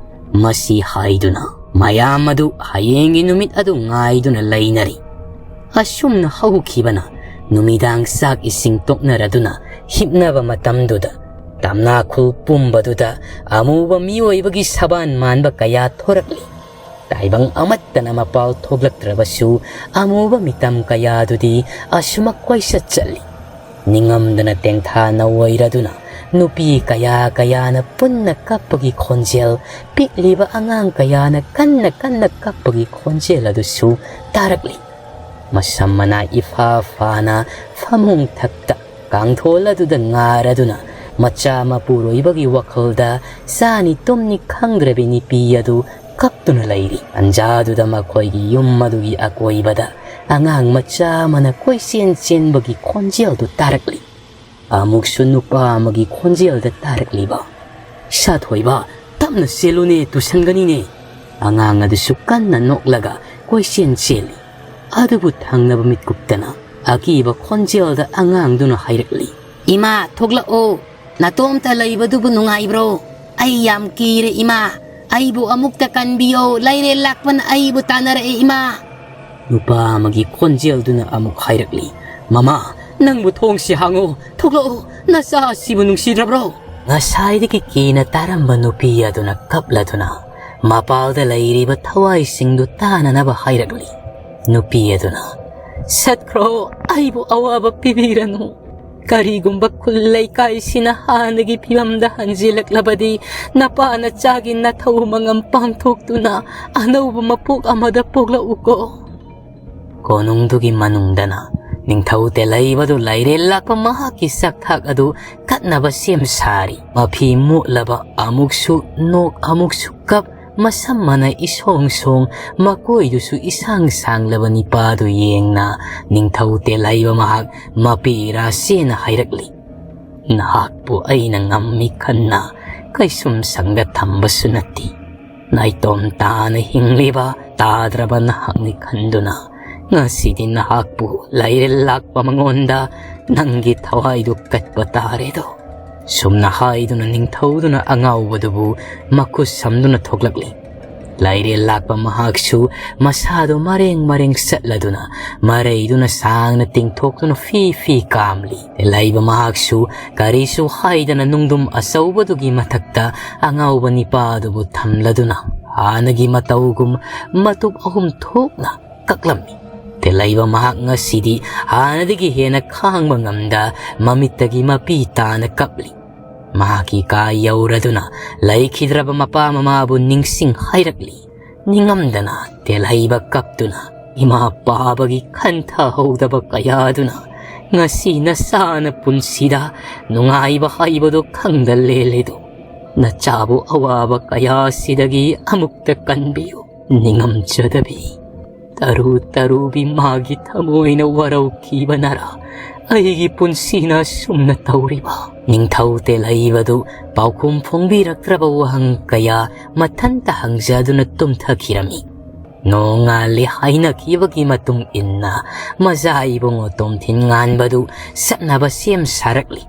ꯃꯁꯤ ꯍꯥꯏꯗꯨꯅ ꯃꯌꯥꯝ ꯑꯗꯨ ꯍꯌꯦꯡꯒꯤ ꯅꯨꯃꯤꯠ ꯑꯗꯨ ꯉꯥꯏꯗꯨꯅ ꯂꯩꯅꯔꯤ꯫ ꯑꯁꯨꯝꯅ ꯍꯧꯈꯤꯕꯅ ꯅꯨꯃꯤꯗꯥꯡ ꯆꯥꯛ ꯏꯁꯤꯡ ꯇꯣꯛꯅꯔꯗꯨꯅ ꯍꯤꯞꯅꯕ ꯃꯇꯝꯗꯨꯗ ꯇꯝꯅꯥꯈꯨꯜ ꯄꯨꯝꯕꯗꯨꯗ ꯑꯃꯨꯕ ꯃꯤꯑꯣꯏꯕꯒꯤ ꯁꯕꯥꯟ ꯃꯥꯟꯕ ꯀꯌꯥ ꯊꯣꯔꯛꯂꯤ꯫ ꯇꯥꯏꯕꯪ ꯑꯃꯠꯇꯅ ꯃꯄꯥꯜ ꯊꯣꯛꯂꯛꯇ꯭ꯔꯕꯁꯨ ꯑꯃꯨꯕ ꯃꯤꯇꯝ ꯀꯌꯥꯗꯨꯗꯤ ꯑꯁꯨꯃꯛ ꯀꯣꯏꯆꯠ ꯆꯠꯂꯤ꯫ ꯅꯤꯡꯉꯝꯗꯅ ꯇꯦꯡꯊꯥ ꯅꯧꯋꯩꯔꯗꯨꯅ ꯅꯨꯄꯤ ꯀꯌꯥ ꯀꯌꯥꯅ ꯄꯨꯟꯅ ꯀꯞꯄꯒꯤ ꯈꯣꯟꯖꯦꯜ, ꯄꯤꯛꯂꯤꯕ ꯑꯉꯥꯡ ꯀꯌꯥꯅ ꯀꯟꯅ ꯀꯟꯅ ꯀꯞꯄꯒꯤ ꯈꯣꯟꯖꯦꯜ ꯑꯗꯨꯁꯨ ꯇꯥꯔꯛꯂꯤ꯫ ꯃꯁꯝ ꯃꯅꯥ ꯏꯐꯥ ꯐꯥꯅ ꯐꯃꯨꯡ ꯊꯛꯇ ꯀꯥꯡꯊꯣꯜ ꯑꯗꯨꯗ ꯉꯥꯔꯗꯨꯅ ꯃꯆꯥ ꯃꯄꯨꯔꯣꯏꯕꯒꯤ ꯋꯥꯈꯜꯗ ꯆꯥꯅꯤ ꯇꯨꯝꯅꯤ ꯈꯪꯗ꯭ꯔꯕꯤ ꯅꯨꯄꯤ ꯑꯗꯨ ꯀꯞꯇꯨꯅ ꯂꯩꯔꯤ꯫ ꯇꯟꯖꯥꯗꯨꯗ ꯃꯈꯣꯏꯒꯤ ꯌꯨꯝ ꯑꯗꯨꯒꯤ ꯑꯀꯣꯏꯕꯗ ꯑꯉꯥꯡ ꯃꯆꯥ ꯑꯃꯅ ꯀꯣꯏꯆꯦꯟ ꯆꯦꯟꯕꯒꯤ ꯈꯣꯟꯖꯦꯜꯗꯨ ꯇꯥꯔꯛꯂꯤ꯫ ꯑꯃꯨꯛꯁꯨ ꯅꯨꯄꯥ ꯑꯃꯒꯤ ꯈꯣꯟꯖꯦꯜꯗ ꯇꯥꯔꯛꯂꯤꯕ, "ꯁꯥꯊꯣꯏꯕ, ꯇꯞꯅ ꯆꯦꯜꯂꯨꯅꯦ, ꯇꯨꯁꯟꯒꯅꯤꯅꯦ"꯫ ꯑꯉꯥꯡ ꯑꯗꯨꯁꯨ ꯀꯟꯅ ꯅꯣꯛꯂꯒ ꯀꯣꯏꯆꯦꯟ ꯆꯦꯜꯂꯤ꯫ ꯑꯗꯨꯕꯨ ꯊꯪꯅꯕ ꯃꯤꯠꯀꯨꯞꯇꯅ ꯑꯀꯤꯕ ꯈꯣꯟꯖꯦꯜꯗ ꯑꯉꯥꯡꯗꯨꯅ ꯍꯥꯏꯔꯛꯂꯤ, "ꯏꯃꯥ, ꯊꯣꯛꯂꯛꯑꯣ꯫ ꯅꯇꯣꯝꯇ ꯂꯩꯕꯗꯨꯕꯨ ꯅꯨꯡꯉꯥꯏꯕ꯭ꯔꯣ? ꯑꯩ ꯌꯥꯝ ꯀꯤꯔꯦ ꯏꯃꯥ꯫ ꯑꯩꯕꯨ ꯑꯃꯨꯛꯇ ꯀꯟꯕꯤꯌꯣ꯫ ꯂꯩꯔꯦꯜ ꯂꯥꯛꯄꯅ ꯑꯩꯕꯨ ꯇꯥꯟꯅꯔꯛꯑꯦ ꯏꯃꯥ"꯫ ꯅꯨꯄꯥ ꯑꯃꯒꯤ ꯈꯣꯟꯖꯦꯜꯗꯨꯅ ꯑꯃꯨꯛ ꯍꯥꯏꯔꯛꯂꯤ, "ꯃꯃꯥ, ꯅꯪꯕꯨ ꯊꯣꯡꯁꯤ ꯍꯥꯡꯉꯨ, ꯊꯣꯛꯂꯛꯑꯣ, ꯅꯆꯥ ꯑꯁꯤꯕꯨ ꯅꯨꯡꯁꯤꯗ꯭ꯔꯕ꯭ꯔꯣ?" ꯉꯁꯥꯏꯗꯒꯤ ꯀꯤꯅ ꯇꯥꯔꯝꯕ ꯅꯨꯄꯤ ꯑꯗꯨꯅ ꯀꯞꯂꯗꯨꯅ ꯃꯄꯥꯜꯗ ꯂꯩꯔꯤꯕ ꯊꯋꯥꯏꯁꯤꯡꯗꯨ ꯇꯥꯅꯅꯕ ꯍꯥꯏꯔꯛꯂꯤ꯫ ꯅꯨꯄꯤ ꯑꯗꯨꯅ, "ꯁꯠꯈ꯭ꯔꯣ, ꯑꯩꯕꯨ ꯑꯋꯥꯕ ꯄꯤꯕꯤꯔꯅꯨ꯫ ꯀꯔꯤꯒꯨꯝꯕ ꯈꯨꯜ ꯂꯩꯀꯥꯏꯁꯤꯅ ꯍꯥꯟꯅꯒꯤ ꯐꯤꯕꯝꯗ ꯍꯟꯖꯤꯜꯂꯛꯂꯕꯗꯤ, ꯅꯄꯥ ꯅꯆꯥꯒꯤ ꯅꯊꯧ ꯃꯉꯝ ꯄꯥꯡꯊꯣꯛꯇꯨꯅ ꯑꯅꯧꯕ ꯃꯄꯣꯛ ꯑꯃꯗ ꯄꯣꯛꯂꯛꯎꯀꯣ"꯫ ꯀꯣꯅꯨꯡꯗꯨꯒꯤ ꯃꯅꯨꯡꯗꯅ ꯅꯤꯡꯊꯧ ꯇꯦꯂꯩꯕꯗꯨ ꯂꯩꯔꯦꯜ ꯂꯥꯛꯄ ꯃꯍꯥꯛꯀꯤ ꯆꯥꯛꯊꯥꯛ ꯑꯗꯨ ꯀꯠꯅꯕ ꯁꯦꯝ ꯁꯥꯔꯤ꯫ ꯃꯐꯤ ꯃꯣꯠꯂꯕ, ꯑꯃꯨꯛꯁꯨ ꯅꯣꯛ ꯑꯃꯨꯛꯁꯨ ꯀꯞ, ꯃꯁꯝ ꯃꯅꯥꯏ ꯏꯁꯣꯡ ꯁꯣꯡ, ꯃꯀꯣꯏꯗꯨꯁꯨ ꯏꯁꯥꯡ ꯁꯥꯡꯂꯕ ꯅꯤꯄꯥꯗꯨ ꯌꯦꯡꯅ ꯅꯤꯡꯊꯧ ꯇꯦꯂꯩꯕ ꯃꯍꯥꯛ ꯃꯄꯤ ꯔꯥꯁꯦꯅ ꯍꯥꯏꯔꯛꯂꯤ, "ꯅꯍꯥꯛꯄꯨ ꯑꯩꯅ ꯉꯝꯃꯤ ꯈꯟꯅ ꯀꯩꯁꯨꯝ ꯁꯪꯗ ꯊꯝꯕꯁꯨ ꯅꯠꯇꯦ꯫ ꯅꯥꯏꯇꯣꯝ ꯇꯥꯅ ꯍꯤꯡꯂꯤꯕ ꯇꯥꯗ꯭ꯔꯕ ꯅꯍꯥꯛꯅꯤ ꯈꯟꯗꯨꯅ ꯉꯁꯤꯗꯤ ꯅꯍꯥꯛꯄꯨ ꯂꯩꯔꯦꯜ ꯂꯥꯛꯄ ꯃꯉꯣꯟꯗ ꯅꯪꯒꯤ ꯊꯋꯥꯏꯗꯨ ꯀꯠꯄ ꯇꯥꯔꯦꯗꯣ"꯫ ꯁꯨꯝꯅ ꯍꯥꯏꯗꯨꯅ ꯅꯤꯡꯊꯧꯗꯨꯅ ꯑꯉꯥꯎꯕꯗꯨꯕꯨ ꯃꯈꯨꯠ ꯁꯝꯗꯨꯅ ꯊꯣꯛꯂꯛꯂꯤ꯫ ꯂꯩꯔꯦꯜ ꯂꯥꯛꯄ ꯃꯍꯥꯛꯁꯨ ꯃꯁꯥꯗꯨ ꯃꯔꯦꯡ ꯃꯔꯦꯡ ꯆꯠꯂꯗꯨꯅ ꯃꯔꯩꯗꯨꯅ ꯁꯥꯡꯅ ꯇꯤꯡꯊꯣꯛꯇꯨꯅ ꯐꯤ ꯐꯤ ꯀꯥꯝꯂꯤ꯫ ꯂꯩꯕ ꯃꯍꯥꯛꯁꯨ ꯀꯔꯤꯁꯨ ꯍꯥꯏꯗꯅ ꯅꯨꯡꯗꯨꯝ ꯑꯆꯧꯕꯗꯨꯒꯤ ꯃꯊꯛꯇ ꯑꯉꯥꯎꯕ ꯅꯤꯄꯥꯗꯨꯕꯨ ꯊꯝꯂꯗꯨꯅ ꯍꯥꯟꯅꯒꯤ ꯃꯇꯧꯒꯨꯝ ꯃꯇꯨꯞ ꯑꯍꯨꯝ ꯊꯣꯛꯅ ꯀꯛꯂꯝꯃꯤ꯫ ꯇꯦꯂꯩꯕ ꯃꯍꯥꯛ ꯉꯁꯤꯗꯤ ꯍꯥꯟꯅꯗꯒꯤ ꯍꯦꯟꯅ ꯈꯥꯡꯕ ꯉꯝꯗ ꯃꯃꯤꯠꯇꯒꯤ ꯃꯄꯤ ꯇꯥꯅ ꯀꯞꯂꯤ꯫ ꯃꯍꯥꯛꯀꯤ ꯀꯥ ꯌꯧꯔꯗꯨꯅ ꯂꯩꯈꯤꯗ꯭ꯔꯕ ꯃꯄꯥ ꯃꯃꯥꯕꯨ ꯅꯤꯡꯁꯤꯡ ꯍꯥꯏꯔꯛꯂꯤ꯫ ꯅꯤꯡꯉꯝꯗꯅ ꯇꯦꯜꯍꯩꯕ ꯀꯞꯇꯨꯅ ꯏꯃꯥ ꯄꯥꯕꯒꯤ ꯈꯟꯊꯍꯧꯗꯕ ꯀꯌꯥꯗꯨꯅ ꯉꯁꯤ ꯅꯆꯥꯅ ꯄꯨꯟꯁꯤꯗ ꯅꯨꯡꯉꯥꯏꯕ ꯍꯥꯏꯕꯗꯨ ꯈꯪꯗ ꯂꯦꯜꯂꯦꯗꯣ꯫ ꯅꯆꯥꯕꯨ ꯑꯋꯥꯕ ꯀꯌꯥꯁꯤꯗꯒꯤ ꯑꯃꯨꯛꯇ ꯀꯟꯕꯤꯌꯨ꯫ ꯅꯤꯡꯉꯝꯖꯗꯕꯤ ꯇꯔꯨ ꯇꯔꯨꯕꯤ ꯃꯥꯒꯤ ꯊꯃꯣꯏꯅ ꯋꯥꯔꯧꯈꯤꯕꯅꯔꯥ ꯑꯩꯒꯤ ꯄꯨꯟꯁꯤꯅ ꯑꯁꯨꯝꯅ ꯇꯧꯔꯤꯕ? ꯅꯤꯡꯊꯧ ꯇꯦꯜꯍꯩꯕꯗꯨ ꯄꯥꯎꯈꯨꯝ ꯐꯣꯡꯕꯤꯔꯛꯇ꯭ꯔꯕ ꯋꯥꯍꯪ ꯀꯌꯥ ꯃꯊꯟꯇ ꯍꯪꯖꯗꯨꯅ ꯇꯨꯝꯊꯈꯤꯔꯝꯃꯤ꯫ ꯅꯣꯡꯉꯥꯜꯂꯦ ꯍꯥꯏꯅꯈꯤꯕꯒꯤ ꯃꯇꯨꯡ ꯏꯟꯅ ꯃꯆꯥ ꯏꯕꯨꯡꯉꯣ ꯇꯣꯝꯊꯤꯟ ꯉꯥꯟꯕꯗꯨ ꯆꯠꯅꯕ ꯁꯦꯝ ꯁꯥꯔꯛꯂꯤ꯫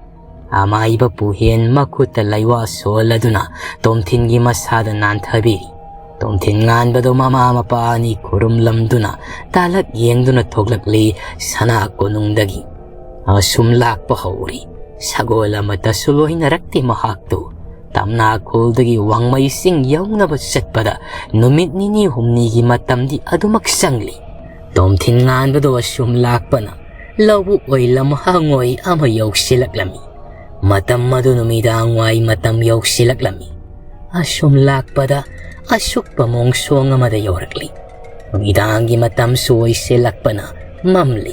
ꯑꯃꯥꯏꯕ ꯄꯨꯍꯦꯟ ꯃꯈꯨꯠꯇ ꯂꯩꯋꯥ ꯁꯣꯜꯂꯗꯨꯅ ꯇꯣꯝꯊꯤꯟꯒꯤ ꯃꯁꯥꯗ ꯅꯥꯟꯊꯕꯤꯔꯤ꯫ ꯇꯣꯝꯊꯤꯟ ꯉꯥꯟꯕꯗꯨ ꯃꯃꯥ ꯃꯄꯥ ꯑꯅꯤ ꯈꯨꯔꯨꯝꯂꯝꯗꯨꯅ ꯇꯥꯂꯛ ꯌꯦꯡꯗꯨꯅ ꯊꯣꯛꯂꯛꯂꯤ ꯁꯅꯥ ꯀꯣꯅꯨꯡꯗꯒꯤ꯫ ꯑꯁꯨꯝ ꯂꯥꯛꯄ ꯍꯧꯔꯤ꯫ ꯁꯒꯣꯜ ꯑꯃꯠꯇꯁꯨ ꯂꯣꯏꯅꯔꯛꯇꯦ ꯃꯍꯥꯛꯇꯨ꯫ ꯇꯝꯅꯥꯈꯣꯜꯗꯒꯤ ꯋꯥꯡꯃꯩ ꯆꯤꯡ ꯌꯧꯅꯕ ꯆꯠꯄꯗ ꯅꯨꯃꯤꯠ ꯅꯤꯅꯤ ꯍꯨꯝꯅꯤꯒꯤ ꯃꯇꯝꯗꯤ ꯑꯗꯨꯃꯛ ꯆꯪꯂꯤ꯫ ꯇꯣꯝꯊꯤꯟ ꯉꯥꯟꯕꯗꯣ ꯑꯁꯨꯝ ꯂꯥꯛꯄꯅ ꯂꯧꯕꯨꯛ ꯑꯣꯏ ꯂꯝꯍꯥꯡ ꯑꯣꯏ ꯑꯃ ꯌꯧꯁꯤꯜꯂꯛꯂꯝꯃꯤ꯫ ꯃꯇꯝ ꯑꯗꯨ ꯅꯨꯃꯤꯗꯥꯡ ꯋꯥꯏ ꯃꯇꯝ ꯌꯧꯁꯤꯜꯂꯛꯂꯝꯃꯤ꯫ ꯑꯁꯨꯝ ꯂꯥꯛꯄꯗ ꯑꯁꯨꯛꯄ ꯃꯣꯡꯁꯣꯡ ꯑꯃꯗ ꯌꯧꯔꯛꯂꯤ꯫ ꯅꯨꯃꯤꯗꯥꯡꯒꯤ ꯃꯇꯝꯁꯨ ꯑꯣꯏꯁꯤꯜꯂꯛꯄꯅ ꯃꯝꯂꯤ꯫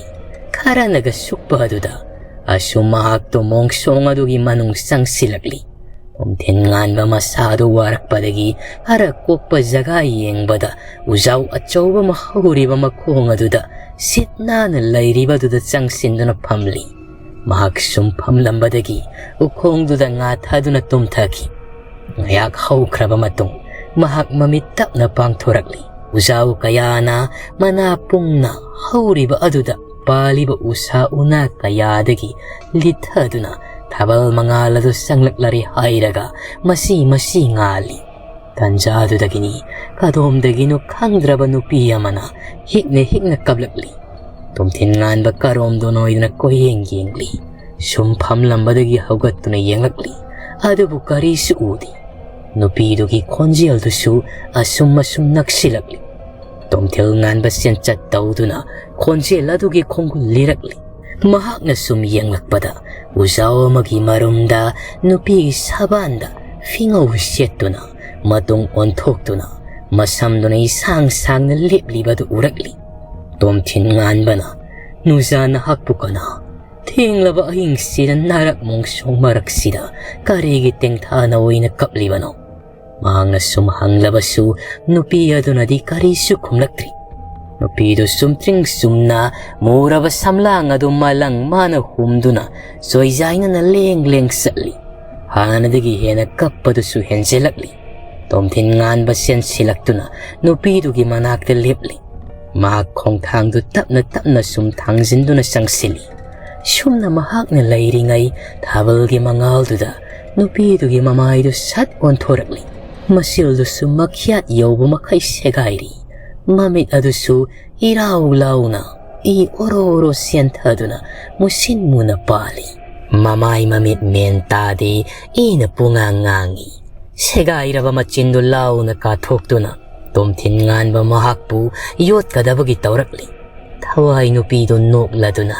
ꯈꯔꯅꯒ ꯁꯨꯛꯄ ꯑꯗꯨꯗ ꯑꯁꯨꯝ ꯃꯍꯥꯛꯇꯣ ꯃꯣꯡꯁꯣꯡ ꯑꯗꯨꯒꯤ ꯃꯅꯨꯡ ꯆꯪꯁꯤꯜꯂꯛꯂꯤ꯫ ꯇꯣꯝꯊꯤꯟ ꯉꯥꯟꯕ ꯃꯁꯥꯗꯨ ꯋꯥꯔꯛꯄꯗꯒꯤ ꯈꯔ ꯀꯣꯛꯄ ꯖꯒꯥ ꯌꯦꯡꯕꯗ ꯎꯖꯥꯎ ꯑꯆꯧꯕ ꯑꯃ ꯍꯧꯔꯤꯕ ꯃꯈꯣꯡ ꯑꯗꯨꯗ ꯁꯤꯠ ꯅꯥꯟꯅ ꯂꯩꯔꯤꯕꯗꯨꯗ ꯆꯪꯁꯤꯟꯗꯨꯅ ꯐꯝꯂꯤ꯫ ꯃꯍꯥꯛ ꯁꯨꯝ ꯐꯝꯂꯝꯕꯗꯒꯤ ꯎꯈꯣꯡꯗꯨꯗ ꯉꯥꯊꯗꯨꯅ ꯇꯨꯝꯊꯈꯤ꯫ ꯉꯥꯏꯍꯥꯛ ꯍꯧꯈ꯭ꯔꯕ ꯃꯇꯨꯡ ꯃꯍꯥꯛ ꯃꯃꯤꯠ ꯇꯞꯅ ꯄꯥꯡꯊꯣꯔꯛꯂꯤ꯫ ꯎꯖꯥꯎ ꯀꯌꯥꯅ ꯃꯅꯥ ꯄꯨꯡꯅ ꯍꯧꯔꯤꯕ ꯑꯗꯨꯗ ꯄꯥꯜꯂꯤꯕ ꯎꯁꯥ ꯎꯅꯥ ꯀꯌꯥꯗꯒꯤ ꯂꯤꯠꯊꯗꯨꯅ ꯊꯥꯕꯜ ꯃꯉꯥꯜ ꯑꯗꯨ ꯆꯪꯂꯛꯂꯔꯦ ꯍꯥꯏꯔꯒ ꯃꯁꯤ ꯃꯁꯤ ꯉꯥꯜꯂꯤ꯫ ꯇꯟꯖꯥꯗꯨꯗꯒꯤꯅꯤ ꯀꯗꯣꯝꯗꯒꯤꯅꯣ ꯈꯪꯗ꯭ꯔꯕ ꯅꯨꯄꯤ ꯑꯃꯅ ꯍꯤꯛꯅ ꯍꯤꯛꯅ ꯀꯞꯂꯛꯂꯤ꯫ ꯇꯣꯝꯊꯤꯟ ꯉꯥꯟꯕ ꯀꯔꯣꯝꯗꯣ ꯅꯣꯏꯗꯅ ꯀꯣꯏꯌꯦꯡ ꯌꯦꯡꯂꯤ꯫ ꯁꯨꯝ ꯐꯝꯂꯝꯕꯗꯒꯤ ꯍꯧꯒꯠꯇꯨꯅ ꯌꯦꯡꯂꯛꯂꯤ꯫ ꯑꯗꯨꯕꯨ ꯀꯔꯤꯁꯨ ꯎꯗꯦ꯫ ꯅꯨꯄꯤꯗꯨꯒꯤ ꯈꯣꯟꯖꯦꯜꯗꯨꯁꯨ ꯑꯁꯨꯝ ꯑꯁꯨꯝ ꯅꯛꯁꯤꯜꯂꯛꯂꯤ꯫ ꯇꯣꯝꯊꯤꯟ ꯉꯥꯟꯕ ꯆꯦꯟꯆꯠ ꯇꯧꯗꯨꯅ ꯈꯣꯟꯖꯦꯜ ꯑꯗꯨꯒꯤ ꯈꯣꯡꯒꯨꯜ ꯂꯤꯔꯛꯂꯤ꯫ ꯃꯍꯥꯛꯅ ꯁꯨꯝ ꯌꯦꯡꯂꯛꯄꯗ ꯎꯖꯥꯎ ꯑꯃꯒꯤ ꯃꯔꯨꯝꯗ ꯅꯨꯄꯤꯒꯤ ꯁꯕꯥꯟꯗ ꯐꯤꯉꯧ ꯁꯦꯠꯇꯨꯅ ꯃꯇꯨꯡ ꯑꯣꯟꯊꯣꯛꯇꯨꯅ ꯃꯁꯝꯗꯨꯅ ꯏꯁꯥꯡ ꯁꯥꯡꯅ ꯂꯦꯞꯂꯤꯕꯗꯨ ꯎꯔꯛꯂꯤ꯫ ꯇꯣꯝꯊꯤꯟ ꯉꯥꯟꯕꯅ, "ꯅꯨꯖꯥ ꯅꯍꯥꯛꯄꯨ ꯀꯅꯥ? ꯊꯦꯡꯂꯕ ꯑꯍꯤꯡꯁꯤꯗ ꯅꯥꯔꯛ ꯃꯣꯡꯁꯣꯡ ꯃꯔꯛꯁꯤꯗ ꯀꯔꯤꯒꯤ ꯇꯦꯡꯊꯥꯅ ꯑꯣꯏꯅ ꯀꯞꯂꯤꯕꯅꯣ?" ꯃꯍꯥꯛꯅ ꯁꯨꯝ ꯍꯪꯂꯕꯁꯨ ꯅꯨꯄꯤ ꯑꯗꯨꯅꯗꯤ ꯀꯔꯤꯁꯨ ꯈꯨꯝꯂꯛꯇ꯭ꯔꯤ꯫ ꯅꯨꯄꯤꯗꯨ ꯆꯨꯝꯇ꯭ꯔꯤꯡ ꯆꯨꯝꯅ ꯃꯨꯔꯕ ꯁꯝꯂꯥꯡ ꯑꯗꯨ ꯃꯂꯪ ꯃꯥꯅ ꯍꯨꯝꯗꯨꯅ ꯆꯣꯏꯖꯥꯏꯅꯅ ꯂꯦꯡ ꯂꯦꯡ ꯆꯠꯂꯤ꯫ ꯍꯥꯟꯅꯗꯒꯤ ꯍꯦꯟꯅ ꯀꯞꯄꯗꯨꯁꯨ ꯍꯦꯟꯖꯤꯜꯂꯛꯂꯤ꯫ ꯇꯣꯝꯊꯤꯟ ꯉꯥꯟꯕ ꯆꯦꯟꯁꯤꯜꯂꯛꯇꯨꯅ ꯅꯨꯄꯤꯗꯨꯒꯤ ꯃꯅꯥꯛꯇ ꯂꯦꯞꯂꯤ꯫ ꯃꯍꯥꯛ ꯈꯣꯡꯊꯥꯡꯗꯨ ꯇꯞꯅ ꯇꯞꯅ ꯁꯨꯝ ꯊꯥꯡꯖꯤꯟꯗꯨꯅ ꯆꯪꯁꯤꯜꯂꯤ꯫ ꯁꯨꯝꯅ ꯃꯍꯥꯛꯅ ꯂꯩꯔꯤꯉꯩ ꯊꯥꯕꯜꯒꯤ ꯃꯉꯥꯜꯗꯨꯗ ꯅꯨꯄꯤꯗꯨꯒꯤ ꯃꯃꯥꯏꯗꯨ ꯁꯠ ꯑꯣꯟꯊꯣꯔꯛꯂꯤ꯫ ꯃꯆꯤꯜꯗꯨꯁꯨ ꯃꯈ꯭ꯌꯥꯠ ꯌꯧꯕ ꯃꯈꯩ ꯁꯦꯒꯥꯏꯔꯤ꯫ ꯃꯃꯤꯠ ꯑꯗꯨꯁꯨ ꯏꯔꯥꯎ ꯂꯥꯎꯅ ꯏ ꯑꯣꯔꯣ ꯑꯣꯔꯣ ꯆꯦꯟꯊꯗꯨꯅ ꯃꯨꯁꯤꯟ ꯃꯨꯅ ꯄꯥꯜꯂꯤ꯫ ꯃꯃꯥꯏ ꯃꯃꯤꯠ ꯃꯦꯟ ꯇꯥꯗꯦ, ꯏꯅ ꯄꯨꯡꯉꯥꯡ ꯉꯥꯡꯉꯤ꯫ ꯁꯦꯒꯥꯏꯔꯕ ꯃꯆꯤꯟꯗꯨ ꯂꯥꯎꯅ ꯀꯥꯊꯣꯛꯇꯨꯅ ꯇꯣꯝꯊꯤꯟ ꯉꯥꯟꯕ ꯃꯍꯥꯛꯄꯨ ꯌꯣꯠꯀꯗꯕꯒꯤ ꯇꯧꯔꯛꯂꯤ꯫ ꯊꯋꯥꯏ ꯅꯨꯄꯤꯗꯨ ꯅꯣꯛꯂꯗꯨꯅ,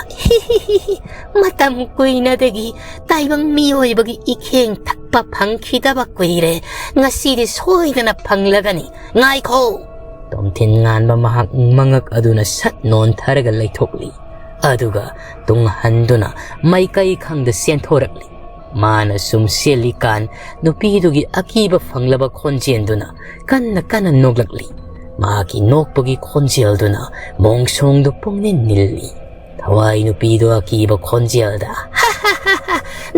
"ꯃꯇꯝ ꯀꯨꯏꯅꯗꯒꯤ ꯇꯥꯏꯕꯪ ꯃꯤꯑꯣꯏꯕꯒꯤ ꯏꯈꯦꯡ ꯊꯛꯄ ꯐꯪꯈꯤꯗꯕ ꯀꯨꯏꯔꯦ꯫ ꯉꯁꯤꯗꯤ ꯁꯣꯏꯗꯅ ꯐꯪꯂꯒꯅꯤ꯫ ꯉꯥꯏꯈꯣ!" ꯇꯣꯝꯊꯤꯟ ꯉꯥꯟꯕ ꯃꯍꯥꯛ ꯃꯉꯛ ꯑꯗꯨꯅ ꯁꯠ ꯅꯣꯟꯊꯔꯒ ꯂꯩꯊꯣꯛꯂꯤ꯫ ꯑꯗꯨꯒ ꯇꯨꯡ ꯍꯟꯗꯨꯅ ꯃꯥꯏꯀꯩ ꯈꯪꯗ ꯆꯦꯟꯊꯣꯔꯛꯂꯤ꯫ ꯃꯥꯅ ꯁꯨꯝ ꯆꯦꯜꯂꯤꯀꯥꯟ ꯅꯨꯄꯤꯗꯨꯒꯤ ꯑꯀꯤꯕ ꯐꯪꯂꯕ ꯈꯣꯟꯖꯦꯜꯗꯨꯅ ꯀꯟꯅ ꯀꯟꯅ ꯅꯣꯛꯂꯛꯂꯤ꯫ ꯃꯍꯥꯛꯀꯤ ꯅꯣꯛꯄꯒꯤ ꯈꯣꯟꯖꯦꯜꯗꯨꯅ ꯃꯣꯡꯁꯣꯡꯗꯨ ꯄꯨꯡꯅꯤꯜ ꯅꯤꯜꯂꯤ꯫ ꯊꯋꯥꯏ ꯅꯨꯄꯤꯗꯨ ꯑꯀꯤꯕ ꯈꯣꯟꯖꯦꯜꯗ,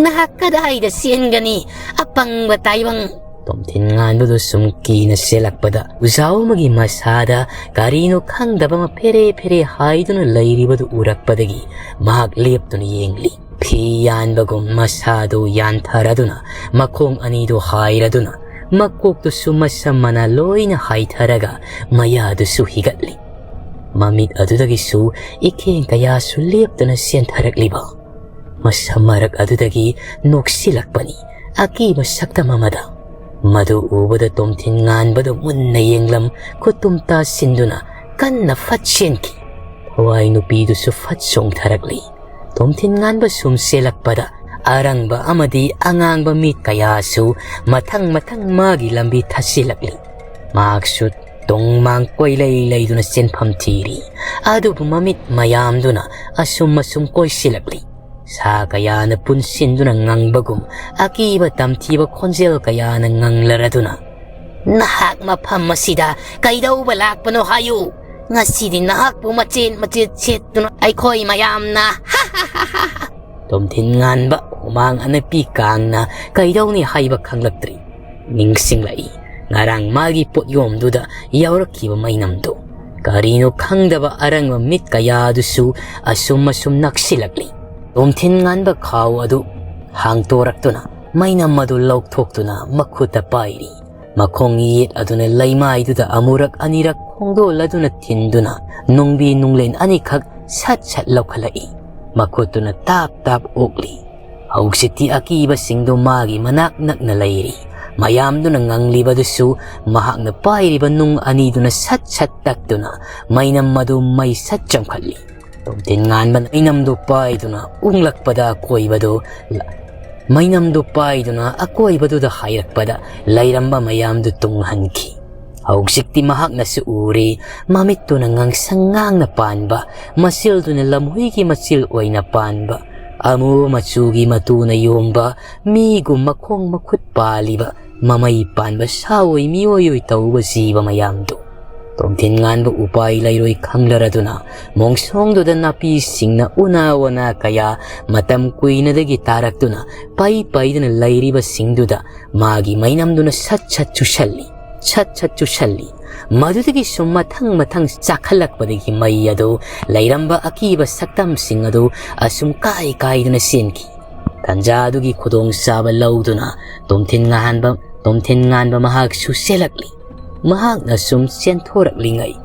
"ꯅꯍꯥꯛ ꯀꯗꯥꯏꯗ ꯆꯦꯟꯒꯅꯤ, ꯑꯄꯪꯕ ꯇꯥꯏꯕꯪ?" ꯇꯣꯝꯊꯤꯟ ꯉꯥꯟꯕꯗꯨ ꯁꯨꯝ ꯀꯤꯅ ꯆꯦꯜꯂꯛꯄꯗ ꯎꯖꯥꯎ ꯑꯃꯒꯤ ꯃꯁꯥꯗ ꯀꯔꯤꯅꯣ ꯈꯪꯗꯕ ꯑꯃ ꯐꯦꯔꯦ ꯐꯦꯔꯦ ꯍꯥꯏꯗꯨꯅ ꯂꯩꯔꯤꯕꯗꯨ ꯎꯔꯛꯄꯗꯒꯤ ꯃꯍꯥꯛ ꯂꯦꯞꯇꯨꯅ ꯌꯦꯡꯂꯤ꯫ ꯐꯤ ꯌꯥꯟꯕꯒꯨꯝ ꯃꯁꯥꯗꯨ ꯌꯥꯟꯊꯔꯗꯨꯅ ꯃꯈꯣꯡ ꯑꯅꯤꯗꯨ ꯍꯥꯏꯔꯗꯨꯅ ꯃꯀꯣꯛꯇꯨꯁꯨ ꯃꯁꯝ ꯃꯅꯥ ꯂꯣꯏꯅ ꯍꯥꯏꯊꯔꯒ ꯃꯌꯥꯗꯨꯁꯨ ꯍꯤꯒꯠꯂꯤ꯫ ꯃꯃꯤꯠ ꯑꯗꯨꯗꯒꯤꯁꯨ ꯏꯈꯦꯡ ꯀꯌꯥꯁꯨ ꯂꯦꯞꯇꯅ ꯆꯦꯟꯊꯔꯛꯂꯤꯕ꯫ ꯃꯁꯝ ꯃꯔꯛ ꯑꯗꯨꯗꯒꯤ ꯅꯣꯛꯁꯤꯜꯂꯛꯄꯅꯤ ꯑꯀꯤꯕ ꯁꯛꯇꯝ ꯑꯃꯗ꯫ ꯃꯗꯨ ꯎꯕꯗ ꯇꯣꯝꯊꯤꯟ ꯉꯥꯟꯕꯗꯨ ꯃꯨꯟꯅ ꯌꯦꯡꯂꯝ ꯈꯨꯠꯇꯨꯝ ꯇꯥꯁꯤꯟꯗꯨꯅ ꯀꯟꯅ ꯐꯠ ꯆꯦꯟꯈꯤ꯫ ꯊꯋꯥꯏ ꯅꯨꯄꯤꯗꯨꯁꯨ ꯐꯠ ꯆꯣꯡꯊꯔꯛꯂꯤ꯫ ꯇꯣꯝꯊꯤꯟ ꯉꯥꯟꯕ ꯁꯨꯝ ꯆꯦꯜꯂꯛꯄꯗ ꯑꯔꯪꯕ ꯑꯃꯗꯤ ꯑꯉꯥꯡꯕ ꯃꯤꯠ ꯀꯌꯥꯁꯨ ꯃꯊꯪ ꯃꯊꯪ ꯃꯥꯒꯤ ꯂꯝꯕꯤ ꯊꯠꯆꯤꯜꯂꯛꯂꯤ꯫ ꯃꯍꯥꯛꯁꯨ ꯇꯨꯡ ꯃꯥꯡ ꯀꯣꯏꯂꯩ ꯂꯩꯗꯨꯅ ꯆꯦꯟꯐꯝ ꯊꯤꯔꯤ꯫ ꯑꯗꯨꯕꯨ ꯃꯃꯤꯠ ꯃꯌꯥꯝꯗꯨꯅ ꯑꯁꯨꯝ ꯑꯁꯨꯝ ꯀꯣꯏꯁꯤꯜꯂꯛꯂꯤ꯫ ꯁꯥ ꯀꯌꯥꯅ ꯄꯨꯟꯁꯤꯟꯗꯨꯅ ꯉꯪꯕꯒꯨꯝ ꯑꯀꯤꯕ ꯇꯝꯊꯤꯕ ꯈꯣꯟꯖꯦꯜ ꯀꯌꯥꯅ ꯉꯪꯂꯔꯗꯨꯅ, "ꯅꯍꯥꯛ ꯃꯐꯝ ꯑꯁꯤꯗ ꯀꯩꯗꯧꯕ ꯂꯥꯛꯄꯅꯣ ꯍꯥꯏꯌꯨ꯫ ꯉꯁꯤꯗꯤ ꯅꯍꯥꯛꯄꯨ ꯃꯆꯦꯠ ꯃꯆꯦꯠ ꯁꯦꯠꯇꯨꯅ ꯑꯩꯈꯣꯏ ꯃꯌꯥꯝꯅ ꯇꯣꯝꯊꯤꯟ ꯉꯥꯟꯕ ꯍꯨꯃꯥꯡ ꯑꯅꯞꯄꯤ ꯀꯥꯡꯅ ꯀꯩꯗꯧꯅꯤ ꯍꯥꯏꯕ ꯈꯪꯂꯛꯇ꯭ꯔꯤ꯫ ꯅꯤꯡꯁꯤꯡꯂꯛꯏ ꯉꯔꯥꯡ ꯃꯥꯒꯤ ꯄꯣꯠꯌꯣꯝꯗꯨꯗ ꯌꯥꯎꯔꯛꯈꯤꯕ ꯃꯩꯅꯝꯗꯨ꯫ ꯀꯔꯤꯅꯣ ꯈꯪꯗꯕ ꯑꯔꯪꯕ ꯃꯤꯠ ꯀꯌꯥꯗꯨꯁꯨ ꯑꯁꯨꯝ ꯑꯁꯨꯝ ꯅꯛꯁꯤꯜꯂꯛꯂꯤ꯫ ꯇꯣꯝꯊꯤꯟ ꯉꯥꯟꯕ ꯈꯥꯎ ꯑꯗꯨ ꯍꯥꯡꯇꯣꯔꯛꯇꯨꯅ ꯃꯩꯅꯝ ꯑꯗꯨ ꯂꯧꯊꯣꯛꯇꯨꯅ ꯃꯈꯨꯠꯇ ꯄꯥꯏꯔꯤ꯫ ꯃꯈꯣꯡ ꯌꯦꯠ ꯑꯗꯨꯅ ꯂꯩꯃꯥꯏꯗꯨꯗ ꯑꯃꯨꯔꯛ ꯑꯅꯤꯔꯛ ꯈꯣꯡꯗꯣꯜꯂꯗꯨꯅ ꯊꯤꯟꯗꯨꯅ ꯅꯨꯡꯕꯤ ꯅꯨꯡꯂꯦꯟ ꯑꯅꯤꯈꯛ ꯁꯠ ꯁꯠ ꯂꯧꯈꯠꯂꯛꯏ꯫ ꯃꯈꯨꯠꯇꯨꯅ ꯇꯥꯞ ꯇꯥꯞ ꯑꯣꯛꯂꯤ꯫ ꯍꯧꯖꯤꯛꯇꯤ ꯑꯀꯤꯕꯁꯤꯡꯗꯨ ꯃꯥꯒꯤ ꯃꯅꯥꯛ ꯅꯛꯅ ꯂꯩꯔꯤ꯫ ꯃꯌꯥꯝꯗꯨꯅ ꯉꯪꯂꯤꯕꯗꯨꯁꯨ ꯃꯍꯥꯛꯅ ꯄꯥꯏꯔꯤꯕ ꯅꯨꯡ ꯑꯅꯤꯗꯨꯅ ꯁꯠ ꯁꯠ ꯇꯛꯇꯨꯅ ꯃꯩꯅꯝ ꯑꯗꯨ ꯃꯩ ꯁꯠ ꯆꯪꯈꯠꯂꯤ꯫ ꯇꯣꯝꯊꯤꯟ ꯉꯥꯟꯕꯅ ꯃꯩꯅꯝꯗꯨ ꯄꯥꯏꯗꯨꯅ ꯎꯪꯂꯛꯄꯗ ꯑꯀꯣꯏꯕꯗꯨ ꯂ-, ꯃꯩꯅꯝꯗꯨ ꯄꯥꯏꯗꯨꯅ ꯑꯀꯣꯏꯕꯗꯨꯗ ꯍꯥꯏꯔꯛꯄꯗ ꯂꯩꯔꯝꯕ ꯃꯌꯥꯝꯗꯨ ꯇꯨꯡꯍꯟꯈꯤ꯫ ꯍꯧꯖꯤꯛꯇꯤ ꯃꯍꯥꯛꯅꯁꯨ ꯎꯔꯤ, ꯃꯃꯤꯠꯇꯨꯅ ꯉꯥꯡꯁꯪ ꯉꯥꯡꯅ ꯄꯥꯟꯕ, ꯃꯆꯤꯜꯗꯨꯅ ꯂꯝꯍꯨꯏꯒꯤ ꯃꯆꯤꯜ ꯑꯣꯏꯅ ꯄꯥꯟꯕ, ꯑꯃꯨꯕ ꯃꯆꯨꯒꯤ ꯃꯇꯨꯅ ꯌꯣꯝꯕ, ꯃꯤꯒꯨꯝ ꯃꯈꯣꯡ ꯃꯈꯨꯠ ꯄꯥꯜꯂꯤꯕ, ꯃꯃꯩ ꯄꯥꯟꯕ ꯁꯥꯑꯣꯏ ꯃꯤꯑꯣꯏ ꯑꯣꯏ ꯇꯧꯕ ꯖꯤꯕ ꯃꯌꯥꯝꯗꯨ꯫ ꯇꯣꯝꯊꯤꯟ ꯉꯥꯟꯕ ꯎꯄꯥꯏ ꯂꯩꯔꯣꯏ ꯈꯪꯂꯔꯗꯨꯅ ꯃꯣꯡꯁꯣꯡꯗꯨꯗ ꯅꯥꯄꯤꯁꯤꯡꯅ ꯎꯅꯥ ꯋꯥꯅꯥ ꯀꯌꯥ ꯃꯇꯝ ꯀꯨꯏꯅꯗꯒꯤ ꯇꯥꯔꯛꯇꯨꯅ ꯄꯩ ꯄꯩꯗꯨꯅ ꯂꯩꯔꯤꯕꯁꯤꯡꯗꯨꯗ ꯃꯥꯒꯤ ꯃꯩꯅꯝꯗꯨꯅ ꯁꯠ ꯁꯠ ꯆꯨꯁꯜꯂꯤ, ꯁꯠ ꯁꯠ ꯆꯨꯁꯜꯂꯤ꯫ ꯃꯗꯨꯗꯒꯤ ꯁꯨꯝ ꯃꯊꯪ ꯃꯊꯪ ꯆꯥꯈꯠꯂꯛꯄꯗꯒꯤ ꯃꯩ ꯑꯗꯨ ꯂꯩꯔꯝꯕ ꯑꯀꯤꯕ ꯁꯛꯇꯝꯁꯤꯡ ꯑꯗꯨ ꯑꯁꯨꯝ ꯀꯥꯏ ꯀꯥꯏꯗꯨꯅ ꯆꯦꯟꯈꯤ꯫ ꯇꯟꯖꯥꯗꯨꯒꯤ ꯈꯨꯗꯣꯡꯆꯥꯕ ꯂꯧꯗꯨꯅ ꯇꯣꯝꯊꯤꯟ ꯉꯥꯟꯕ, ꯇꯣꯝꯊꯤꯟ ꯉꯥꯟꯕ ꯃꯍꯥꯛꯁꯨ ꯆꯦꯜꯂꯛꯂꯤ꯫ ꯃꯍꯥꯛꯅ ꯁꯨꯝ ꯆꯦꯟꯊꯣꯔꯛꯂꯤꯉꯩ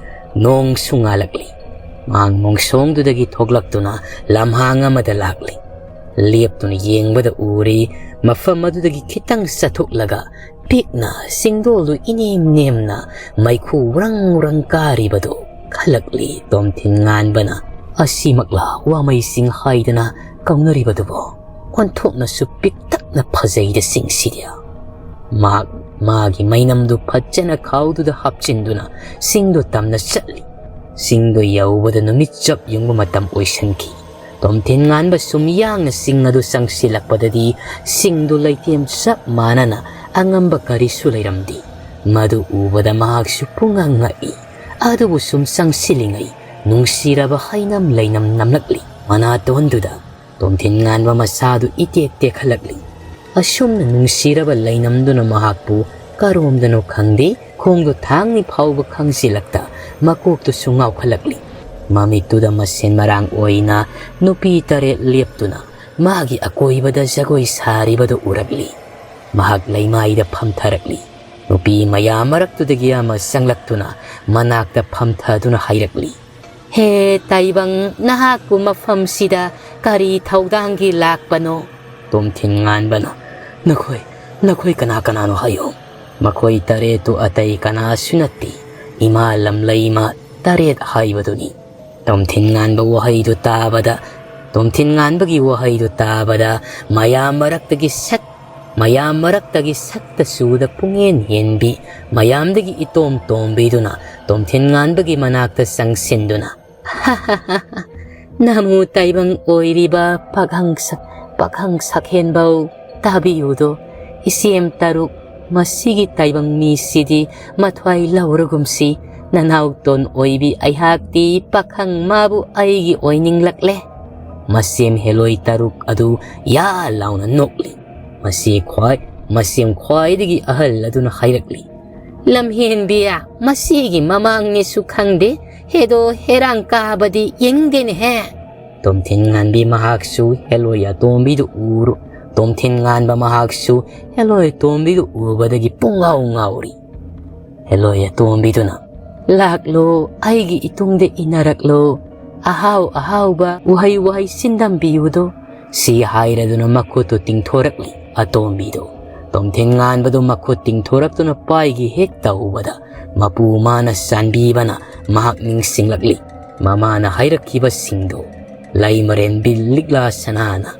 ꯅꯣꯡꯁꯨ ꯉꯥꯜꯂꯛꯂꯤ꯫ ꯃꯍꯥꯛ ꯃꯣꯡꯁꯣꯡꯗꯨꯗꯒꯤ ꯊꯣꯛꯂꯛꯇꯨꯅ ꯂꯝꯍꯥꯡ ꯑꯃꯗ ꯂꯥꯛꯂꯤ꯫ ꯂꯦꯞꯇꯨꯅ ꯌꯦꯡꯕꯗ ꯎꯔꯤ, ꯃꯐꯝ ꯑꯗꯨꯗꯒꯤ ꯈꯤꯇꯪ ꯆꯠꯊꯣꯛꯂꯒ ꯄꯤꯛꯅ ꯆꯤꯡꯗꯣꯜꯗꯨ ꯏꯅꯦꯝ ꯅꯦꯝꯅ ꯃꯩꯈꯨ ꯎꯔꯪ ꯎꯔꯪ ꯀꯥꯔꯤꯕꯗꯨ ꯈꯜꯂꯛꯂꯤ꯫ ꯇꯣꯝꯊꯤꯟ ꯉꯥꯟꯕꯅ "ꯑꯁꯤꯃꯛꯂꯥ ꯋꯥꯃꯩꯁꯤꯡ ꯍꯥꯏꯗꯅ ꯀꯧꯅꯔꯤꯕꯗꯨꯕꯣ? ꯑꯣꯟꯊꯣꯛꯅꯁꯨ ꯄꯤꯛꯇꯛꯅ ꯐꯖꯩꯗ ꯁꯤꯡꯁꯤꯗꯤ"꯫ ꯃꯍꯥꯛ ꯃꯥꯒꯤ ꯃꯩꯅꯝꯗꯨ ꯐꯖꯅ ꯈꯥꯎꯗꯨꯗ ꯍꯥꯞꯆꯤꯟꯗꯨꯅ ꯆꯤꯡꯗꯨ ꯇꯝꯅ ꯆꯠꯂꯤ꯫ ꯆꯤꯡꯗꯨ ꯌꯧꯕꯗ ꯅꯨꯃꯤꯠ ꯆꯞ ꯌꯨꯡꯕ ꯃꯇꯝ ꯑꯣꯏꯁꯤꯟꯈꯤ꯫ ꯇꯣꯝꯊꯤꯟ ꯉꯥꯟꯕ ꯁꯨꯝ ꯌꯥꯡꯅ ꯆꯤꯡ ꯑꯗꯨ ꯆꯪꯁꯤꯜꯂꯛꯄꯗꯗꯤ ꯆꯤꯡꯗꯨ ꯂꯩꯇꯦꯝ ꯆꯞ ꯃꯥꯟꯅꯅ ꯑꯉꯝꯕ ꯀꯔꯤꯁꯨ ꯂꯩꯔꯝꯗꯦ꯫ ꯃꯗꯨ ꯎꯕꯗ ꯃꯍꯥꯛꯁꯨ ꯄꯨꯡꯉꯛ ꯉꯛꯏ꯫ ꯑꯗꯨꯕꯨ ꯁꯨꯝ ꯆꯪꯁꯤꯜꯂꯤꯉꯩ ꯅꯨꯡꯁꯤꯔꯕ ꯍꯩꯅꯝ ꯂꯩꯅꯝ ꯅꯝꯂꯛꯂꯤ꯫ ꯃꯅꯥꯇꯣꯟꯗꯨꯗ ꯇꯣꯝꯊꯤꯟ ꯉꯥꯟꯕ ꯃꯁꯥꯗꯨ ꯏꯇꯦꯛ ꯇꯦꯛꯈꯠꯂꯛꯂꯤ꯫ ꯑꯁꯨꯝꯅ ꯅꯨꯡꯁꯤꯔꯕ ꯂꯩꯅꯝꯗꯨꯅ ꯃꯍꯥꯛꯄꯨ ꯀꯔꯣꯝꯗꯅꯣ ꯈꯪꯗꯦ, ꯈꯣꯡꯗꯨ ꯊꯥꯡꯅꯤ ꯐꯥꯎꯕ ꯈꯪꯁꯤꯜꯂꯛꯇ ꯃꯀꯣꯛꯇꯨꯁꯨ ꯉꯥꯎꯈꯠꯂꯛꯂꯤ꯫ ꯃꯃꯤꯠꯇꯨꯗ ꯃꯁꯦꯟ ꯃꯔꯥꯡ ꯑꯣꯏꯅ ꯅꯨꯄꯤ ꯇꯔꯦꯠ ꯂꯦꯞꯇꯨꯅ ꯃꯥꯒꯤ ꯑꯀꯣꯏꯕꯗ ꯖꯒꯣꯏ ꯁꯥꯔꯤꯕꯗꯨ ꯎꯔꯛꯂꯤ꯫ ꯃꯍꯥꯛ ꯂꯩꯃꯥꯏꯗ ꯐꯝꯊꯔꯛꯂꯤ꯫ ꯅꯨꯄꯤ ꯃꯌꯥꯝ ꯃꯔꯛꯇꯨꯗꯒꯤ ꯑꯃ ꯆꯪꯂꯛꯇꯨꯅ ꯃꯅꯥꯛꯇ ꯐꯝꯊꯗꯨꯅ ꯍꯥꯏꯔꯛꯂꯤ, "ꯍꯦ ꯇꯥꯏꯕꯪ, ꯅꯍꯥꯛꯄꯨ ꯃꯐꯝꯁꯤꯗ ꯀꯔꯤ ꯊꯧꯗꯥꯡꯒꯤ ꯂꯥꯛꯄꯅꯣ?" ꯇꯣꯝꯊꯤꯟ ꯉꯥꯟꯕꯅ, "ꯅꯈꯣꯏ, ꯅꯈꯣꯏ ꯀꯅꯥ ꯀꯅꯥꯅꯣ ꯍꯥꯏꯌꯣ?" ꯃꯈꯣꯏ ꯇꯔꯦꯠꯇꯨ ꯑꯇꯩ ꯀꯅꯥꯁꯨ ꯅꯠꯇꯦ, ꯏꯃꯥ ꯂꯝꯂꯩꯃ ꯇꯔꯦꯠ ꯍꯥꯏꯕꯗꯨꯅꯤ꯫ ꯇꯣꯝꯊꯤꯟ ꯉꯥꯟꯕ ꯋꯥꯍꯩꯗꯨ ꯇꯥꯕꯗ, ꯇꯣꯝꯊꯤꯟ ꯉꯥꯟꯕꯒꯤ ꯋꯥꯍꯩꯗꯨ ꯇꯥꯕꯗ ꯃꯌꯥꯝ ꯃꯔꯛꯇꯒꯤ ꯁꯠ, ꯃꯌꯥꯝ ꯃꯔꯛꯇꯒꯤ ꯁꯠꯇ ꯆꯨꯗ ꯄꯨꯡꯍꯦꯟ ꯍꯦꯟꯕꯤ, ꯃꯌꯥꯝꯗꯒꯤ ꯏꯇꯣꯝ ꯇꯣꯝꯕꯤꯗꯨꯅ ꯇꯣꯝꯊꯤꯟ ꯉꯥꯟꯕꯒꯤ ꯃꯅꯥꯛꯇ ꯆꯪꯁꯤꯟꯗꯨꯅ, "ꯅꯃꯨ ꯇꯥꯏꯕꯪ ꯑꯣꯏꯔꯤꯕ ꯄꯥꯈꯪ ꯁꯛ-, ꯄꯥꯈꯪ ꯁꯛꯍꯦꯟꯕꯧ, ꯇꯥꯕꯤꯌꯨꯗꯣ, ꯏꯆꯦꯝ ꯇꯔꯨꯛ, ꯃꯁꯤꯒꯤ ꯇꯥꯏꯕꯪ ꯃꯤꯁꯤꯗꯤ ꯃꯊ꯭ꯋꯥꯏ ꯂꯧꯔꯒꯨꯝꯁꯤ, ꯅꯅꯥꯎꯇꯣꯟ ꯑꯣꯏꯕꯤ ꯑꯩꯍꯥꯛꯇꯤ ꯄꯥꯈꯪ ꯃꯥꯕꯨ ꯑꯩꯒꯤ ꯑꯣꯏꯅꯤꯡꯂꯛꯂꯦ꯫" ꯃꯁꯦꯝ ꯍꯦꯂꯣꯏ ꯇꯔꯨꯛ ꯑꯗꯨ ꯌꯥ ꯂꯥꯎꯅ ꯅꯣꯛꯂꯤ꯫ ꯃꯁꯤ ꯈ꯭ꯋꯥꯏ-, ꯃꯁꯦꯝ ꯈ꯭ꯋꯥꯏꯗꯒꯤ ꯑꯍꯜ ꯑꯗꯨꯅ ꯍꯥꯏꯔꯛꯂꯤ, "ꯂꯝꯍꯦꯟꯕꯤ, ꯃꯁꯤꯒꯤ ꯃꯃꯥꯡꯅꯤꯁꯨ ꯈꯪꯗꯦ, ꯍꯦꯗꯣ ꯍꯦꯔꯥꯡ ꯀꯥꯕꯗꯤ ꯌꯦꯡꯗꯦꯅꯦꯍꯦ꯫" ꯇꯣꯝꯊꯤꯟ ꯉꯥꯟꯕꯤ ꯃꯍꯥꯛꯁꯨ ꯍꯦꯂꯣꯏ ꯑꯇꯣꯝꯕꯤꯗꯨ ꯎꯔꯨ-, ꯇꯣꯝꯊꯤꯟ ꯉꯥꯟꯕ ꯃꯍꯥꯛꯁꯨ ꯍꯦꯂꯣꯏ ꯑꯇꯣꯝꯕꯤꯗꯨ ꯎꯕꯗꯒꯤ ꯄꯨꯡꯉꯥꯎ ꯉꯥꯎꯔꯤ꯫ ꯍꯦꯂꯣꯏ ꯑꯇꯣꯝꯕꯤꯗꯨꯅ, "ꯂꯥꯛꯂꯣ, ꯑꯩꯒꯤ ꯏꯇꯨꯡꯗ ꯏꯟꯅꯔꯛꯂꯣ, ꯑꯍꯥꯎ ꯑꯍꯥꯎꯕ ꯎꯍꯩ ꯋꯥꯍꯩ ꯁꯤꯟꯗꯝꯕꯤꯌꯨꯗꯣ꯫" ꯁꯤ ꯍꯥꯏꯔꯗꯨꯅ ꯃꯈꯨꯠꯇꯨ ꯇꯤꯡꯊꯣꯔꯛꯂꯤ ꯑꯇꯣꯝꯕꯤꯗꯨ꯫ ꯇꯣꯝꯊꯤꯟ ꯉꯥꯟꯕꯗꯨ ꯃꯈꯨꯠ ꯇꯤꯡꯊꯣꯔꯛꯇꯨꯅ ꯄꯥꯏꯒꯦ ꯍꯦꯛ ꯇꯧꯕꯗ, ꯃꯄꯨ ꯃꯥꯅ ꯆꯥꯟꯕꯤꯕꯅ ꯃꯍꯥꯛ ꯅꯤꯡꯁꯤꯡꯂꯛꯂꯤ꯫ ꯃꯃꯥꯅ ꯍꯥꯏꯔꯛꯈꯤꯕꯁꯤꯡꯗꯨ ꯂꯩꯃꯔꯦꯟꯕꯤ ꯂꯤꯛꯂꯥ ꯁꯅꯥꯅ,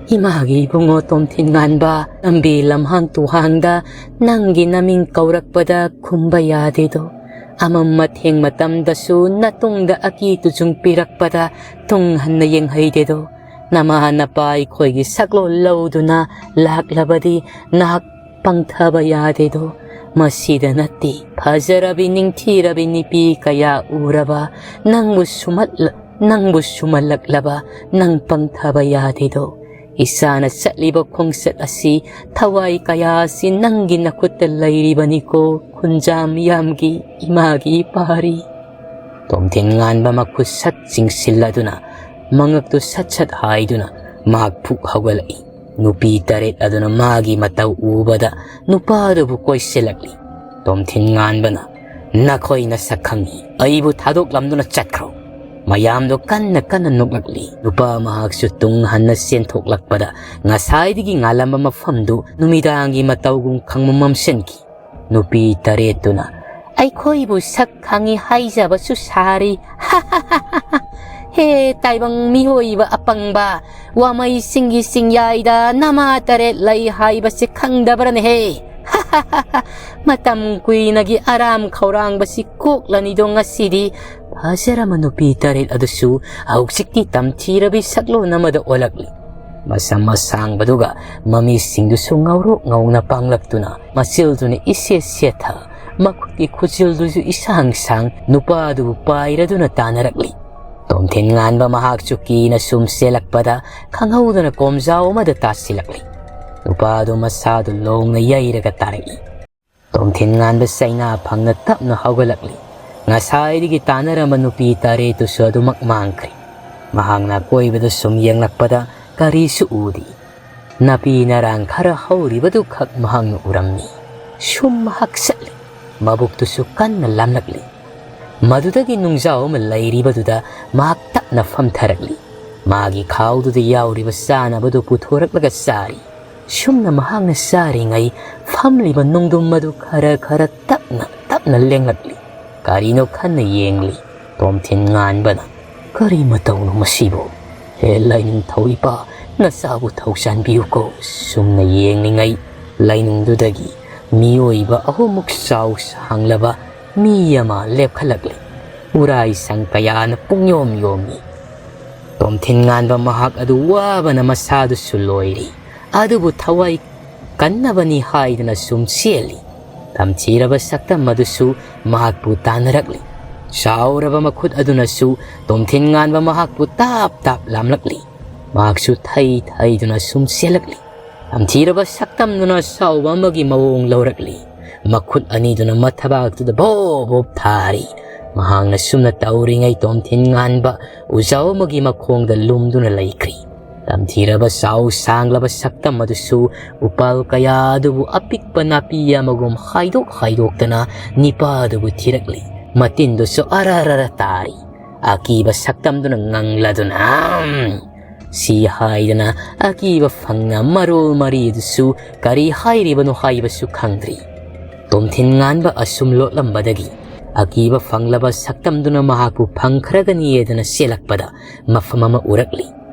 "ꯏꯃꯥꯒꯤ ꯏꯕꯨꯡꯉꯣ ꯇꯣꯝꯊꯤꯟ ꯉꯥꯟꯕ, ꯂꯝꯕꯤ ꯂꯝꯍꯥꯡ ꯇꯨꯍꯥꯡꯗ ꯅꯪꯒꯤ ꯅꯃꯤꯡ ꯀꯧꯔꯛꯄꯗ ꯈꯨꯝꯕ ꯌꯥꯗꯦꯗꯣ꯫ ꯑꯃꯝ ꯑꯊꯦꯡ ꯃꯇꯝꯗꯁꯨ ꯅꯇꯨꯡꯗ ꯑꯀꯤ ꯇꯨꯖꯨꯡ ꯄꯤꯔꯛꯄꯗ ꯇꯨꯡ ꯍꯟꯅ ꯌꯦꯡꯍꯩꯗꯦꯗꯣ꯫ ꯅꯃꯥ ꯅꯄꯥ ꯑꯩꯈꯣꯏꯒꯤ ꯁꯛꯂꯣꯟ ꯂꯧꯗꯨꯅ ꯂꯥꯛꯂꯕꯗꯤ ꯅꯍꯥꯛ ꯄꯪꯊꯕ ꯌꯥꯗꯦꯗꯣ꯫ ꯃꯁꯤꯗ ꯅꯠꯇꯦ ꯐꯖꯔꯕꯤ ꯅꯤꯡꯊꯤꯔꯕꯤ ꯅꯨꯄꯤ ꯀꯌꯥ ꯎꯔꯕ, ꯅꯪꯕꯨ ꯁꯨꯃꯠꯂ-, ꯅꯪꯕꯨ ꯁꯨꯃꯜꯂꯛꯂꯕ ꯅꯪ ꯄꯪꯊꯕ ꯌꯥꯗꯦꯗꯣ꯫ ꯏꯆꯥꯅ ꯆꯠꯂꯤꯕ ꯈꯣꯡꯆꯠ ꯑꯁꯤ ꯊꯋꯥꯏ ꯀꯌꯥ ꯑꯁꯤ ꯅꯪꯒꯤ ꯅꯈꯨꯠꯇ ꯂꯩꯔꯤꯕꯅꯤꯀꯣ, ꯈꯨꯟꯖꯥꯝ ꯌꯥꯝꯒꯤ ꯏꯃꯥꯒꯤ ꯄꯥꯔꯤ꯫ ꯇꯣꯝꯊꯤꯟ ꯉꯥꯟꯕ ꯃꯈꯨꯠ ꯁꯠ ꯆꯤꯡꯁꯤꯜꯂꯗꯨꯅ ꯃꯉꯛꯇꯨ ꯁꯠ ꯁꯠ ꯍꯥꯏꯗꯨꯅ ꯃꯍꯥꯛ ꯐꯨꯛ ꯍꯧꯒꯠꯂꯛꯏ꯫ ꯅꯨꯄꯤ ꯇꯔꯦꯠ ꯑꯗꯨꯅ ꯃꯥꯒꯤ ꯃꯇꯧ ꯎꯕꯗ ꯅꯨꯄꯥꯗꯨꯕꯨ ꯀꯣꯏꯁꯤꯜꯂꯛꯂꯤ꯫ ꯇꯣꯝꯊꯤꯟ ꯉꯥꯟꯕꯅ, "ꯅꯈꯣꯏ ꯅꯁꯛ ꯈꯪꯉꯤ, ꯑꯩꯕꯨ ꯊꯥꯗꯣꯛꯂꯝꯗꯨꯅ ꯆꯠꯈ꯭ꯔꯣ!" ꯃꯌꯥꯝꯗꯣ ꯀꯟꯅ ꯀꯟꯅ ꯅꯣꯛꯂꯛꯂꯤ꯫ ꯅꯨꯄꯥ ꯃꯍꯥꯛꯁꯨ ꯇꯨꯡ ꯍꯟꯅ ꯆꯦꯟꯊꯣꯛꯂꯛꯄꯗ ꯉꯁꯥꯏꯗꯒꯤ ꯉꯥꯜꯂꯝꯕ ꯃꯐꯝꯗꯨ ꯅꯨꯃꯤꯗꯥꯡꯒꯤ ꯃꯇꯧꯒꯨꯝ ꯈꯪꯃꯝ ꯃꯝꯁꯤꯟꯈꯤ꯫ ꯅꯨꯄꯤ ꯇꯔꯦꯠꯇꯨꯅ, "ꯑꯩꯈꯣꯏꯕꯨ ꯁꯛ ꯈꯪꯉꯤ ꯍꯥꯏꯖꯕꯁꯨ ꯁꯥꯔꯤ꯫ ꯍꯦ ꯇꯥꯏꯕꯪ ꯃꯤꯑꯣꯏꯕ ꯑꯄꯪꯕ, ꯋꯥꯃꯩꯁꯤꯡꯒꯤ ꯆꯤꯡꯌꯥꯏꯗ ꯅꯃꯥ ꯇꯔꯦꯠ ꯂꯩ ꯍꯥꯏꯕꯁꯤ ꯈꯪꯗꯕ꯭ꯔꯅꯦꯍꯦ? ꯃꯇꯝ ꯀꯨꯏꯅꯒꯤ ꯑꯔꯥꯝ ꯈꯧꯔꯥꯡꯕꯁꯤ ꯀꯣꯛꯂꯅꯤꯗꯣ ꯉꯁꯤꯗꯤ!" ꯐꯖꯔꯕ ꯅꯨꯄꯤ ꯇꯔꯦꯠ ꯑꯗꯨꯁꯨ ꯍꯧꯖꯤꯛꯇꯤ ꯇꯝꯊꯤꯔꯕꯤ ꯁꯛꯂꯣꯟ ꯑꯃꯗ ꯑꯣꯜꯂꯛꯂꯤ꯫ ꯃꯁꯝ ꯑꯁꯥꯡꯕꯗꯨꯒ ꯃꯃꯤꯠꯁꯤꯡꯗꯨꯁꯨ ꯉꯧꯔꯣꯛ ꯉꯧꯅ ꯄꯥꯡꯂꯛꯇꯨꯅ, ꯃꯆꯤꯜꯗꯨꯅ ꯏꯁꯦꯠ ꯁꯦꯠꯊ, ꯃꯈꯨꯠꯀꯤ ꯈꯨꯖꯤꯜꯗꯨꯁꯨ ꯏꯁꯥꯡ ꯁꯥꯡ, ꯅꯨꯄꯥꯗꯨꯕꯨ ꯄꯥꯏꯔꯗꯨꯅ ꯇꯥꯟꯅꯔꯛꯂꯤ꯫ ꯇꯣꯝꯊꯤꯟ ꯉꯥꯟꯕ ꯃꯍꯥꯛꯁꯨ ꯀꯤꯅ ꯁꯨꯝ ꯆꯦꯜꯂꯛꯄꯗ ꯈꯪꯍꯧꯗꯅ ꯀꯣꯝꯖꯥꯎ ꯑꯃꯗ ꯇꯥꯁꯤꯜꯂꯛꯂꯤ꯫ ꯅꯨꯄꯥꯗꯨ ꯃꯁꯥꯗꯨ ꯂꯣꯡꯅ ꯌꯩꯔꯒ ꯇꯥꯔꯛꯏ꯫ ꯇꯣꯝꯊꯤꯟ ꯉꯥꯟꯕ ꯆꯩꯅꯥ ꯐꯪꯅ ꯇꯞꯅ ꯍꯧꯒꯠꯂꯛꯂꯤ꯫ ꯉꯁꯥꯏꯗꯒꯤ ꯇꯥꯟꯅꯔꯝꯕ ꯅꯨꯄꯤ ꯇꯔꯦꯠꯇꯨꯁꯨ ꯑꯗꯨꯃꯛ ꯃꯥꯡꯈ꯭ꯔꯦ꯫ ꯃꯍꯥꯛꯅ ꯑꯀꯣꯏꯕꯗ ꯁꯨꯝ ꯌꯦꯡꯂꯛꯄꯗ ꯀꯔꯤꯁꯨ ꯎꯗꯦ꯫ ꯅꯥꯄꯤ ꯅꯔꯥꯡ ꯈꯔ ꯍꯧꯔꯤꯕꯗꯨ ꯈꯛ ꯃꯍꯥꯛꯅ ꯎꯔꯝꯃꯤ꯫ ꯁꯨꯝ ꯃꯍꯥꯛ ꯆꯠꯂꯤ꯫ ꯃꯕꯨꯛꯇꯨꯁꯨ ꯀꯟꯅ ꯂꯥꯝꯂꯛꯂꯤ꯫ ꯃꯗꯨꯗꯒꯤ ꯅꯨꯡꯖꯥꯎ ꯑꯃ ꯂꯩꯔꯤꯕꯗꯨꯗ ꯃꯍꯥꯛ ꯇꯞꯅ ꯐꯝꯊꯔꯛꯂꯤ꯫ ꯃꯥꯒꯤ ꯈꯥꯎꯗꯨꯗ ꯌꯥꯎꯔꯤꯕ ꯆꯥꯅꯕꯗꯨ ꯄꯨꯊꯣꯔꯛꯂꯒ ꯆꯥꯔꯤ꯫ ꯁꯨꯝꯅ ꯃꯍꯥꯛꯅ ꯆꯥꯔꯤꯉꯩ ꯐꯝꯂꯤꯕ ꯅꯣꯡꯗꯝ ꯑꯗꯨ ꯈꯔ ꯈꯔ ꯇꯞꯅ ꯇꯞꯅ ꯂꯦꯡꯂꯛꯂꯤ꯫ ꯀꯔꯤꯅꯣ ꯈꯟꯅ ꯌꯦꯡꯂꯤ꯫ ꯇꯣꯝꯊꯤꯟ ꯉꯥꯟꯕꯅ, "ꯀꯔꯤ ꯃꯇꯧꯅꯣ ꯃꯁꯤꯕꯨ? ꯍꯦ ꯂꯥꯏꯅꯤꯡꯊꯧ ꯏꯄꯥ, ꯅꯆꯥꯕꯨ ꯊꯧꯁꯥꯟꯕꯤꯌꯨꯀꯣ!" ꯁꯨꯝꯅ ꯌꯦꯡꯂꯤꯉꯩ ꯂꯥꯏꯅꯨꯡꯗꯨꯗꯒꯤ ꯃꯤꯑꯣꯏꯕ ꯑꯍꯨꯝꯃꯨꯛ ꯆꯥꯎ ꯁꯥꯡꯂꯕ ꯃꯤ ꯑꯃ ꯂꯦꯞꯈꯠꯂꯛꯂꯤ꯫ ꯎꯔꯥꯏ ꯁꯪ ꯀꯌꯥꯅ ꯄꯨꯡꯌꯣꯝ ꯌꯣꯝꯃꯤ꯫ ꯇꯣꯝꯊꯤꯟ ꯉꯥꯟꯕ ꯃꯍꯥꯛ ꯑꯗꯨ ꯋꯥꯕꯅ ꯃꯁꯥꯗꯨꯁꯨ ꯂꯣꯏꯔꯤ꯫ ꯑꯗꯨꯕꯨ ꯊꯋꯥꯏ ꯀꯟꯅꯕꯅꯤ ꯍꯥꯏꯗꯨꯅ ꯁꯨꯝ ꯆꯦꯜꯂꯤ꯫ ꯇꯝꯊꯤꯔꯕ ꯁꯛꯇꯝ ꯑꯗꯨꯁꯨ ꯃꯍꯥꯛꯄꯨ ꯇꯥꯟꯅꯔꯛꯂꯤ꯫ ꯆꯥꯎꯔꯕ ꯃꯈꯨꯠ ꯑꯗꯨꯅꯁꯨ ꯇꯣꯝꯊꯤꯟ ꯉꯥꯟꯕ ꯃꯍꯥꯛꯄꯨ ꯇꯥꯞ ꯇꯥꯞ ꯂꯥꯝꯂꯛꯂꯤ꯫ ꯃꯍꯥꯛꯁꯨ ꯊꯩ ꯊꯩꯗꯨꯅ ꯁꯨꯝ ꯆꯦꯜꯂꯛꯂꯤ꯫ ꯇꯝꯊꯤꯔꯕ ꯁꯛꯇꯝꯗꯨꯅ ꯁꯥꯎꯕ ꯑꯃꯒꯤ ꯃꯑꯣꯡ ꯂꯧꯔꯛꯂꯤ꯫ ꯃꯈꯨꯠ ꯑꯅꯤꯗꯨꯅ ꯃꯊꯕꯥꯛꯇꯨꯗ ꯚꯣꯞ ꯚꯣꯞ ꯊꯥꯔꯤ꯫ ꯃꯍꯥꯛꯅ ꯁꯨꯝꯅ ꯇꯧꯔꯤꯉꯩ ꯇꯣꯝꯊꯤꯟ ꯉꯥꯟꯕ ꯎꯖꯥꯎ ꯑꯃꯒꯤ ꯃꯈꯣꯡꯗ ꯂꯨꯝꯗꯨꯅ ꯂꯩꯈ꯭ꯔꯤ꯫ ꯇꯝꯊꯤꯔꯕ ꯆꯥꯎ ꯁꯥꯡꯂꯕ ꯁꯛꯇꯝ ꯑꯗꯨꯁꯨ ꯎꯄꯥꯜ ꯀꯌꯥ ꯑꯗꯨꯕꯨ ꯑꯄꯤꯛꯄ ꯅꯥꯄꯤ ꯑꯃꯒꯨꯝ ꯍꯥꯏꯗꯣꯛ ꯍꯥꯏꯗꯣꯛꯇꯅ ꯅꯤꯄꯥꯗꯨꯕꯨ ꯊꯤꯔꯛꯂꯤ꯫ ꯃꯇꯤꯟꯗꯨꯁꯨ ꯑꯔ ꯑꯔ ꯑꯔ ꯇꯥꯔꯤ꯫ ꯑꯀꯤꯕ ꯁꯛꯇꯝꯗꯨꯅ ꯉꯪꯂꯗꯨꯅ, "ꯑꯝ!" ꯁꯤ ꯍꯥꯏꯗꯅ ꯑꯀꯤꯕ ꯐꯪꯅ ꯃꯔꯣꯜ ꯃꯔꯤ ꯑꯗꯨꯁꯨ ꯀꯔꯤ ꯍꯥꯏꯔꯤꯕꯅꯣ ꯍꯥꯏꯕꯁꯨ ꯈꯪꯗ꯭ꯔꯤ꯫ ꯇꯣꯝꯊꯤꯟ ꯉꯥꯟꯕ ꯑꯁꯨꯝ ꯂꯣꯠꯂꯝꯕꯗꯒꯤ ꯑꯀꯤꯕ ꯐꯪꯂꯕ ꯁꯛꯇꯝꯗꯨꯅ ꯃꯍꯥꯛꯄꯨ ꯐꯪꯈ꯭ꯔꯒꯅꯤꯗꯅ ꯆꯦꯜꯂꯛꯄꯗ ꯃꯐꯝ ꯑꯃ ꯎꯔꯛꯂꯤ꯫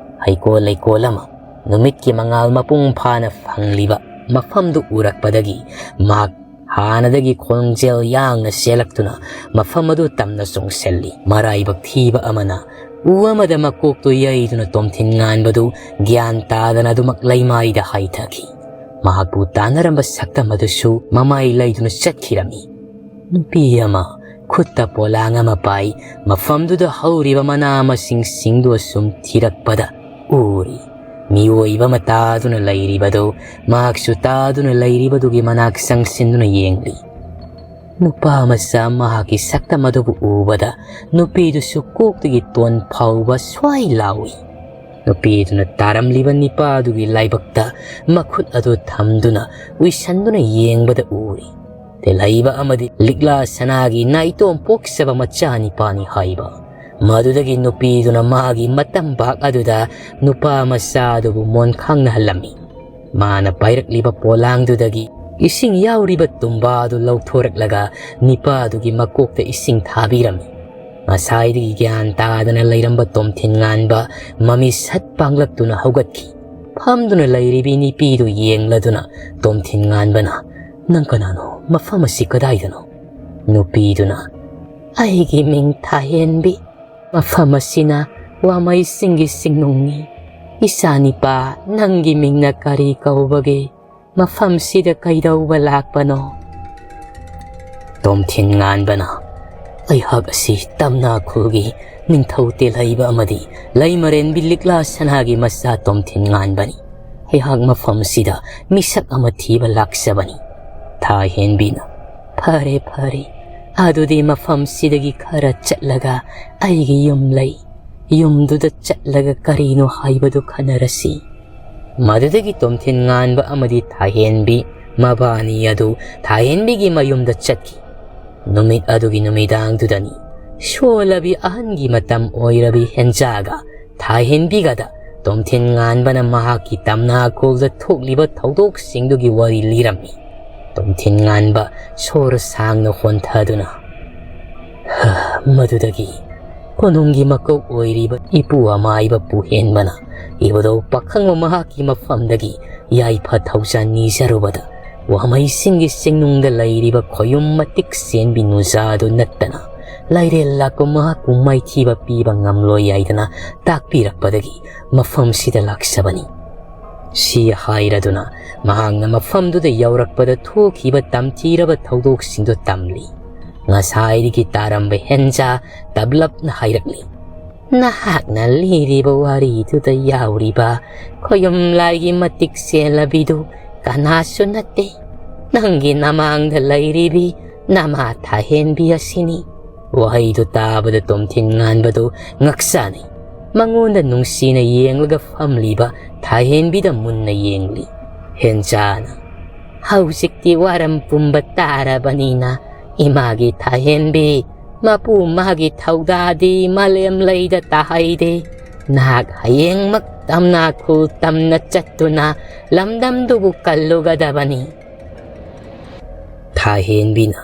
ꯍꯩꯀꯣꯜ ꯂꯩꯀꯣꯜ ꯑꯃ, ꯅꯨꯃꯤꯠꯀꯤ ꯃꯉꯥꯜ ꯃꯄꯨꯡ ꯐꯥꯅ ꯐꯪꯂꯤꯕ ꯃꯐꯝꯗꯨ ꯎꯔꯛꯄꯗꯒꯤ ꯃꯍꯥꯛ ꯍꯥꯟꯅꯗꯒꯤ ꯈꯣꯡꯖꯦꯜ ꯌꯥꯡꯅ ꯆꯦꯜꯂꯛꯇꯨꯅ ꯃꯐꯝ ꯑꯗꯨ ꯇꯝꯅ ꯆꯣꯡꯁꯤꯜꯂꯤ꯫ ꯃꯔꯥꯏꯕꯛ ꯊꯤꯕ ꯑꯃꯅ ꯎ ꯑꯃꯗ ꯃꯀꯣꯛꯇꯨ ꯌꯩꯗꯨꯅ ꯇꯣꯝꯊꯤꯟ ꯉꯥꯟꯕꯗꯨ ꯒ꯭ꯌꯥꯟ ꯇꯥꯗꯅ ꯑꯗꯨꯃꯛ ꯂꯩꯃꯥꯏꯗ ꯍꯥꯏꯊꯈꯤ꯫ ꯃꯍꯥꯛꯄꯨ ꯇꯥꯟꯅꯔꯝꯕ ꯁꯛꯇꯝ ꯑꯗꯨꯁꯨ ꯃꯃꯥꯏ ꯂꯩꯗꯨꯅ ꯆꯠꯈꯤꯔꯝꯃꯤ꯫ ꯅꯨꯄꯤ ꯑꯃ ꯈꯨꯠꯇ ꯄꯣꯂꯥꯡ ꯑꯃ ꯄꯥꯏ ꯃꯐꯝꯗꯨꯗ ꯍꯧꯔꯤꯕ ꯃꯅꯥ ꯃꯁꯤꯡꯁꯤꯡꯗꯨ ꯑꯁꯨꯝ ꯊꯤꯔꯛꯄꯗ ꯎꯔꯤ꯫ ꯃꯤꯑꯣꯏꯕ ꯑꯃ ꯇꯥꯗꯨꯅ ꯂꯩꯔꯤꯕꯗꯨ ꯃꯍꯥꯛꯁꯨ ꯇꯥꯗꯨꯅ ꯂꯩꯔꯤꯕꯗꯨꯒꯤ ꯃꯅꯥꯛ ꯆꯪꯁꯤꯟꯗꯨꯅ ꯌꯦꯡꯂꯤ꯫ ꯅꯨꯄꯥ ꯃꯆꯥ ꯃꯍꯥꯛꯀꯤ ꯁꯛꯇꯝ ꯑꯗꯨꯕꯨ ꯎꯕꯗ ꯅꯨꯄꯤꯗꯨꯁꯨ ꯀꯣꯛꯇꯒꯤ ꯇꯣꯟ ꯐꯥꯎꯕ ꯁ꯭ꯋꯥꯏ ꯂꯥꯎꯏ꯫ ꯅꯨꯄꯤꯗꯨꯅ ꯇꯥꯔꯝꯂꯤꯕ ꯅꯤꯄꯥꯗꯨꯒꯤ ꯂꯥꯏꯕꯛꯇ ꯃꯈꯨꯠ ꯑꯗꯨ ꯊꯝꯗꯨꯅ ꯎꯏꯁꯟꯗꯨꯅ ꯌꯦꯡꯕꯗ ꯎꯔꯤ꯫ ꯇꯦꯜꯍꯩꯕ ꯑꯃꯗꯤ ꯂꯤꯛꯂꯥ ꯁꯅꯥꯒꯤ ꯅꯥꯏꯇꯣꯝ ꯄꯣꯛꯆꯕ ꯃꯆꯥ ꯅꯤꯄꯥꯅꯤ ꯍꯥꯏꯕ꯫ ꯃꯗꯨꯗꯒꯤ ꯅꯨꯄꯤꯗꯨꯅ ꯃꯥꯒꯤ ꯃꯇꯝꯕꯥꯛ ꯑꯗꯨꯗ ꯅꯨꯄꯥ ꯃꯆꯥ ꯑꯗꯨꯕꯨ ꯃꯣꯟꯈꯥꯡꯅꯍꯜꯂꯝꯃꯤ꯫ ꯃꯥꯅ ꯄꯥꯏꯔꯛꯂꯤꯕ ꯄꯣꯂꯥꯡꯗꯨꯗꯒꯤ ꯏꯁꯤꯡ ꯌꯥꯎꯔꯤꯕ ꯇꯨꯝꯕꯥ ꯑꯗꯨ ꯂꯧꯊꯣꯔꯛꯂꯒ ꯅꯤꯄꯥꯗꯨꯒꯤ ꯃꯀꯣꯛꯇ ꯏꯁꯤꯡ ꯊꯥꯕꯤꯔꯝꯃꯤ꯫ ꯉꯁꯥꯏꯗꯒꯤ ꯒ꯭ꯌꯥꯟ ꯇꯥꯗꯅ ꯂꯩꯔꯝꯕ ꯇꯣꯝꯊꯤꯟ ꯉꯥꯟꯕ ꯃꯃꯤ ꯁꯠ ꯄꯥꯡꯂꯛꯇꯨꯅ ꯍꯧꯒꯠꯈꯤ꯫ ꯐꯝꯗꯨꯅ ꯂꯩꯔꯤꯕꯤ ꯅꯤꯄꯤꯗꯨ ꯌꯦꯡꯂꯗꯨꯅ ꯇꯣꯝꯊꯤꯟ ꯉꯥꯟꯕꯅ, "ꯅꯪ ꯀꯅꯥꯅꯣ? ꯃꯐꯝ ꯑꯁꯤ ꯀꯗꯥꯏꯗꯅꯣ?" ꯅꯨꯄꯤꯗꯨꯅ, "ꯑꯩꯒꯤ ꯃꯤꯡ ꯊꯥꯍꯦꯟꯕꯤ꯫ ꯃꯐꯝ ꯑꯁꯤꯅ ꯋꯥꯃꯩꯁꯤꯡꯒꯤ ꯁꯤꯡꯅꯨꯡꯅꯤ꯫ ꯏꯆꯥꯅꯤꯄꯥ, ꯅꯪꯒꯤ ꯃꯤꯡꯅ ꯀꯔꯤ ꯀꯧꯕꯒꯦ? ꯃꯐꯝꯁꯤꯗ ꯀꯩꯗꯧꯕ ꯂꯥꯛꯄꯅꯣ?" ꯇꯣꯝꯊꯤꯟ ꯉꯥꯟꯕꯅ, "ꯑꯩꯍꯥꯛ ꯑꯁꯤ ꯇꯝꯅꯥ ꯈꯨꯜꯒꯤ ꯅꯤꯡꯊꯧ ꯇꯦꯜꯍꯩꯕ ꯑꯃꯗꯤ ꯂꯩꯃꯔꯦꯟꯕꯤ ꯂꯤꯛꯂꯥ ꯁꯅꯥꯒꯤ ꯃꯆꯥ ꯇꯣꯝꯊꯤꯟ ꯉꯥꯟꯕꯅꯤ꯫ ꯑꯩꯍꯥꯛ ꯃꯐꯝꯁꯤꯗ ꯃꯤꯁꯛ ꯑꯃ ꯊꯤꯕ ꯂꯥꯛꯆꯕꯅꯤ"꯫ ꯊꯥꯍꯦꯟꯕꯤꯅ, "ꯐꯔꯦ, ꯐꯔꯦ, ꯑꯗꯨꯗꯤ ꯃꯐꯝꯁꯤꯗꯒꯤ ꯈꯔ ꯆꯠꯂꯒ ꯑꯩꯒꯤ ꯌꯨꯝ ꯂꯩ꯫ ꯌꯨꯝꯗꯨꯗ ꯆꯠꯂꯒ ꯀꯔꯤꯅꯣ ꯍꯥꯏꯕꯗꯨ ꯈꯟꯅꯔꯁꯤ"꯫ ꯃꯗꯨꯗꯒꯤ ꯇꯣꯝꯊꯤꯟ ꯉꯥꯟꯕ ꯑꯃꯗꯤ ꯊꯥꯍꯦꯟꯕꯤ ꯃꯕꯥꯅꯤ ꯑꯗꯨ ꯊꯥꯍꯦꯟꯕꯤꯒꯤ ꯃꯌꯨꯝꯗ ꯆꯠꯈꯤ꯫ ꯅꯨꯃꯤꯠ ꯑꯗꯨꯒꯤ ꯅꯨꯃꯤꯗꯥꯡꯗꯨꯗꯅꯤ ꯁꯣꯜꯂꯕꯤ ꯑꯍꯟꯒꯤ ꯃꯇꯝ ꯑꯣꯏꯔꯕꯤ ꯍꯦꯟꯖꯥꯒ ꯊꯥꯍꯦꯟꯕꯤꯒꯗ ꯇꯣꯝꯊꯤꯟ ꯉꯥꯟꯕꯅ ꯃꯍꯥꯛꯀꯤ ꯇꯝꯅꯥꯈꯣꯜꯗ ꯊꯣꯛꯂꯤꯕ ꯊꯧꯗꯣꯛꯁꯤꯡꯗꯨꯒꯤ ꯋꯥꯔꯤ ꯂꯤꯔꯝꯃꯤ꯫ ꯇꯣꯝꯊꯤꯟ ꯉꯥꯟꯕ ꯁꯣꯔ ꯁꯥꯡꯅ ꯍꯣꯟꯊꯗꯨꯅ, ꯃꯗꯨꯗꯒꯤ ꯀꯣꯅꯨꯡꯒꯤ ꯃꯀꯣꯛ ꯑꯣꯏꯔꯤꯕ ꯏꯄꯨ ꯑꯃꯥꯏꯕ ꯄꯨꯍꯦꯟꯕꯅ ꯏꯕꯨꯙꯧ ꯄꯥꯈꯪꯕ ꯃꯍꯥꯛꯀꯤ ꯃꯐꯝꯗꯒꯤ ꯌꯥꯏꯐ ꯊꯧꯖꯥꯜ ꯅꯤꯖꯔꯨꯕꯗ, ꯋꯥꯃꯩꯁꯤꯡꯒꯤ ꯆꯤꯡꯅꯨꯡꯗ ꯂꯩꯔꯤꯕ ꯈꯣꯌꯨꯝ ꯃꯇꯤꯛ ꯆꯦꯟꯕꯤ ꯅꯨꯖꯥꯗꯨ ꯅꯠꯇꯅ ꯂꯥꯏꯔꯦꯜ ꯂꯥꯛꯄ ꯃꯍꯥꯛꯄꯨ ꯃꯥꯏꯊꯤꯕ ꯄꯤꯕ ꯉꯝꯂꯣꯏ ꯍꯥꯏꯗꯅ ꯇꯥꯛꯄꯤꯔꯛꯄꯗꯒꯤ ꯃꯐꯝꯁꯤꯗ ꯂꯥꯛꯆꯕꯅꯤ꯫ ꯁꯤ ꯍꯥꯏꯔꯗꯨꯅ ꯃꯍꯥꯛꯅ ꯃꯐꯝꯗꯨꯗ ꯌꯧꯔꯛꯄꯗ ꯊꯣꯛꯈꯤꯕ ꯇꯝꯊꯤꯔꯕ ꯊꯧꯗꯣꯛꯁꯤꯡꯗꯨ ꯇꯝꯂꯤ꯫ ꯉꯁꯥꯏꯗꯒꯤ ꯇꯥꯔꯝꯕ ꯍꯦꯟꯖꯥ ꯇꯞꯂꯞꯅ ꯍꯥꯏꯔꯛꯂꯤ꯫ "ꯅꯍꯥꯛꯅ ꯂꯤꯔꯤꯕ ꯋꯥꯔꯤꯗꯨꯗ ꯌꯥꯎꯔꯤꯕ ꯈꯣꯌꯨꯝ ꯂꯥꯏꯒꯤ ꯃꯇꯤꯛ ꯆꯦꯜꯂꯕꯤꯗꯨ ꯀꯅꯥꯁꯨ ꯅꯠꯇꯦ꯫ ꯅꯪꯒꯤ ꯅꯃꯥꯡꯗ ꯂꯩꯔꯤꯕꯤ ꯅꯃꯥ ꯊꯥꯍꯦꯟꯕꯤ ꯑꯁꯤꯅꯤ"꯫ ꯋꯥꯍꯩꯗꯨ ꯇꯥꯕꯗ ꯇꯣꯝꯊꯤꯟ ꯉꯥꯟꯕꯗꯨ ꯉꯛꯆꯥꯅꯩ꯫ ꯃꯉꯣꯟꯗ ꯅꯨꯡꯁꯤꯅ ꯌꯦꯡꯂꯒ ꯐꯝꯂꯤꯕ ꯊꯥꯍꯦꯟꯕꯤꯗ ꯃꯨꯟꯅ ꯌꯦꯡꯂꯤ꯫ ꯍꯦꯟꯖꯥꯅ, "ꯍꯧꯖꯤꯛꯇꯤ ꯋꯥꯔꯝ ꯄꯨꯝꯕ ꯇꯥꯔꯕꯅꯤꯅ ꯏꯃꯥꯒꯤ ꯊꯥꯍꯦꯟꯕꯤ, ꯃꯄꯨ ꯃꯥꯒꯤ ꯊꯧꯗꯥꯗꯤ ꯃꯥꯂꯦꯝ ꯂꯩꯗ ꯇꯥꯍꯩꯗꯦ꯫ ꯅꯍꯥꯛ ꯍꯌꯦꯡꯃꯛ ꯇꯝꯅꯥꯈꯨꯜ ꯇꯝꯅ ꯆꯠꯇꯨꯅ ꯂꯝꯗꯝꯗꯨꯕꯨ ꯀꯜꯂꯨꯒꯗꯕꯅꯤ"꯫ ꯊꯥꯍꯦꯟꯕꯤꯅ,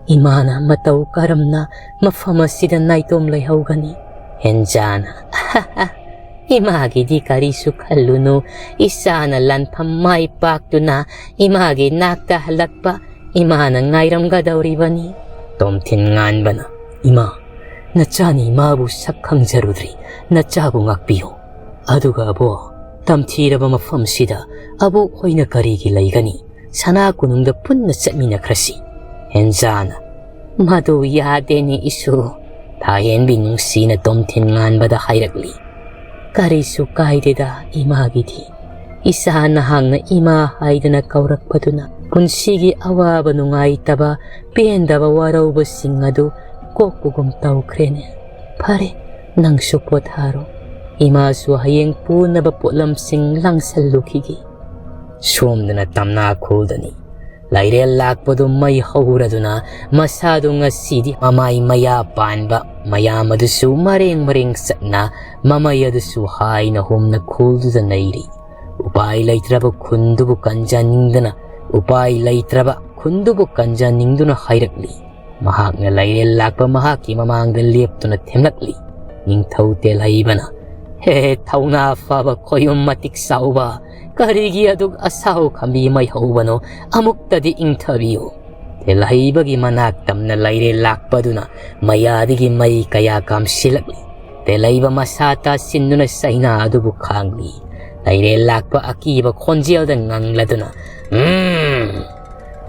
"ꯏꯃꯥꯅ ꯃꯇꯧ ꯀꯔꯝꯅ ꯃꯐꯝ ꯑꯁꯤꯗ ꯅꯥꯏꯇꯣꯝ ꯂꯩꯍꯧꯒꯅꯤ?" ꯍꯦꯟꯖꯥꯅ, "ꯏꯃꯥꯒꯤꯗꯤ ꯀꯔꯤꯁꯨ ꯈꯜꯂꯨꯅꯨ꯫ ꯏꯆꯥꯅ ꯂꯥꯟꯐꯝ ꯃꯥꯏ ꯄꯥꯛꯇꯨꯅ ꯏꯃꯥꯒꯤ ꯅꯥꯛꯇ ꯍꯜꯂꯛꯄ ꯏꯃꯥꯅ ꯉꯥꯏꯔꯝꯒꯗꯧꯔꯤꯕꯅꯤ"꯫ ꯇꯣꯝꯊꯤꯟ ꯉꯥꯟꯕꯅ, "ꯏꯃꯥ, ꯅꯆꯥꯅꯤ ꯃꯥꯕꯨ ꯁꯛ ꯈꯪꯖꯔꯨꯗ꯭ꯔꯤ꯫ ꯅꯆꯥꯕꯨ ꯉꯥꯛꯄꯤꯌꯨ꯫ ꯑꯗꯨꯒ ꯑꯕꯣꯛ, ꯇꯝꯊꯤꯔꯕ ꯃꯐꯝꯁꯤꯗ ꯑꯕꯣꯛ ꯍꯣꯏꯅ ꯀꯔꯤꯒꯤ ꯂꯩꯒꯅꯤ? ꯁꯅꯥ ꯀꯣꯅꯨꯡꯗ ꯄꯨꯟꯅ ꯆꯠꯃꯤꯟꯅꯈ꯭ꯔꯁꯤ"꯫ ꯍꯦꯟꯖꯥꯅ, "ꯃꯗꯨ ꯌꯥꯗꯦꯅꯦ ꯏꯁꯨ", ꯊꯥꯍꯦꯟꯕꯤ ꯅꯨꯡꯁꯤꯅ ꯇꯣꯝꯊꯤꯟ ꯉꯥꯟꯕꯗ ꯍꯥꯏꯔꯛꯂꯤ꯫ "ꯀꯔꯤꯁꯨ ꯀꯥꯏꯗꯦꯗ ꯏꯃꯥꯒꯤꯗꯤ꯫ ꯏꯆꯥ ꯅꯍꯥꯛꯅ ꯏꯃꯥ ꯍꯥꯏꯗꯅ ꯀꯧꯔꯛꯄꯗꯨꯅ ꯄꯨꯟꯁꯤꯒꯤ ꯑꯋꯥꯕ ꯅꯨꯡꯉꯥꯏꯇꯕ ꯄꯦꯟꯗꯕ ꯋꯥꯔꯧꯕꯁꯤꯡ ꯑꯗꯨ ꯀꯣꯛꯄꯒꯨꯝ ꯇꯧꯈ꯭ꯔꯦꯅꯦ꯫ ꯐꯔꯦ, ꯅꯪꯁꯨ ꯄꯣꯊꯥꯔꯣ꯫ ꯏꯃꯥꯁꯨ ꯍꯌꯦꯡ ꯄꯨꯅꯕ ꯄꯣꯠꯂꯝꯁꯤꯡ ꯂꯥꯡꯁꯜꯂꯨꯈꯤꯒꯦ"꯫ ꯁꯣꯝꯗꯅ ꯇꯝꯅꯥ ꯈꯨꯜꯗꯅꯤ꯫ ꯂꯥꯏꯔꯦꯜ ꯂꯥꯛꯄꯗꯨ ꯃꯩ ꯍꯧꯔꯗꯨꯅ ꯃꯁꯥꯗꯨ ꯉꯁꯤꯗꯤ ꯃꯃꯥꯏ ꯃꯌꯥ ꯄꯥꯟꯕ ꯃꯌꯥꯝ ꯑꯗꯨꯁꯨ ꯃꯔꯦꯡ ꯃꯔꯦꯡ ꯆꯠꯅ ꯃꯃꯩ ꯑꯗꯨꯁꯨ ꯍꯥꯏꯅ ꯍꯨꯝꯅ ꯈꯨꯜꯗꯨꯗ ꯅꯩꯔꯤ꯫ ꯎꯄꯥꯏ ꯂꯩꯇ꯭ꯔꯕ ꯈꯨꯟꯗꯨꯕꯨ ꯀꯟꯖꯅꯤꯡꯗꯅ, ꯎꯄꯥꯏ ꯂꯩꯇ꯭ꯔꯕ ꯈꯨꯟꯗꯨꯕꯨ ꯀꯟꯖꯅꯤꯡꯗꯨꯅ ꯍꯥꯏꯔꯛꯂꯤ꯫ ꯃꯍꯥꯛꯅ ꯂꯥꯏꯔꯦꯜ ꯂꯥꯛꯄ ꯃꯍꯥꯛꯀꯤ ꯃꯃꯥꯡꯗ ꯂꯦꯞꯇꯨꯅ ꯊꯦꯝꯂꯛꯂꯤ꯫ ꯅꯤꯡꯊꯧ ꯇꯦꯜꯍꯩꯕꯅ, "ꯍꯦ, ꯊꯧꯅꯥ ꯐꯕ ꯈꯣꯌꯨꯝ ꯃꯇꯤꯛ ꯆꯥꯎꯕ, ꯀꯔꯤꯒꯤ ꯑꯗꯨꯛ ꯑꯁꯥꯎ ꯈꯝꯕꯤ ꯃꯩ ꯍꯧꯕꯅꯣ? ꯑꯃꯨꯛꯇꯗꯤ ꯏꯪꯊꯕꯤꯌꯨ"꯫ ꯇꯦꯜꯍꯩꯕꯒꯤ ꯃꯅꯥꯛ ꯇꯝꯅ ꯂꯥꯏꯔꯦꯜ ꯂꯥꯛꯄꯗꯨꯅ ꯃꯌꯥꯗꯒꯤ ꯃꯩ ꯀꯌꯥ ꯀꯥꯝꯁꯤꯜꯂꯛꯂꯤ꯫ ꯇꯦꯜꯍꯩꯕ ꯃꯁꯥ ꯇꯥꯁꯤꯟꯗꯨꯅ ꯆꯩꯅꯥ ꯑꯗꯨꯕꯨ ꯈꯥꯡꯂꯤ꯫ ꯂꯥꯏꯔꯦꯜ ꯂꯥꯛꯄ ꯑꯀꯤꯕ ꯈꯣꯟꯖꯦꯜꯗ ꯉꯪꯂꯗꯨꯅ, "ꯎꯝ,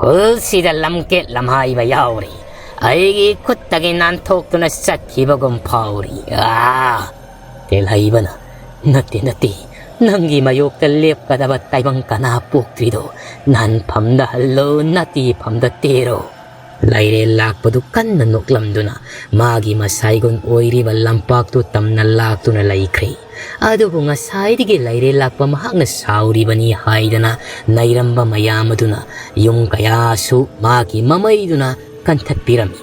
ꯈꯨꯜꯁꯤꯗ ꯂꯝꯀꯦꯠ ꯂꯝꯍꯥꯏꯕ ꯌꯥꯎꯔꯤ꯫ ꯑꯩꯒꯤ ꯈꯨꯠꯇꯒꯤ ꯅꯥꯟꯊꯣꯛꯇꯨꯅ ꯆꯠꯈꯤꯕꯒꯨꯝ ꯐꯥꯎꯔꯤ꯫ ꯑꯥ!" ꯇꯦꯜꯍꯩꯕꯅ, "ꯅꯠꯇꯦ, ꯅꯠꯇꯦ, ꯅꯪꯒꯤ ꯃꯌꯣꯛꯇ ꯂꯦꯞꯀꯗꯕ ꯇꯥꯏꯕꯪ ꯀꯅꯥ ꯄꯣꯛꯇ꯭ꯔꯤꯗꯣ? ꯅꯥꯟꯐꯝꯗ ꯍꯜꯂꯣ, ꯅꯥꯇꯤꯐꯝꯗ ꯇꯦꯔꯣ"꯫ ꯂꯥꯏꯔꯦꯜ ꯂꯥꯛꯄꯗꯨ ꯀꯟꯅ ꯅꯣꯛꯂꯝꯗꯨꯅ ꯃꯥꯒꯤ ꯃꯁꯥꯏꯒꯨꯟ ꯑꯣꯏꯔꯤꯕ ꯂꯝꯄꯥꯛꯇꯨ ꯇꯝꯅ ꯂꯥꯛꯇꯨꯅ ꯂꯩꯈ꯭ꯔꯦ꯫ ꯑꯗꯨꯕꯨ ꯉꯁꯥꯏꯗꯒꯤ ꯂꯥꯏꯔꯦꯜ ꯂꯥꯛꯄ ꯃꯍꯥꯛꯅ ꯁꯥꯎꯔꯤꯕꯅꯤ ꯍꯥꯏꯗꯅ ꯅꯩꯔꯝꯕ ꯃꯌꯥꯝ ꯑꯗꯨꯅ ꯌꯨꯝ ꯀꯌꯥꯁꯨ ꯃꯥꯒꯤ ꯃꯃꯩꯗꯨꯅ ꯀꯟꯊꯠꯄꯤꯔꯝꯃꯤ꯫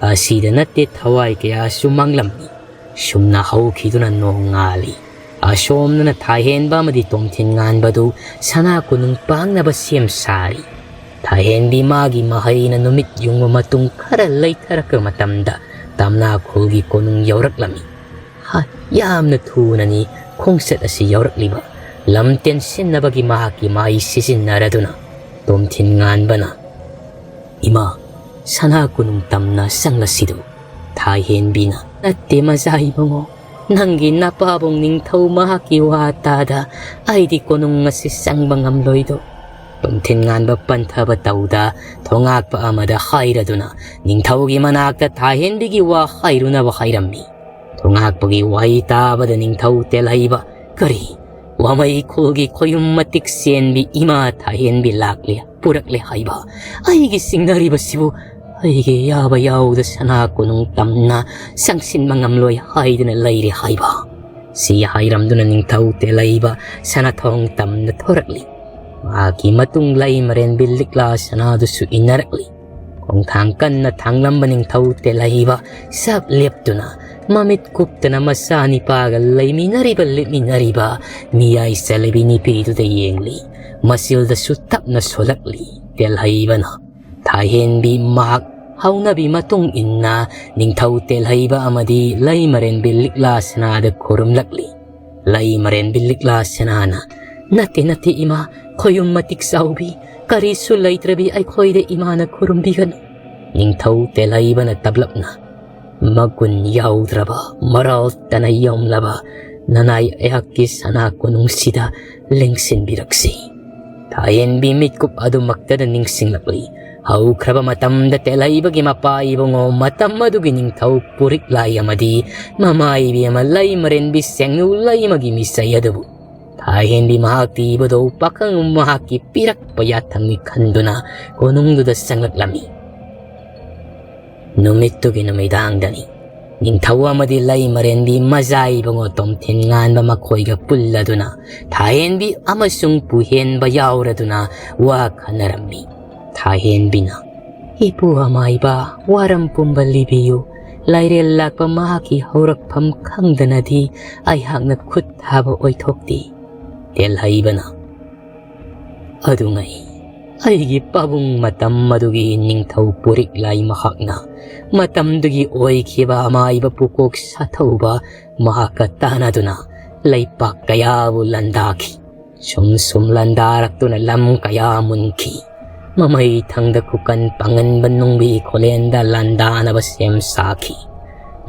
ꯑꯁꯤꯗ ꯅꯠꯇꯦ, ꯊꯋꯥꯏ ꯀꯌꯥꯁꯨ ꯃꯥꯡꯂꯝꯃꯤ꯫ ꯁꯨꯝꯅ ꯍꯧꯈꯤꯗꯨꯅ ꯅꯣꯡ ꯉꯥꯜꯂꯤ꯫ ꯑꯁꯣꯝꯗꯅ ꯊꯥꯍꯦꯟꯕ ꯑꯃꯗꯤ ꯇꯣꯝꯊꯤꯟ ꯉꯥꯟꯕꯗꯨ ꯁꯅꯥ ꯀꯣꯅꯨꯡ ꯄꯥꯡꯅꯕ ꯁꯦꯝ ꯁꯥꯔꯤ꯫ ꯊꯥꯍꯦꯟꯕꯤ ꯃꯥꯒꯤ ꯃꯍꯩꯅ ꯅꯨꯃꯤꯠ ꯌꯨꯡꯕ ꯃꯇꯨꯡ ꯈꯔ ꯂꯩꯊꯔꯛꯄ ꯃꯇꯝꯗ ꯇꯝꯅꯥꯈꯣꯜꯒꯤ ꯀꯣꯅꯨꯡ ꯌꯧꯔꯛꯂꯝꯃꯤ꯫ ꯍꯥ, ꯌꯥꯝꯅ ꯊꯨꯅꯅꯤ ꯈꯣꯡꯆꯠ ꯑꯁꯤ ꯌꯧꯔꯛꯂꯤꯕ꯫ ꯂꯝ ꯇꯦꯟꯁꯤꯟꯅꯕꯒꯤ ꯃꯍꯥꯛꯀꯤ ꯃꯍꯩ ꯁꯤꯖꯤꯟꯅꯔꯗꯨꯅ ꯇꯣꯝꯊꯤꯟ ꯉꯥꯟꯕꯅ, "ꯏꯃꯥ, ꯁꯅꯥ ꯀꯣꯅꯨꯡ ꯇꯝꯅ ꯆꯪꯂꯁꯤꯗꯨ"꯫ ꯊꯥꯍꯦꯟꯕꯤꯅ, "ꯅꯠꯇꯦ ꯃꯖꯥ ꯏꯕꯨꯡꯉꯣ, ꯅꯪꯒꯤ ꯅꯄꯥꯕꯨꯡ ꯅꯤꯡꯊꯧ ꯃꯍꯥꯛꯀꯤ ꯋꯥ ꯇꯥꯗ ꯑꯩꯗꯤ ꯀꯣꯅꯨꯡ ꯑꯁꯤ ꯆꯪꯕ ꯉꯝꯂꯣꯏꯗꯣ"꯫ ꯇꯣꯝꯊꯤꯟ ꯉꯥꯟꯕ ꯄꯟꯊꯕ ꯇꯧꯗ ꯊꯣꯉꯥꯛꯄ ꯑꯃꯗ ꯍꯥꯏꯔꯗꯨꯅ ꯅꯤꯡꯊꯧꯒꯤ ꯃꯅꯥꯛꯇ ꯊꯥꯍꯦꯟꯕꯤꯒꯤ ꯋꯥ ꯍꯥꯏꯔꯨꯅꯕ ꯍꯥꯏꯔꯝꯃꯤ꯫ ꯊꯣꯉꯥꯛꯄꯒꯤ ꯋꯥꯍꯩ ꯇꯥꯕꯗ ꯅꯤꯡꯊꯧ ꯇꯦꯜꯍꯩꯕ, "ꯀꯔꯤ? ꯋꯥꯃꯩ ꯈꯨꯜꯒꯤ ꯈꯣꯌꯨꯝ ꯃꯇꯤꯛ ꯆꯦꯟꯕꯤ ꯏꯃꯥ ꯊꯥꯍꯦꯟꯕꯤ ꯂꯥꯛꯂꯦ, ꯄꯨꯔꯛꯂꯦ ꯍꯥꯏꯕ? ꯑꯩꯒꯤ ꯆꯤꯡꯅꯔꯤꯕꯁꯤꯕꯨ ꯑꯩꯒꯤ ꯌꯥꯕ ꯌꯥꯎꯗ ꯁꯅꯥ ꯀꯣꯅꯨꯡ ꯇꯝꯅ ꯆꯪꯁꯤꯟꯕ ꯉꯝꯂꯣꯏ ꯍꯥꯏꯗꯨꯅ ꯂꯩꯔꯦ ꯍꯥꯏꯕ?" ꯁꯤ ꯍꯥꯏꯔꯝꯗꯨꯅ ꯅꯤꯡꯊꯧ ꯇꯦꯜꯍꯩꯕ ꯁꯅꯥꯊꯣꯡ ꯇꯝꯅ ꯊꯣꯔꯛꯂꯤ꯫ ꯃꯍꯥꯛꯀꯤ ꯃꯇꯨꯡ ꯂꯩꯃꯔꯦꯟꯕꯤ ꯂꯤꯛꯂꯥ ꯁꯅꯥꯗꯨꯁꯨ ꯏꯟꯅꯔꯛꯂꯤ꯫ ꯈꯣꯡꯊꯥꯡ ꯀꯟꯅ ꯊꯥꯡꯂꯝꯕ ꯅꯤꯡꯊꯧ ꯇꯦꯜꯍꯩꯕ ꯁꯛ ꯂꯦꯞꯇꯨꯅ ꯃꯃꯤꯠ ꯀꯨꯞꯇꯅ ꯃꯆꯥꯅꯤꯄꯥꯒ ꯂꯩꯃꯤꯟꯅꯔꯤꯕ ꯂꯦꯞꯃꯤꯟꯅꯔꯤꯕ ꯃꯤꯌꯥꯏ ꯆꯜꯂꯕꯤ ꯅꯨꯄꯤꯗꯨꯗ ꯌꯦꯡꯂꯤ꯫ ꯃꯆꯤꯜꯗꯁꯨ ꯇꯞꯅ ꯁꯣꯜꯂꯛꯂꯤ꯫ ꯇꯦꯜꯍꯩꯕꯅ ꯊꯥꯍꯦꯟꯕꯤ ꯃꯍꯥꯛ ꯍꯧꯅꯕꯤ ꯃꯇꯨꯡ ꯏꯟꯅ ꯅꯤꯡꯊꯧ ꯇꯦꯜꯍꯩꯕ ꯑꯃꯗꯤ ꯂꯩꯃꯔꯦꯟꯕꯤ ꯂꯤꯛꯂꯥ ꯁꯅꯥꯗ ꯈꯨꯔꯨꯝꯂꯛꯂꯤ꯫ ꯂꯩꯃꯔꯦꯟꯕꯤ ꯂꯤꯛꯂꯥ ꯁꯅꯥꯅ, "ꯅꯠꯇꯦ, ꯅꯠꯇꯦ ꯏꯃꯥ, ꯈꯣꯌꯨꯝ ꯃꯇꯤꯛ ꯆꯥꯎꯕꯤ, ꯀꯔꯤꯁꯨ ꯂꯩꯇ꯭ꯔꯕꯤ ꯑꯩꯈꯣꯏꯗ ꯏꯃꯥꯅ ꯈꯨꯔꯨꯝꯕꯤꯒꯅꯨ꯫" ꯅꯤꯡꯊꯧ ꯇꯦꯜꯍꯩꯕꯅ ꯇꯞꯂꯞꯅ, "ꯃꯒꯨꯟ ꯌꯥꯎꯗ꯭ꯔꯕ, ꯃꯔꯥꯜ ꯇꯅ ꯌꯣꯝꯂꯕ ꯅꯅꯥꯏ ꯑꯩꯍꯥꯛꯀꯤ ꯁꯅꯥ ꯀꯣꯅꯨꯡꯁꯤꯗ ꯂꯦꯡꯁꯤꯟꯕꯤꯔꯛꯁꯤ꯫" ꯊꯥꯍꯦꯟꯕꯤ ꯃꯤꯠꯀꯨꯞ ꯑꯗꯨꯃꯛꯇꯗ ꯅꯤꯡꯁꯤꯡꯂꯛꯂꯤ꯫ ꯍꯧꯈ꯭ꯔꯕ ꯃꯇꯝꯗ ꯇꯦꯜꯍꯩꯕꯒꯤ ꯃꯄꯥ ꯏꯕꯨꯡꯉꯣ ꯃꯇꯝ ꯑꯗꯨꯒꯤ ꯅꯤꯡꯊꯧ ꯄꯨꯔꯤꯛꯂꯥꯏ ꯑꯃꯗꯤ ꯃꯃꯥ ꯏꯕꯦꯝꯃ ꯂꯩꯃꯔꯦꯟꯕꯤ ꯁꯦꯡꯅꯨ ꯂꯩꯃꯒꯤ ꯃꯤꯁꯩ ꯑꯗꯨꯕꯨ ꯊꯥꯍꯦꯟꯕꯤ ꯃꯍꯥꯛꯇꯤ ꯏꯕꯨꯙꯧ ꯄꯥꯈꯪ ꯃꯍꯥꯛꯀꯤ ꯄꯤꯔꯛꯄ ꯌꯥꯊꯪꯅꯤ ꯈꯟꯗꯨꯅ ꯀꯣꯅꯨꯡꯗꯨꯗ ꯆꯪꯂꯛꯂꯝꯃꯤ꯫ ꯅꯨꯃꯤꯠꯇꯨꯒꯤ ꯅꯨꯃꯤꯗꯥꯡꯗꯅꯤ ꯅꯤꯡꯊꯧ ꯑꯃꯗꯤ ꯂꯩꯃꯔꯦꯟꯕꯤ ꯃꯖꯥ ꯏꯕꯨꯡꯉꯣ ꯇꯣꯝꯊꯤꯟ ꯉꯥꯟꯕ ꯃꯈꯣꯏꯒ ꯄꯨꯜꯂꯗꯨꯅ ꯊꯥꯍꯦꯟꯕꯤ ꯑꯃꯁꯨꯡ ꯄꯨꯍꯦꯟꯕ ꯌꯥꯎꯔꯗꯨꯅ ꯋꯥ ꯈꯟꯅꯔꯝꯃꯤ꯫ ꯊꯥꯍꯦꯟꯕꯤꯅ, "ꯏꯄꯨ ꯑꯃꯥꯏꯕ, ꯋꯥꯔꯝ ꯄꯨꯝꯕ ꯂꯤꯕꯤꯌꯨ꯫ ꯂꯥꯏꯔꯦꯜ ꯂꯥꯛꯄ ꯃꯍꯥꯛꯀꯤ ꯍꯧꯔꯛꯐꯝ ꯈꯪꯗꯅꯗꯤ ꯑꯩꯍꯥꯛꯅ ꯈꯨꯠ ꯊꯥꯕ ꯑꯣꯏꯊꯣꯛꯇꯦ꯫" ꯇꯦꯜꯍꯩꯕꯅ, "ꯑꯗꯨꯉꯩ ꯑꯩꯒꯤ ꯄꯥꯕꯨꯡ ꯃꯇꯝ ꯑꯗꯨꯒꯤ ꯅꯤꯡꯊꯧ ꯄꯨꯔꯤꯛꯂꯥꯏ ꯃꯍꯥꯛꯅ ꯃꯇꯝꯗꯨꯒꯤ ꯑꯣꯏꯈꯤꯕ ꯑꯃꯥꯏꯕ ꯄꯨꯀꯣꯛ ꯁꯥꯊꯧꯕ ꯃꯍꯥꯛꯀ ꯇꯥꯟꯅꯗꯨꯅ ꯂꯩꯄꯥꯛ ꯀꯌꯥꯕꯨ ꯂꯥꯟꯗꯥꯈꯤ꯫ ꯁꯨꯝ ꯁꯨꯝ ꯂꯥꯟꯗꯥꯔꯛꯇꯨꯅ ꯂꯝ ꯀꯌꯥ ꯃꯨꯟꯈꯤ꯫ ꯃꯃꯩ ꯊꯪꯗ ꯈꯨꯀꯟ ꯄꯥꯡꯒꯟꯕ ꯅꯨꯡꯕꯤ ꯈꯨꯂꯦꯟꯗ ꯂꯥꯟꯗꯥꯅꯕ ꯁꯦꯝ ꯁꯥꯈꯤ꯫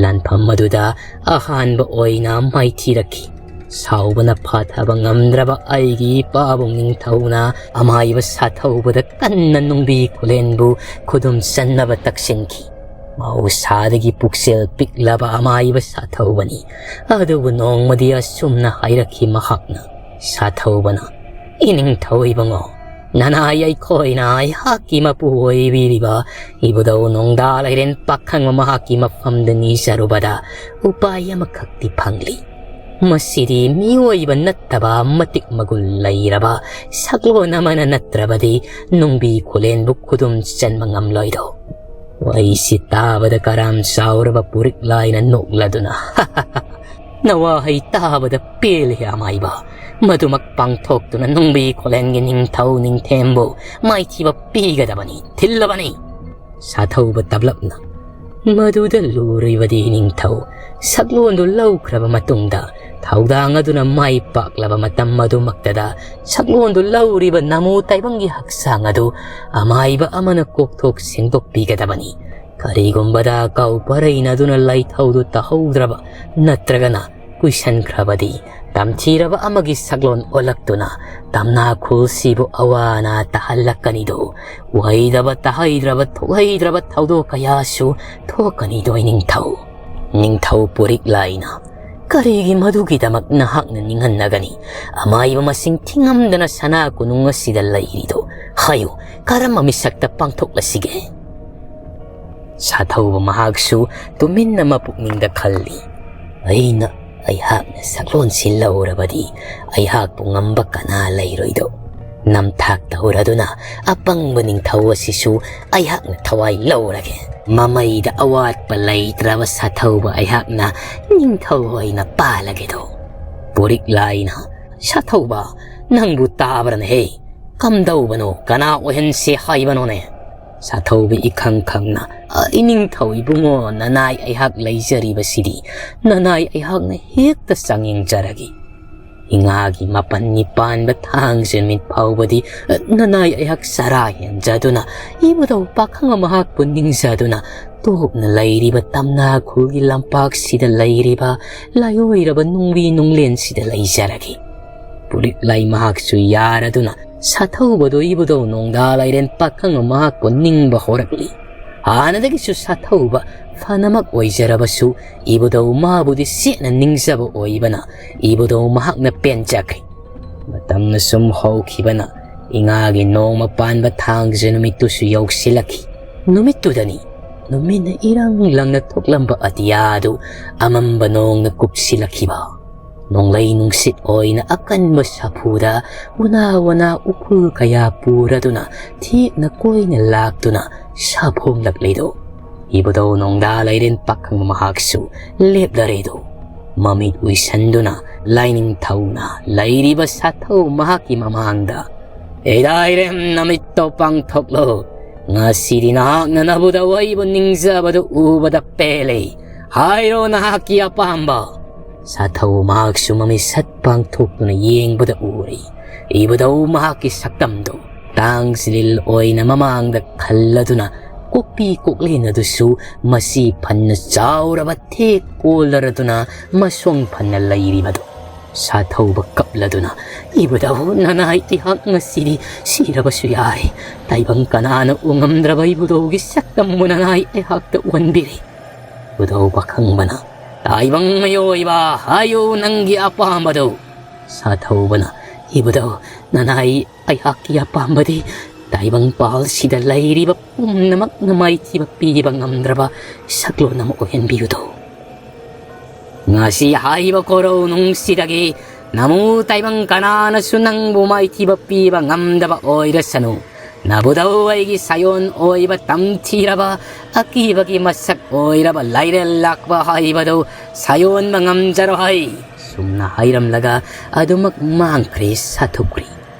ꯂꯥꯟꯐꯝ ꯑꯗꯨꯗ ꯑꯍꯥꯟꯕ ꯑꯣꯏꯅ ꯃꯥꯏꯊꯤꯔꯛꯈꯤ꯫ ꯁꯥꯎꯕꯅ ꯐꯥꯊꯕ ꯉꯝꯗ꯭ꯔꯕ ꯑꯩꯒꯤ ꯏꯄꯥꯕꯨꯡ ꯅꯤꯡꯊꯧꯅ ꯑꯃꯥꯏꯕ ꯁꯥꯊꯧꯕꯗ ꯀꯟꯅ ꯅꯨꯡꯕꯤ ꯈꯨꯂꯦꯟꯕꯨ ꯈꯨꯗꯨꯝ ꯆꯟꯅꯕ ꯇꯛꯁꯤꯟꯈꯤ꯫ ꯃꯍꯧꯁꯥꯗꯒꯤ ꯄꯨꯛꯆꯦꯜ ꯄꯤꯛꯂꯕ ꯑꯃꯥꯏꯕ ꯁꯥꯊꯧꯕꯅꯤ꯫ ꯑꯗꯨꯕꯨ ꯅꯣꯡꯃꯗꯤ ꯑꯁꯨꯝꯅ ꯍꯥꯏꯔꯛꯈꯤ ꯃꯍꯥꯛꯅ, "ꯁꯥꯊꯧꯕꯅ, ꯏꯅꯤꯡꯊꯧ ꯏꯕꯨꯡꯉꯣ, ꯅꯅꯥꯏ ꯑꯩꯈꯣꯏꯅ ꯑꯩꯍꯥꯛꯀꯤ ꯃꯄꯨ ꯑꯣꯏꯕꯤꯔꯤꯕ ꯏꯕꯨꯙꯧ ꯅꯣꯡꯗꯥ ꯂꯩꯔꯦꯟ ꯄꯥꯈꯪꯕ ꯃꯍꯥꯛꯀꯤ ꯃꯐꯝꯗ ꯅꯤꯖꯔꯨꯕꯗ ꯎꯄꯥꯏ ꯑꯃꯈꯛꯇꯤ ꯐꯪꯂꯤ꯫ ꯃꯁꯤꯗꯤ ꯃꯤꯑꯣꯏꯕ ꯅꯠꯇꯕ ꯃꯇꯤꯛ ꯃꯒꯨꯟ ꯂꯩꯔꯕ ꯁꯛꯂꯣꯟ ꯑꯃꯅ ꯅꯠꯇ꯭ꯔꯕꯗꯤ ꯅꯨꯡꯕꯤ ꯈꯨꯂꯦꯟꯕꯨ ꯈꯨꯗꯨꯝ ꯆꯟꯕ ꯉꯝꯂꯣꯏꯗꯣ꯫" ꯋꯥꯍꯩꯁꯤ ꯇꯥꯕꯗ ꯀꯔꯥꯝ ꯆꯥꯎꯔꯕ ꯄꯨꯔꯤꯛ ꯂꯥꯏꯅ ꯅꯣꯛꯂꯗꯨꯅ, "ꯅꯋꯥꯍꯩ ꯇꯥꯕꯗ ꯄꯦꯜꯂꯦ ꯑꯃꯥꯏꯕ꯫ ꯃꯗꯨꯃꯛ ꯄꯥꯡꯊꯣꯛꯇꯨꯅ ꯅꯨꯡꯕꯤ ꯈꯨꯂꯦꯟꯒꯤ ꯅꯤꯡꯊꯧ ꯅꯤꯡꯊꯦꯝꯕꯨ ꯃꯥꯏꯊꯤꯕ ꯄꯤꯒꯗꯕꯅꯤ, ꯊꯤꯜꯂꯕꯅꯤ꯫" ꯁꯥꯊꯧꯕ ꯇꯞꯂꯞꯅ, "ꯃꯗꯨꯗ ꯂꯨꯔꯤꯕꯗꯤ ꯅꯤꯡꯊꯧ, ꯁꯛꯂꯣꯟꯗꯨ ꯂꯧꯈ꯭ꯔꯕ ꯃꯇꯨꯡꯗ ꯊꯧꯗꯥꯡ ꯑꯗꯨꯅ ꯃꯥꯏ ꯄꯥꯛꯂꯕ ꯃꯇꯝ ꯑꯗꯨꯃꯛꯇꯗ ꯁꯛꯂꯣꯟꯗꯨ ꯂꯧꯔꯤꯕ ꯅꯃꯨ ꯇꯥꯏꯕꯪꯒꯤ ꯍꯛꯆꯥꯡ ꯑꯗꯨ ꯑꯃꯥꯏꯕ ꯑꯃꯅ ꯀꯣꯛꯊꯣꯛ ꯁꯦꯡꯗꯣꯛꯄꯤꯒꯗꯕꯅꯤ꯫ ꯀꯔꯤꯒꯨꯝꯕꯗ ꯀꯧ ꯄꯔꯩꯅꯗꯨꯅ ꯂꯥꯏꯊꯧꯗꯨ ꯇꯥꯍꯧꯗ꯭ꯔꯕ ꯅꯠꯇ꯭ꯔꯒꯅ ꯀꯨꯏꯁꯟꯈ꯭ꯔꯕꯗꯤ ꯇꯝꯊꯤꯔꯕ ꯑꯃꯒꯤ ꯁꯛꯂꯣꯟ ꯑꯣꯜꯂꯛꯇꯨꯅ ꯇꯝꯅꯥ ꯈꯨꯜꯁꯤꯕꯨ ꯑꯋꯥ ꯑꯅꯥ ꯇꯥꯍꯜꯂꯛꯀꯅꯤꯗꯣ꯫ ꯑꯣꯏꯗꯕ ꯇꯥꯍꯩꯗ꯭ꯔꯕ ꯊꯣꯛꯍꯩꯗ꯭ꯔꯕ ꯊꯧꯗꯣꯛ ꯀꯌꯥꯁꯨ ꯊꯣꯛꯀꯅꯤꯗꯣ ꯅꯤꯡꯊꯧ꯫ ꯅꯤꯡꯊꯧ ꯄꯨꯔꯤꯛ ꯂꯥꯏꯅ, "ꯀꯔꯤꯒꯤ ꯃꯗꯨꯒꯤꯗꯃꯛ ꯅꯍꯥꯛꯅ ꯅꯤꯡꯍꯟꯅꯒꯅꯤ? ꯑꯃꯥꯏꯕ ꯃꯁꯤꯡ ꯊꯤꯉꯝꯗꯅ ꯁꯅꯥ ꯀꯣꯅꯨꯡ ꯑꯁꯤꯗ ꯂꯩꯔꯤꯗꯣ꯫ ꯍꯥꯏꯌꯨ, ꯀꯔꯝꯕ ꯃꯤꯁꯛꯇ ꯄꯥꯡꯊꯣꯛꯂꯁꯤꯒꯦ?" ꯁꯥꯊꯧꯕ ꯃꯍꯥꯛꯁꯨ ꯇꯨꯃꯤꯟꯅ ꯃꯄꯨꯛꯅꯤꯡꯗ ꯈꯜꯂꯤ, "ꯑꯩꯅ, ꯑꯩꯍꯥꯛꯅ ꯁꯛꯂꯣꯟꯁꯤ ꯂꯧꯔꯕꯗꯤ ꯑꯩꯍꯥꯛꯄꯨ ꯉꯝꯕ ꯀꯅꯥ ꯂꯩꯔꯣꯏꯗꯣ? ꯅꯝꯊꯥꯛ ꯇꯧꯔꯗꯨꯅ ꯑꯄꯪꯕ ꯅꯤꯡꯊꯧ ꯑꯁꯤꯁꯨ ꯑꯩꯍꯥꯛꯅ ꯊꯋꯥꯏ ꯂꯧꯔꯒꯦ꯫ ꯃꯃꯩꯗ ꯑꯋꯥꯠꯄ ꯂꯩꯇ꯭ꯔꯕ ꯁꯥꯊꯧꯕ ꯑꯩꯍꯥꯛꯅ ꯅꯤꯡꯊꯧ ꯑꯣꯏꯅ ꯄꯥꯜꯂꯒꯦꯗꯣ꯫" ꯄꯨꯔꯤꯛ ꯂꯥꯏꯅ, "ꯁꯥꯊꯧꯕ, ꯅꯪꯕꯨ ꯇꯥꯕ꯭ꯔꯅꯦꯍꯦ? ꯀꯝꯗꯧꯕꯅꯣ? ꯀꯅꯥ ꯑꯣꯏꯍꯟꯁꯦ ꯍꯥꯏꯕꯅꯣꯅꯦ?" ꯁꯥꯊꯧꯕ ꯏꯈꯪ ꯈꯪꯅ, "ꯑ, ꯏꯅꯤꯡꯊꯧ ꯏꯕꯨꯡꯉꯣ, ꯅꯅꯥꯏ ꯑꯩꯍꯥꯛ ꯂꯩꯖꯔꯤꯕꯁꯤꯗꯤ, ꯅꯅꯥꯏ ꯑꯩꯍꯥꯛꯅ ꯍꯦꯛꯇ ꯆꯥꯡꯌꯦꯡꯖꯔꯒꯦ꯫" ꯏꯉꯥꯒꯤ ꯃꯥꯄꯟꯅꯤ ꯄꯥꯟꯕ ꯊꯥꯡꯖ ꯅꯨꯃꯤꯠ ꯐꯥꯎꯕꯗꯤ ꯅꯅꯥꯏ ꯑꯩꯍꯥꯛ ꯆꯔꯥ ꯍꯦꯟꯖꯗꯨꯅ ꯏꯕꯨꯙꯧ ꯄꯥꯈꯪꯕ ꯃꯍꯥꯛꯄꯨ ꯅꯤꯡꯖꯗꯨꯅ ꯇꯣꯛꯅ ꯂꯩꯔꯤꯕ ꯇꯝꯅꯥ ꯈꯨꯜꯒꯤ ꯂꯝꯄꯥꯛꯁꯤꯗ ꯂꯩꯔꯤꯕ ꯂꯥꯏꯑꯣꯏꯔꯕ ꯅꯨꯡꯕꯤ ꯅꯨꯡꯂꯦꯟꯁꯤꯗ ꯂꯩꯖꯔꯒꯦ꯫ ꯄꯨꯔꯤꯛ ꯂꯥꯏ ꯃꯍꯥꯛꯁꯨ ꯌꯥꯔꯗꯨꯅ ꯁꯥꯊꯧꯕꯗꯨ ꯏꯕꯨꯙꯧ ꯅꯣꯡꯗꯥ ꯂꯥꯏꯔꯦꯟ ꯄꯥꯈꯪꯕ ꯃꯍꯥꯛꯄꯨ ꯅꯤꯡꯕ ꯍꯧꯔꯛꯂꯤ꯫ ꯍꯥꯟꯅꯗꯒꯤꯁꯨ ꯁꯥꯊꯧꯕ ꯐꯅꯃꯛ ꯑꯣꯏꯖꯔꯕꯁꯨ ꯏꯕꯨꯙꯧ ꯃꯥꯕꯨꯗꯤ ꯆꯦꯠꯅ ꯅꯤꯡꯖꯕ ꯑꯣꯏꯕꯅ ꯏꯕꯨꯙꯧ ꯃꯍꯥꯛꯅ ꯄꯦꯟꯖꯈ꯭ꯔꯦ꯫ ꯃꯇꯝꯅ ꯁꯨꯝ ꯍꯧꯈꯤꯕꯅ ꯏꯉꯥꯒꯤ ꯅꯣꯡꯃ ꯄꯥꯟꯕ ꯊꯥꯡꯖ ꯅꯨꯃꯤꯠꯇꯨꯁꯨ ꯌꯧꯁꯤꯜꯂꯛꯈꯤ꯫ ꯅꯨꯃꯤꯠꯇꯨꯗꯅꯤ ꯅꯨꯃꯤꯠꯅ ꯏꯔꯪ ꯂꯪꯅ ꯊꯣꯛꯂꯝꯕ ꯑꯇꯤꯌꯥꯗꯨ ꯑꯃꯝꯕ ꯅꯣꯡꯅ ꯀꯨꯞꯁꯤꯜꯂꯛꯈꯤꯕ꯫ ꯅꯣꯡꯂꯩ ꯅꯨꯡꯁꯤꯠ ꯑꯣꯏꯅ ꯑꯀꯟꯕ ꯁꯥꯐꯨꯗ ꯎꯅꯥ ꯋꯥꯅꯥ ꯎꯐꯨꯜ ꯀꯌꯥ ꯄꯨꯔꯗꯨꯅ ꯊꯦꯛꯅ ꯀꯣꯏꯅ ꯂꯥꯛꯇꯨꯅ ꯁꯥꯐꯣꯡꯂꯛꯂꯤꯗꯣ꯫ ꯏꯕꯨꯙꯧ ꯅꯣꯡꯗꯥ ꯂꯥꯏꯔꯦꯟ ꯄꯥꯈꯪ ꯃꯍꯥꯛꯁꯨ ꯂꯦꯞꯂꯔꯦꯗꯣ꯫ ꯃꯃꯤꯠ ꯎꯏꯁꯟꯗꯨꯅ ꯂꯥꯏꯅꯤꯡꯊꯧꯅ ꯂꯩꯔꯤꯕ ꯁꯥꯊꯧ ꯃꯍꯥꯛꯀꯤ ꯃꯃꯥꯡꯗ, "ꯏꯔꯥꯏꯔꯦꯝ ꯅꯃꯤꯠꯇꯣ ꯄꯥꯡꯊꯣꯛꯂꯣ꯫ ꯉꯁꯤꯗꯤ ꯅꯍꯥꯛꯅ ꯅꯕꯨꯙꯧ ꯑꯩꯕꯨ ꯅꯤꯡꯖꯕꯗꯨ ꯎꯕꯗ ꯄꯦꯜꯂꯦ꯫ ꯍꯥꯏꯔꯣ ꯅꯍꯥꯛꯀꯤ ꯑꯄꯥꯝꯕ꯫" ꯁꯥꯊꯧ ꯃꯍꯥꯛꯁꯨ ꯃꯃꯤꯠ ꯁꯠ ꯄꯥꯡꯊꯣꯛꯇꯨꯅ ꯌꯦꯡꯕꯗ ꯎꯔꯦ꯫ ꯏꯕꯨꯙꯧ ꯃꯍꯥꯛꯀꯤ ꯁꯛꯇꯝꯗꯨ ꯇꯥꯡꯁꯤꯂꯤꯜ ꯑꯣꯏꯅ ꯃꯃꯥꯡꯗ ꯈꯜꯂꯗꯨꯅ ꯀꯣꯛꯄꯤ ꯀꯣꯛꯂꯦꯟ ꯑꯗꯨꯁꯨ ꯃꯁꯤ ꯐꯟꯅ ꯆꯥꯎꯔꯕ ꯊꯦꯛ ꯀꯣꯜꯂꯔꯗꯨꯅ ꯃꯁꯣꯡ ꯐꯟꯅ ꯂꯩꯔꯤꯕꯗꯨ꯫ ꯁꯥꯊꯧꯕ ꯀꯞꯂꯗꯨꯅ, "ꯏꯕꯨꯙꯧ, ꯅꯅꯥꯏ ꯑꯩꯍꯥꯛ ꯉꯁꯤꯗꯤ ꯁꯤꯔꯕꯁꯨ ꯌꯥꯏ꯫ ꯇꯥꯏꯕꯪ ꯀꯅꯥꯅ ꯎꯉꯝꯗ꯭ꯔꯕ ꯏꯕꯨꯙꯧꯒꯤ ꯁꯛꯇꯝꯕꯨ ꯅꯅꯥꯏ ꯑꯩꯍꯥꯛꯇ ꯎꯍꯟꯕꯤꯔꯦ꯫" ꯏꯕꯨꯙꯧ ꯄꯥꯈꯪꯕꯅ, "ꯇꯥꯏꯕꯪ ꯃꯤꯑꯣꯏꯕ, ꯍꯥꯏꯌꯨ ꯅꯪꯒꯤ ꯑꯄꯥꯝꯕꯗꯨ꯫" ꯁꯥꯊꯧꯕꯅ, "ꯏꯕꯨꯙꯧ, ꯅꯅꯥꯏ ꯑꯩꯍꯥꯛꯀꯤ ꯑꯄꯥꯝꯕꯗꯤ ꯇꯥꯏꯕꯪ ꯄꯥꯜꯁꯤꯗ ꯂꯩꯔꯤꯕ ꯄꯨꯝꯅꯃꯛꯅ ꯃꯥꯏꯊꯤꯕ ꯄꯤꯕ ꯉꯝꯗ꯭ꯔꯕ ꯁꯛꯂꯣꯟ ꯑꯃ ꯑꯣꯏꯍꯟꯕꯤꯌꯨꯗꯣ꯫ ꯉꯁꯤ ꯍꯥꯏꯕ ꯀꯣꯔꯧꯅꯨꯡꯁꯤꯗꯒꯤ ꯅꯃꯨ ꯇꯥꯏꯕꯪ ꯀꯅꯥꯅꯁꯨ ꯅꯪꯕꯨ ꯃꯥꯏꯊꯤꯕ ꯄꯤꯕ ꯉꯝꯗꯕ ꯑꯣꯏꯔꯁꯅꯨ꯫ ꯅꯕꯨꯙꯧ ꯑꯩꯒꯤ ꯁꯥꯌꯣꯟ ꯑꯣꯏꯕ ꯇꯝꯊꯤꯔꯕ ꯑꯀꯤꯕꯒꯤ ꯃꯁꯛ ꯑꯣꯏꯔꯕ ꯂꯥꯏꯔꯦꯜ ꯂꯥꯛꯄ ꯍꯥꯏꯕꯗꯨ ꯁꯥꯌꯣꯟꯕ ꯉꯝꯖꯔꯣꯏ꯫" ꯁꯨꯝꯅ ꯍꯥꯏꯔꯝꯂꯒ ꯑꯗꯨꯃꯛ ꯃꯥꯡꯈ꯭ꯔꯦ ꯁꯥꯊꯧꯈ꯭ꯔꯤ꯫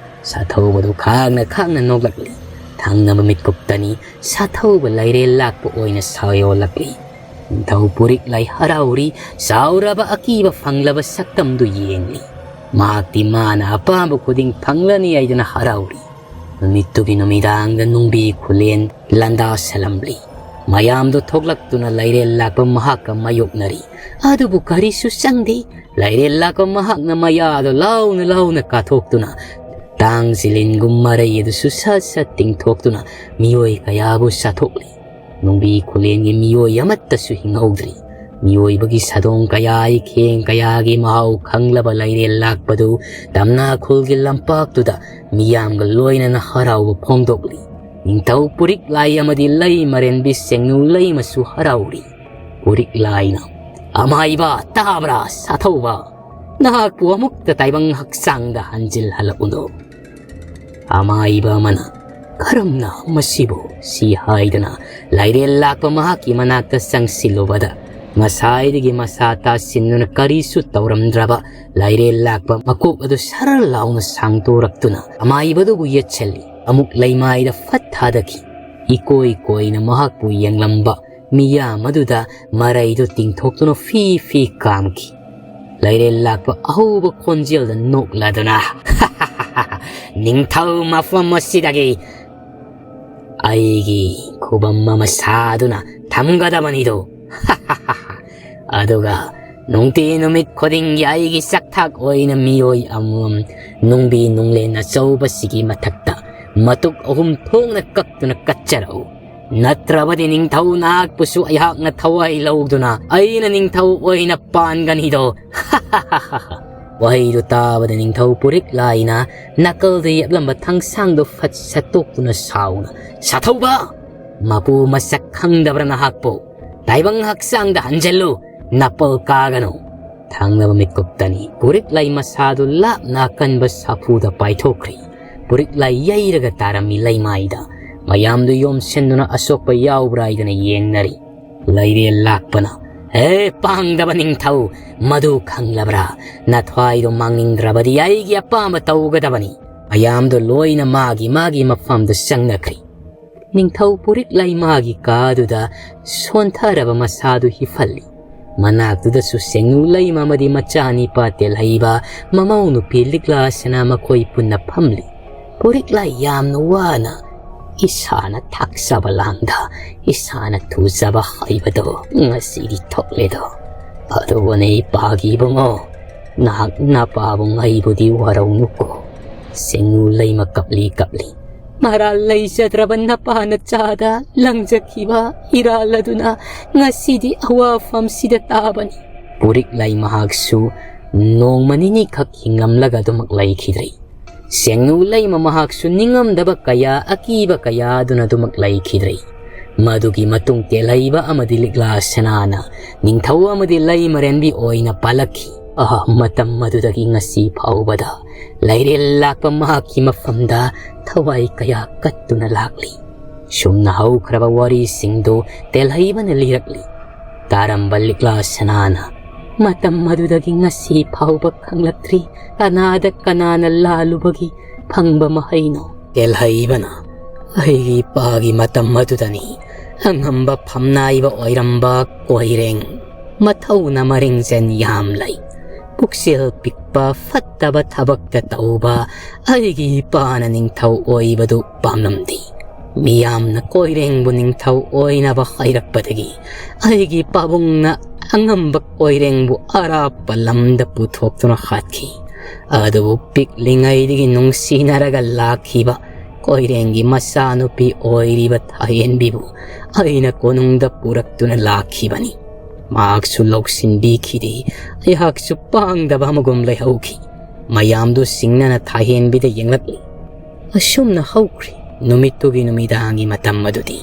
ꯁꯥꯊꯧꯕꯗꯨ ꯈꯥꯡꯅ ꯈꯥꯡꯅ ꯅꯣꯛꯂꯛꯂꯤ꯫ ꯊꯪꯅꯕ ꯃꯤꯠꯀꯨꯞꯇꯅꯤ ꯁꯥꯊꯧꯕ ꯂꯥꯏꯔꯦꯜ ꯂꯥꯛꯄ ꯑꯣꯏꯅ ꯁꯥꯌꯣꯜꯂꯛꯂꯤ꯫ ꯅꯤꯡꯊꯧ ꯄꯨꯔꯤꯛ ꯂꯥꯏ ꯍꯔꯥꯎꯔꯤ, ꯆꯥꯎꯔꯕ ꯑꯀꯤꯕ ꯐꯪꯂꯕ ꯁꯛꯇꯝꯗꯨ ꯌꯦꯡꯂꯤ꯫ ꯃꯍꯥꯛꯇꯤ ꯃꯥꯅ ꯑꯄꯥꯝꯕ ꯈꯨꯗꯤꯡ ꯐꯪꯂꯅꯤ ꯍꯥꯏꯗꯨꯅ ꯍꯔꯥꯎꯔꯤ꯫ ꯅꯨꯃꯤꯠꯇꯨꯒꯤ ꯅꯨꯃꯤꯗꯥꯡꯗ ꯅꯨꯡꯕꯤ ꯈꯨꯂꯦꯟ ꯂꯥꯟꯗꯥꯁꯜꯂꯝꯂꯤ꯫ ꯃꯌꯥꯝꯗꯣ ꯊꯣꯛꯂꯛꯇꯨꯅ ꯂꯥꯏꯔꯦꯜ ꯂꯥꯛꯄ ꯃꯍꯥꯛꯀ ꯃꯥꯌꯣꯛꯅꯔꯤ꯫ ꯑꯗꯨꯕꯨ ꯀꯔꯤꯁꯨ ꯆꯪꯗꯦ꯫ ꯂꯥꯏꯔꯦꯜ ꯂꯥꯛꯄ ꯃꯍꯥꯛꯅ ꯃꯌꯥꯗꯣ ꯂꯥꯎꯅ ꯂꯥꯎꯅ ꯀꯥꯊꯣꯛꯇꯨꯅ ꯇꯥꯡ ꯖꯤꯂꯤꯟꯒꯨꯝ ꯃꯔꯩ ꯑꯗꯨꯁꯨ ꯁꯠ ꯁꯠ ꯇꯤꯡꯊꯣꯛꯇꯨꯅ ꯃꯤꯑꯣꯏ ꯀꯌꯥꯕꯨ ꯆꯥꯊꯣꯛꯂꯤ꯫ ꯅꯨꯡꯕꯤ ꯈꯨꯂꯦꯟꯒꯤ ꯃꯤꯑꯣꯏ ꯑꯃꯠꯇꯁꯨ ꯍꯤꯡꯍꯧꯗ꯭ꯔꯤ꯫ ꯃꯤꯑꯣꯏꯕꯒꯤ ꯁꯥꯗꯣꯡ ꯀꯌꯥ, ꯏꯈꯦꯡ ꯀꯌꯥꯒꯤ ꯃꯍꯥꯎ ꯈꯪꯂꯕ ꯂꯥꯏꯔꯦꯜ ꯂꯥꯛꯄꯗꯨ ꯇꯝꯅꯥ ꯈꯨꯜꯒꯤ ꯂꯝꯄꯥꯛꯇꯨꯗ ꯃꯤꯌꯥꯝꯒ ꯂꯣꯏꯅꯅ ꯍꯔꯥꯎꯕ ꯐꯣꯡꯗꯣꯛꯂꯤ꯫ ꯅꯤꯡꯊꯧ ꯄꯨꯔꯤꯛ ꯂꯥꯏ ꯑꯃꯗꯤ ꯂꯩ ꯃꯔꯦꯟꯕꯤ ꯁꯦꯡꯅꯨ ꯂꯩꯃꯁꯨ ꯍꯔꯥꯎꯔꯤ꯫ ꯄꯨꯔꯤꯛ ꯂꯥꯏꯅ, "ꯑꯃꯥꯏꯕ, ꯇꯥꯕ꯭ꯔꯥ ꯁꯥꯊꯧꯕ? ꯅꯍꯥꯛꯄꯨ ꯑꯃꯨꯛꯇ ꯇꯥꯏꯕꯪ ꯍꯛꯆꯥꯡꯗ ꯍꯟꯖꯤꯜꯍꯜꯂꯛꯎꯅꯨ꯫" ꯑꯃꯥꯏꯕ ꯑꯃꯅ, "ꯀꯔꯝꯅ ꯃꯁꯤꯕꯨ?" ꯁꯤ ꯍꯥꯏꯗꯨꯅ ꯂꯥꯏꯔꯦꯜ ꯂꯥꯛꯄ ꯃꯍꯥꯛꯀꯤ ꯃꯅꯥꯛꯇ ꯆꯪꯁꯤꯜꯂꯨꯕꯗ, ꯉꯁꯥꯏꯗꯒꯤ ꯃꯁꯥ ꯇꯥꯁꯤꯟꯗꯨꯅ ꯀꯔꯤꯁꯨ ꯇꯧꯔꯝꯗ꯭ꯔꯕ ꯂꯥꯏꯔꯦꯜ ꯂꯥꯛꯄ ꯃꯀꯣꯛ ꯑꯗꯨ ꯁꯔ ꯂꯥꯎꯅ ꯁꯥꯡꯗꯣꯔꯛꯇꯨꯅ ꯑꯃꯥꯏꯕꯗꯨꯕꯨ ꯌꯦꯠꯁꯜꯂꯤ꯫ ꯑꯃꯨꯛ ꯂꯩꯃꯥꯏꯗ ꯐꯠ ꯊꯥꯗꯈꯤ꯫ ꯏꯀꯣꯏ ꯀꯣꯏꯅ ꯃꯍꯥꯛꯄꯨ ꯌꯦꯡꯂꯝꯕ ꯃꯤꯌꯥꯝ ꯑꯗꯨꯗ ꯃꯔꯩꯗꯨ ꯇꯤꯡꯊꯣꯛꯇꯨꯅ ꯐꯤ ꯐꯤ ꯀꯥꯝꯈꯤ꯫ ꯂꯩꯔꯦꯜ ꯂꯥꯛꯄ ꯑꯍꯧꯕ ꯈꯣꯟꯖꯦꯜꯗ ꯅꯣꯛꯂꯗꯨꯅ, "ꯅꯤꯡꯊꯧ ꯃꯐꯝ ꯑꯁꯤꯗꯒꯤ ꯑꯩꯒꯤ ꯈꯨꯕꯝ ꯑꯃ ꯁꯥꯗꯨꯅ ꯊꯝꯒꯗꯕꯅꯤꯗꯣ꯫ ꯑꯗꯨꯒ ꯅꯨꯡꯇꯤ ꯅꯨꯃꯤꯠ ꯈꯨꯗꯤꯡꯒꯤ ꯑꯩꯒꯤ ꯆꯥꯛꯊꯥꯛ ꯑꯣꯏꯅ ꯃꯤꯑꯣꯏ ꯑꯃꯃꯝ ꯅꯨꯡꯕꯤ ꯅꯨꯡꯂꯦꯟ ꯑꯆꯧꯕꯁꯤꯒꯤ ꯃꯊꯛꯇ ꯃꯇꯨꯛ ꯑꯍꯨꯝ ꯊꯣꯛꯅ ꯀꯛꯇꯨꯅ ꯀꯠꯆꯔꯛꯎ꯫ ꯅꯠꯇ꯭ꯔꯕꯗꯤ ꯅꯤꯡꯊꯧ ꯅꯍꯥꯛꯄꯨꯁꯨ ꯑꯩꯍꯥꯛꯅ ꯊꯋꯥꯏ ꯂꯧꯗꯨꯅ ꯑꯩꯅ ꯅꯤꯡꯊꯧ ꯑꯣꯏꯅ ꯄꯥꯟꯒꯅꯤꯗꯣ꯫" ꯋꯥꯍꯩꯗꯨ ꯇꯥꯕꯗ ꯅꯤꯡꯊꯧ ꯄꯨꯔꯤꯛ ꯂꯥꯏꯅ ꯅꯥꯀꯜꯗ ꯌꯦꯞꯂꯝꯕ ꯊꯥꯡꯁꯥꯡꯗꯨ ꯐꯠ ꯁꯠꯇꯣꯛꯇꯨꯅ ꯁꯥꯎꯅ, "ꯁꯥꯊꯧꯕ! ꯃꯄꯨ ꯃꯁꯛ ꯈꯪꯗꯕ꯭ꯔꯥ ꯅꯍꯥꯛꯄꯨ? ꯇꯥꯏꯕꯪ ꯍꯛꯆꯥꯡꯗ ꯍꯟꯖꯜꯂꯨ, ꯅꯥꯄꯜ ꯀꯥꯒꯅꯨ!" ꯊꯪꯅꯕ ꯃꯤꯠꯀꯨꯞꯇꯅꯤ ꯄꯨꯔꯤꯛ ꯂꯥꯏ ꯃꯁꯥꯗꯨ ꯂꯥꯞꯅ ꯑꯀꯟꯕ ꯁꯥꯐꯨꯗ ꯄꯥꯏꯊꯣꯛꯈ꯭ꯔꯤ꯫ ꯄꯨꯔꯤꯛ ꯂꯥꯏ ꯌꯩꯔꯒ ꯇꯥꯔꯝꯃꯤ ꯂꯩꯃꯥꯏꯗ꯫ ꯃꯌꯥꯝꯗꯨ ꯌꯣꯝꯁꯤꯟꯗꯨꯅ ꯑꯁꯣꯛꯄ ꯌꯥꯎꯕ꯭ꯔꯥ ꯍꯥꯏꯗꯅ ꯌꯦꯡꯅꯔꯤ꯫ ꯂꯩꯔꯦꯜ ꯂꯥꯛꯄꯅ, "ꯍꯦ ꯄꯥꯡꯗꯕ ꯅꯤꯡꯊꯧ, ꯃꯗꯨ ꯈꯪꯂꯕ꯭ꯔꯥ? ꯅꯊ꯭ꯋꯥꯏꯗꯣ ꯃꯥꯡꯅꯤꯡꯗ꯭ꯔꯕꯗꯤ ꯑꯩꯒꯤ ꯑꯄꯥꯝꯕ ꯇꯧꯒꯗꯕꯅꯤ꯫" ꯃꯌꯥꯝꯗꯣ ꯂꯣꯏꯅ ꯃꯥꯒꯤ ꯃꯥꯒꯤ ꯃꯐꯝꯗ ꯆꯪꯅꯈ꯭ꯔꯤ꯫ ꯅꯤꯡꯊꯧ ꯄꯨꯔꯤꯛ ꯂꯥꯏ ꯃꯥꯒꯤ ꯀꯥꯗꯨꯗ ꯁꯣꯟꯊꯔꯕ ꯃꯁꯥꯗꯨ ꯍꯤꯐꯜꯂꯤ꯫ ꯃꯅꯥꯛꯇꯨꯗꯁꯨ ꯁꯦꯡꯅꯨ ꯂꯩꯃ ꯑꯃꯗꯤ ꯃꯆꯥꯅꯤꯄꯥ ꯇꯦꯜꯍꯩꯕ, ꯃꯃꯧ ꯅꯨꯄꯤ ꯂꯤꯛꯂꯥ ꯁꯅꯥ ꯃꯈꯣꯏ ꯄꯨꯟꯅ ꯐꯝꯂꯤ꯫ ꯄꯨꯔꯤꯛꯂꯥꯏ ꯌꯥꯝꯅ ꯋꯥꯅ ꯏꯁꯥꯅ ꯊꯥꯛꯆꯕ ꯂꯥꯡꯗ ꯏꯁꯥꯅ ꯊꯨꯖꯕ ꯍꯥꯏꯕꯗꯣ ꯉꯁꯤꯗꯤ ꯊꯣꯛꯂꯦꯗꯣ꯫ ꯑꯗꯨꯕꯨꯅꯦ ꯏꯄꯥꯒꯤ ꯏꯕꯨꯡꯉꯣ, ꯅꯍꯥꯛ ꯅꯄꯥꯕꯨꯡ ꯑꯩꯕꯨꯗꯤ ꯋꯥꯔꯧꯅꯨꯀꯣ꯫ ꯁꯦꯡꯅꯨ ꯂꯩꯃ ꯀꯞꯂꯤ ꯀꯞꯂꯤ꯫ ꯃꯔꯥꯜ ꯂꯩꯖꯗ꯭ꯔꯕ ꯅꯄꯥꯅ ꯆꯥꯗ ꯂꯪꯖꯈꯤꯕ ꯏꯔꯥꯜ ꯑꯗꯨꯅ ꯉꯁꯤꯗꯤ ꯑꯋꯥꯐꯝꯁꯤꯗ ꯇꯥꯕꯅꯤ꯫ ꯄꯨꯔꯤꯛꯂꯩ ꯃꯍꯥꯛꯁꯨ ꯅꯣꯡꯃ ꯅꯤꯅꯤꯈꯛ ꯍꯤꯡꯂꯝꯂꯒ ꯑꯗꯨꯃꯛ ꯂꯩꯈꯤꯗ꯭ꯔꯦ꯫ ꯁꯦꯡꯅꯨ ꯂꯩꯃ ꯃꯍꯥꯛꯁꯨ ꯅꯤꯡꯉꯝꯗꯕ ꯀꯌꯥ, ꯑꯀꯤꯕ ꯀꯌꯥ ꯑꯗꯨꯅ ꯑꯗꯨꯃꯛ ꯂꯩꯈꯤꯗ꯭ꯔꯦ꯫ ꯃꯗꯨꯒꯤ ꯃꯇꯨꯡ ꯇꯦꯜꯍꯩꯕ ꯑꯃꯗꯤ ꯂꯤꯛꯂꯥ ꯁꯅꯥꯅ ꯅꯤꯡꯊꯧ ꯑꯃꯗꯤ ꯂꯩꯃꯔꯦꯟꯕꯤ ꯑꯣꯏꯅ ꯄꯥꯜꯂꯛꯈꯤ꯫ ꯑꯥ, ꯃꯇꯝ ꯑꯗꯨꯗꯒꯤ ꯉꯁꯤ ꯐꯥꯎꯕꯗ ꯂꯩꯔꯦꯜ ꯂꯥꯛꯄ ꯃꯍꯥꯛꯀꯤ ꯃꯐꯝꯗ ꯊꯋꯥꯏ ꯀꯌꯥ ꯀꯠꯇꯨꯅ ꯂꯥꯛꯂꯤ꯫ ꯁꯨꯝꯅ ꯍꯧꯈ꯭ꯔꯕ ꯋꯥꯔꯤꯁꯤꯡꯗꯨ ꯇꯦꯜꯍꯩꯕꯅ ꯂꯤꯔꯛꯂꯤ꯫ ꯇꯥꯔꯝꯕ ꯂꯤꯛꯂꯥ ꯁꯅꯥꯅ ꯃꯇꯝ ꯑꯗꯨꯗꯒꯤ ꯉꯁꯤ ꯐꯥꯎꯕ ꯈꯪꯂꯛꯇ꯭ꯔꯤ꯫ ꯀꯅꯥꯗ ꯀꯅꯥꯅ ꯂꯥꯜꯂꯨꯕꯒꯤ ꯐꯪꯕ ꯃꯍꯩꯅꯣ? ꯇꯦꯜꯍꯩꯕꯅ ꯑꯩꯒꯤ ꯏꯄꯥꯒꯤ ꯃꯇꯝ ꯑꯗꯨꯗꯅꯤ ꯑꯉꯝꯕ ꯐꯝꯅꯥꯏꯕ ꯑꯣꯏꯔꯝꯕ ꯀꯣꯏꯔꯦꯡ꯫ ꯃꯊꯧꯅ ꯃꯔꯤꯡꯖꯦꯟ ꯌꯥꯝ ꯂꯩ꯫ ꯄꯨꯛꯆꯦꯜ ꯄꯤꯛꯄ, ꯐꯠꯇꯕ ꯊꯕꯛꯇ ꯇꯧꯕ ꯑꯩꯒꯤ ꯏꯄꯥꯅ ꯅꯤꯡꯊꯧ ꯑꯣꯏꯕꯗꯨ ꯄꯥꯝꯂꯝꯗꯦ꯫ ꯃꯤꯌꯥꯝꯅ ꯀꯣꯏꯔꯦꯡꯕꯨ ꯅꯤꯡꯊꯧ ꯑꯣꯏꯅꯕ ꯍꯥꯏꯔꯛꯄꯗꯒꯤ ꯑꯩꯒꯤ ꯄꯥꯕꯨꯡꯅ ꯑꯉꯝꯕ ꯀꯣꯏꯔꯦꯡꯕꯨ ꯑꯔꯥꯞꯄ ꯂꯝꯗ ꯄꯨꯊꯣꯛꯇꯨꯅ ꯍꯥꯠꯈꯤ꯫ ꯑꯗꯨꯕꯨ ꯄꯤꯛꯂꯤꯉꯩꯗꯒꯤ ꯅꯨꯡꯁꯤꯅꯔꯒ ꯂꯥꯛꯈꯤꯕ ꯀꯣꯏꯔꯦꯡꯒꯤ ꯃꯆꯥꯅꯨꯄꯤ ꯑꯣꯏꯔꯤꯕ ꯊꯥꯍꯦꯟꯕꯤꯕꯨ ꯑꯩꯅ ꯀꯣꯅꯨꯡꯗ ꯄꯨꯔꯛꯇꯨꯅ ꯂꯥꯛꯈꯤꯕꯅꯤ꯫ ꯃꯍꯥꯛꯁꯨ ꯂꯧꯁꯤꯟꯕꯤꯈꯤꯗꯦ꯫ ꯑꯩꯍꯥꯛꯁꯨ ꯄꯥꯡꯗꯕ ꯑꯃꯒꯨꯝ ꯂꯩꯍꯧꯈꯤ꯫ ꯃꯌꯥꯝꯗꯨ ꯁꯤꯡꯅꯅ ꯊꯥꯍꯦꯟꯕꯤꯗ ꯌꯦꯡꯂꯛꯂꯤ꯫ ꯑꯁꯨꯝꯅ ꯍꯧꯈ꯭ꯔꯦ ꯅꯨꯃꯤꯠꯇꯨꯒꯤ ꯅꯨꯃꯤꯗꯥꯡꯒꯤ ꯃꯇꯝ ꯑꯗꯨꯗꯤ꯫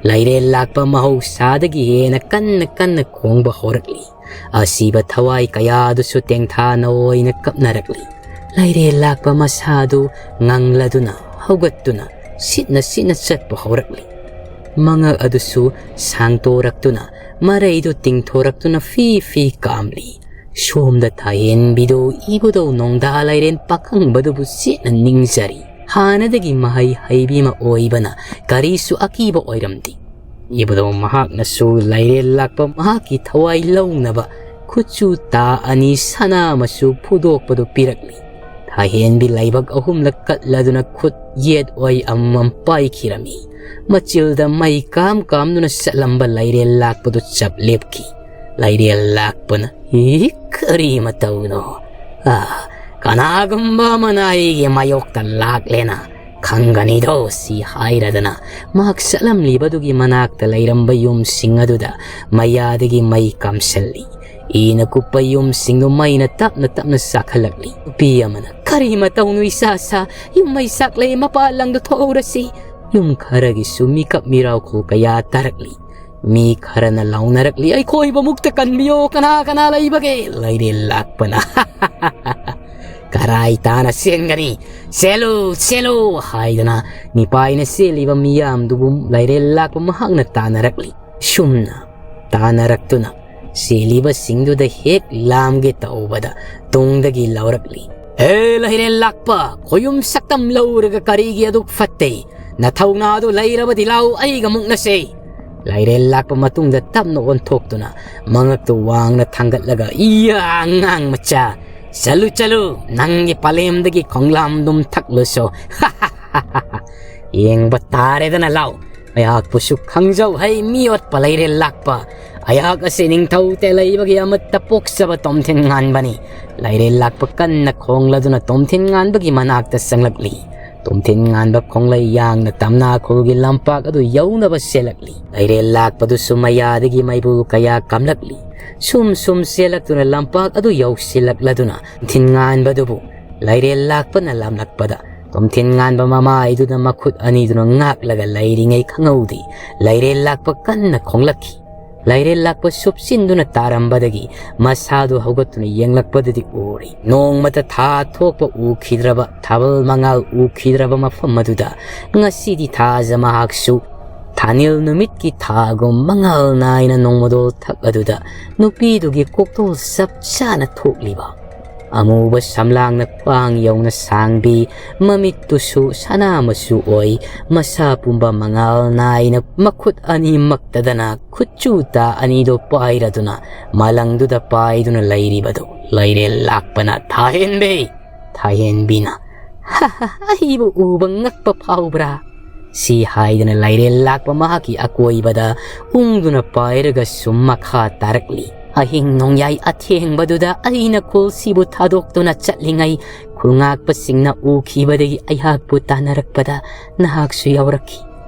ꯂꯩꯔꯦꯜ ꯂꯥꯛꯄ ꯃꯍꯧꯁꯥꯗꯒꯤ ꯍꯦꯟꯅ ꯀꯟꯅ ꯀꯟꯅ ꯈꯣꯡꯕ ꯍꯧꯔꯛꯂꯤ꯫ ꯑꯁꯤꯕ ꯊꯋꯥꯏ ꯀꯌꯥꯗꯨꯁꯨ ꯇꯦꯡꯊꯥꯅ ꯑꯣꯏꯅ ꯀꯞꯅꯔꯛꯂꯤ꯫ ꯂꯩꯔꯦꯜ ꯂꯥꯛꯄ ꯃꯁꯥꯗꯨ ꯉꯪꯂꯗꯨꯅ ꯍꯧꯒꯠꯇꯨꯅ ꯁꯤꯠꯅ ꯁꯤꯠꯅ ꯆꯠꯄ ꯍꯧꯔꯛꯂꯤ꯫ ꯃꯉꯛ ꯑꯗꯨꯁꯨ ꯁꯥꯡꯇꯣꯔꯛꯇꯨꯅ, ꯃꯔꯩꯗꯨ ꯇꯤꯡꯊꯣꯔꯛꯇꯨꯅ ꯐꯤ ꯐꯤ ꯀꯥꯝꯂꯤ꯫ ꯁꯣꯝꯗ ꯊꯥꯍꯦꯟꯕꯤꯗꯨ ꯏꯕꯨꯙꯧ ꯅꯣꯡꯗꯥ ꯂꯥꯏꯔꯦꯟ ꯄꯥꯈꯪꯕꯗꯨꯕꯨ ꯆꯦꯠꯅ ꯅꯤꯡꯖꯔꯤ꯫ ꯍꯥꯟꯅꯗꯒꯤ ꯃꯍꯩ ꯍꯩꯕꯤ ꯑꯃ ꯑꯣꯏꯕꯅ ꯀꯔꯤꯁꯨ ꯑꯀꯤꯕ ꯑꯣꯏꯔꯝꯗꯦ꯫ ꯏꯕꯗꯣ ꯃꯍꯥꯛꯅꯁꯨ ꯂꯥꯏꯔꯦꯜ ꯂꯥꯛꯄ ꯃꯍꯥꯛꯀꯤ ꯊꯋꯥꯏ ꯂꯧꯅꯕ ꯈꯨꯠꯁꯨ ꯇꯥ ꯑꯅꯤ ꯁꯅꯥ ꯃꯆꯨ ꯐꯨꯗꯣꯛꯄꯗꯨ ꯄꯤꯔꯛꯂꯤ꯫ ꯊꯥꯍꯦꯟꯕꯤ ꯂꯥꯏꯕꯛ ꯑꯍꯨꯝꯂꯛ ꯀꯠꯂꯗꯨꯅ ꯈꯨꯠ ꯌꯦꯠ ꯑꯣꯏ ꯑꯃꯃꯝ ꯄꯥꯏꯈꯤꯔꯝꯃꯤ꯫ ꯃꯆꯤꯜꯗ ꯃꯩ ꯀꯥꯝ ꯀꯥꯝꯗꯨꯅ ꯆꯠꯂꯝꯕ ꯂꯥꯏꯔꯦꯜ ꯂꯥꯛꯄꯗꯨ ꯆꯞ ꯂꯦꯞꯈꯤ꯫ ꯂꯥꯏꯔꯦꯜ ꯂꯥꯛꯄꯅ, "ꯏ, ꯀꯔꯤ ꯃꯇꯧꯅꯣ? ꯑꯥ, ꯀꯅꯥꯒꯨꯝꯕ ꯑꯃꯅ ꯑꯩꯒꯤ ꯃꯥꯌꯣꯛꯇ ꯂꯥꯛꯂꯦꯅ ꯈꯪꯒꯅꯤꯗꯣ" ꯁꯤ ꯍꯥꯏꯔꯗꯅ ꯃꯍꯥꯛ ꯆꯠꯂꯝꯂꯤꯕꯗꯨꯒꯤ ꯃꯅꯥꯛꯇ ꯂꯩꯔꯝꯕ ꯌꯨꯝꯁꯤꯡ ꯑꯗꯨꯗ ꯃꯌꯥꯗꯒꯤ ꯃꯩ ꯀꯥꯝꯁꯤꯜꯂꯤ꯫ ꯏꯅ ꯀꯨꯞꯄ ꯌꯨꯝꯁꯤꯡꯗꯨ ꯃꯩꯅ ꯇꯞꯅ ꯇꯞꯅ ꯆꯥꯛꯍꯜꯂꯛꯂꯤ꯫ ꯅꯨꯄꯤ ꯑꯃꯅ, "ꯀꯔꯤ ꯃꯇꯧꯅꯣ ꯏꯆꯥ ꯁꯥ? ꯌꯨꯝ ꯃꯩ ꯆꯥꯛꯂꯦ, ꯃꯄꯥꯜ ꯂꯪꯗꯨ ꯊꯣꯛꯍꯧꯔꯁꯤ"꯫ ꯌꯨꯝ ꯈꯔꯒꯤꯁꯨ ꯃꯤꯀꯞ ꯃꯤꯔꯥꯎꯈꯣꯜ ꯀꯌꯥ ꯇꯥꯔꯛꯂꯤ꯫ ꯃꯤ ꯈꯔꯅ ꯂꯥꯎꯅꯔꯛꯂꯤ, "ꯑꯩꯈꯣꯏꯕꯨ ꯃꯨꯛꯇ ꯀꯟꯕꯤꯌꯣ, ꯀꯅꯥ ꯀꯅꯥ ꯂꯩꯕꯒꯦ?" ꯂꯥꯏꯔꯦꯜ ꯂꯥꯛꯄꯅ, "ꯀꯔꯥꯏ ꯇꯥꯅ ꯆꯦꯟꯒꯅꯤ? ꯆꯦꯜꯂꯨ, ꯆꯦꯜꯂꯨ" ꯍꯥꯏꯗꯅ ꯅꯤꯄꯥꯏꯅ ꯆꯦꯜꯂꯤꯕ ꯃꯤꯌꯥꯝꯗꯨꯕꯨ ꯂꯥꯏꯔꯦꯜ ꯂꯥꯛꯄ ꯃꯍꯥꯛꯅ ꯇꯥꯟꯅꯔꯛꯂꯤ꯫ ꯁꯨꯝꯅ ꯇꯥꯟꯅꯔꯛꯇꯨꯅ ꯆꯦꯜꯂꯤꯕꯁꯤꯡꯗꯨꯗ ꯍꯦꯛ ꯂꯥꯝꯒꯦ ꯇꯧꯕꯗ ꯇꯨꯡꯗꯒꯤ ꯂꯥꯎꯔꯛꯂꯤ, "ꯍꯦ ꯂꯥꯏꯔꯦꯜ ꯂꯥꯛꯄ, ꯈꯣꯌꯨꯝ ꯁꯛꯇꯝ ꯂꯧꯔꯒ ꯀꯔꯤꯒꯤ ꯑꯗꯨꯛ ꯐꯠꯇꯦ? ꯅꯊꯧꯅꯥꯗꯨ ꯂꯩꯔꯕꯗꯤ ꯂꯥꯎ, ꯑꯩꯒ ꯃꯨꯛꯅꯁꯦ"꯫ ꯂꯥꯏꯔꯦꯜ ꯂꯥꯛꯄ ꯃꯇꯨꯡꯗ ꯇꯞꯅ ꯑꯣꯟꯊꯣꯛꯇꯨꯅ ꯃꯉꯛꯇꯨ ꯋꯥꯡꯅ ꯊꯥꯡꯒꯠꯂꯒ, "ꯏꯌꯥ, ꯑꯉꯥꯡ ꯃꯆꯥ, ꯆꯠꯂꯨ, ꯆꯠꯂꯨ, ꯅꯪꯒꯤ ꯄꯂꯦꯝꯗꯒꯤ ꯈꯣꯡꯂꯥꯝꯗꯨꯝ ꯊꯛꯂꯨꯁꯣ꯫ ꯌꯦꯡꯕ ꯇꯥꯔꯦꯗꯅ, ꯂꯥꯎ꯫ ꯑꯩꯍꯥꯛꯄꯨꯁꯨ ꯈꯪꯖꯧ ꯍꯩ ꯃꯤꯑꯣꯠꯄ ꯂꯥꯏꯔꯦꯜ ꯂꯥꯛꯄ꯫ ꯑꯩꯍꯥꯛ ꯑꯁꯤ ꯅꯤꯡꯊꯧ ꯇꯦꯂꯩꯕꯒꯤ ꯑꯃꯠꯇ ꯄꯣꯛꯆꯕ ꯇꯣꯝꯊꯤꯟ ꯉꯥꯟꯕꯅꯤ"꯫ ꯂꯥꯏꯔꯦꯜ ꯂꯥꯛꯄ ꯀꯟꯅ ꯈꯣꯡꯂꯗꯨꯅ ꯇꯣꯝꯊꯤꯟ ꯉꯥꯟꯕꯒꯤ ꯃꯅꯥꯛꯇ ꯆꯪꯂꯛꯂꯤ꯫ ꯇꯣꯝꯊꯤꯟ ꯉꯥꯟꯕ ꯈꯣꯡꯂꯩ ꯌꯥꯡꯅ ꯇꯝꯅꯥꯈꯣꯜꯒꯤ ꯂꯝꯄꯥꯛ ꯑꯗꯨ ꯌꯧꯅꯕ ꯆꯦꯜꯂꯛꯂꯤ꯫ ꯂꯥꯏꯔꯦꯜ ꯂꯥꯛꯄꯗꯨꯁꯨ ꯃꯌꯥꯗꯒꯤ ꯃꯩꯕꯨꯜ ꯀꯌꯥ ꯀꯥꯝꯂꯛꯂꯤ꯫ ꯁꯨꯝ ꯁꯨꯝ ꯆꯦꯜꯂꯛꯇꯨꯅ ꯂꯝꯄꯥꯛ ꯑꯗꯨ ꯌꯧꯁꯤꯜꯂꯛꯂꯗꯨꯅ ꯇꯣꯝꯊꯤꯟ ꯉꯥꯟꯕꯗꯨꯕꯨ ꯂꯥꯏꯔꯦꯜ ꯂꯥꯛꯄꯅ ꯂꯥꯝꯂꯛꯄꯗ ꯇꯣꯝꯊꯤꯟ ꯉꯥꯟꯕ ꯃꯃꯥꯏꯗꯨꯅ ꯃꯈꯨꯠ ꯑꯅꯤꯗꯨꯅ ꯉꯥꯛꯂꯒ ꯂꯩꯔꯤꯉꯩ ꯈꯪꯍꯧꯗꯦ꯫ ꯂꯥꯏꯔꯦꯜ ꯂꯥꯛꯄ ꯀꯟꯅ ꯈꯣꯡꯂꯛꯈꯤ꯫ ꯂꯥꯏꯔꯦꯜ ꯂꯥꯛꯄ ꯁꯨꯞꯆꯤꯟꯗꯨꯅ ꯇꯥꯔꯝꯕꯗꯒꯤ ꯃꯁꯥꯗꯨ ꯍꯧꯒꯠꯇꯨꯅ ꯌꯦꯡꯂꯛꯄꯗꯗꯤ ꯎꯔꯤ꯫ ꯅꯣꯡꯃꯇ ꯊꯥ ꯊꯣꯛꯄ ꯎꯈꯤꯗ꯭ꯔꯕ, ꯊꯥꯕꯜ ꯃꯉꯥꯜ ꯎꯈꯤꯗ꯭ꯔꯕ ꯃꯐꯝ ꯑꯗꯨꯗ ꯉꯁꯤꯗꯤ ꯊꯥꯖ ꯃꯍꯥꯛꯁꯨ ꯊꯥꯅꯤꯜ ꯅꯨꯃꯤꯠꯀꯤ ꯊꯥꯒꯨꯝ ꯃꯉꯥꯜ ꯅꯥꯏꯅ ꯅꯣꯡꯃꯗꯣꯜ ꯊꯛ ꯑꯗꯨꯗ ꯅꯨꯄꯤꯗꯨꯒꯤ ꯀꯣꯛꯇꯣꯜ ꯆꯞ ꯆꯥꯅ ꯊꯣꯛꯂꯤꯕ꯫ ꯑꯃꯨꯕ ꯁꯝꯂꯥꯡꯅ ꯈ꯭ꯋꯥꯡ ꯌꯧꯅ ꯁꯥꯡꯕꯤ, ꯃꯃꯤꯠꯇꯨꯁꯨ ꯁꯅꯥ ꯃꯆꯨ ꯑꯣꯏ, ꯃꯁꯥ ꯄꯨꯝꯕ ꯃꯉꯥꯜ ꯅꯥꯏꯅ ꯃꯈꯨꯠ ꯑꯅꯤꯃꯛꯇꯗꯅ ꯈꯨꯠꯆꯨ ꯇꯥ ꯑꯅꯤꯗꯣ ꯄꯥꯏꯔꯗꯨꯅ ꯃꯥꯂꯪꯗꯨꯗ ꯄꯥꯏꯗꯨꯅ ꯂꯩꯔꯤꯕꯗꯨ ꯂꯩꯔꯦꯜ ꯂꯥꯛꯄꯅ "ꯊꯥꯍꯦꯟꯕꯤ!" ꯊꯥꯍꯦꯟꯕꯤꯅ "ꯍꯥ ꯍꯥ, ꯑꯩꯕꯨ ꯎꯕ ꯉꯛꯄ ꯐꯥꯎꯕ꯭ꯔꯥ?" ꯁꯤ ꯍꯥꯏꯗꯨꯅ ꯂꯩꯔꯦꯜ ꯂꯥꯛꯄ ꯃꯍꯥꯛꯀꯤ ꯑꯀꯣꯏꯕꯗ ꯎꯪꯗꯨꯅ ꯄꯥꯏꯔꯒ ꯁꯨꯝ ꯃꯈꯥ ꯇꯥꯔꯛꯂꯤ꯫ "ꯑꯍꯤꯡ ꯅꯣꯡꯌꯥꯏ ꯑꯊꯦꯡꯕꯗꯨꯗ ꯑꯩꯅ ꯈꯨꯜꯁꯤꯕꯨ ꯊꯥꯗꯣꯛꯇꯨꯅ ꯆꯠꯂꯤꯉꯩ ꯈꯨꯜꯉꯥꯛꯄꯁꯤꯡꯅ ꯎꯈꯤꯕꯗꯒꯤ ꯑꯩꯍꯥꯛꯄꯨ ꯇꯥꯟꯅꯔꯛꯄꯗ ꯅꯍꯥꯛꯁꯨ ꯌꯥꯎꯔꯛꯈꯤ꯫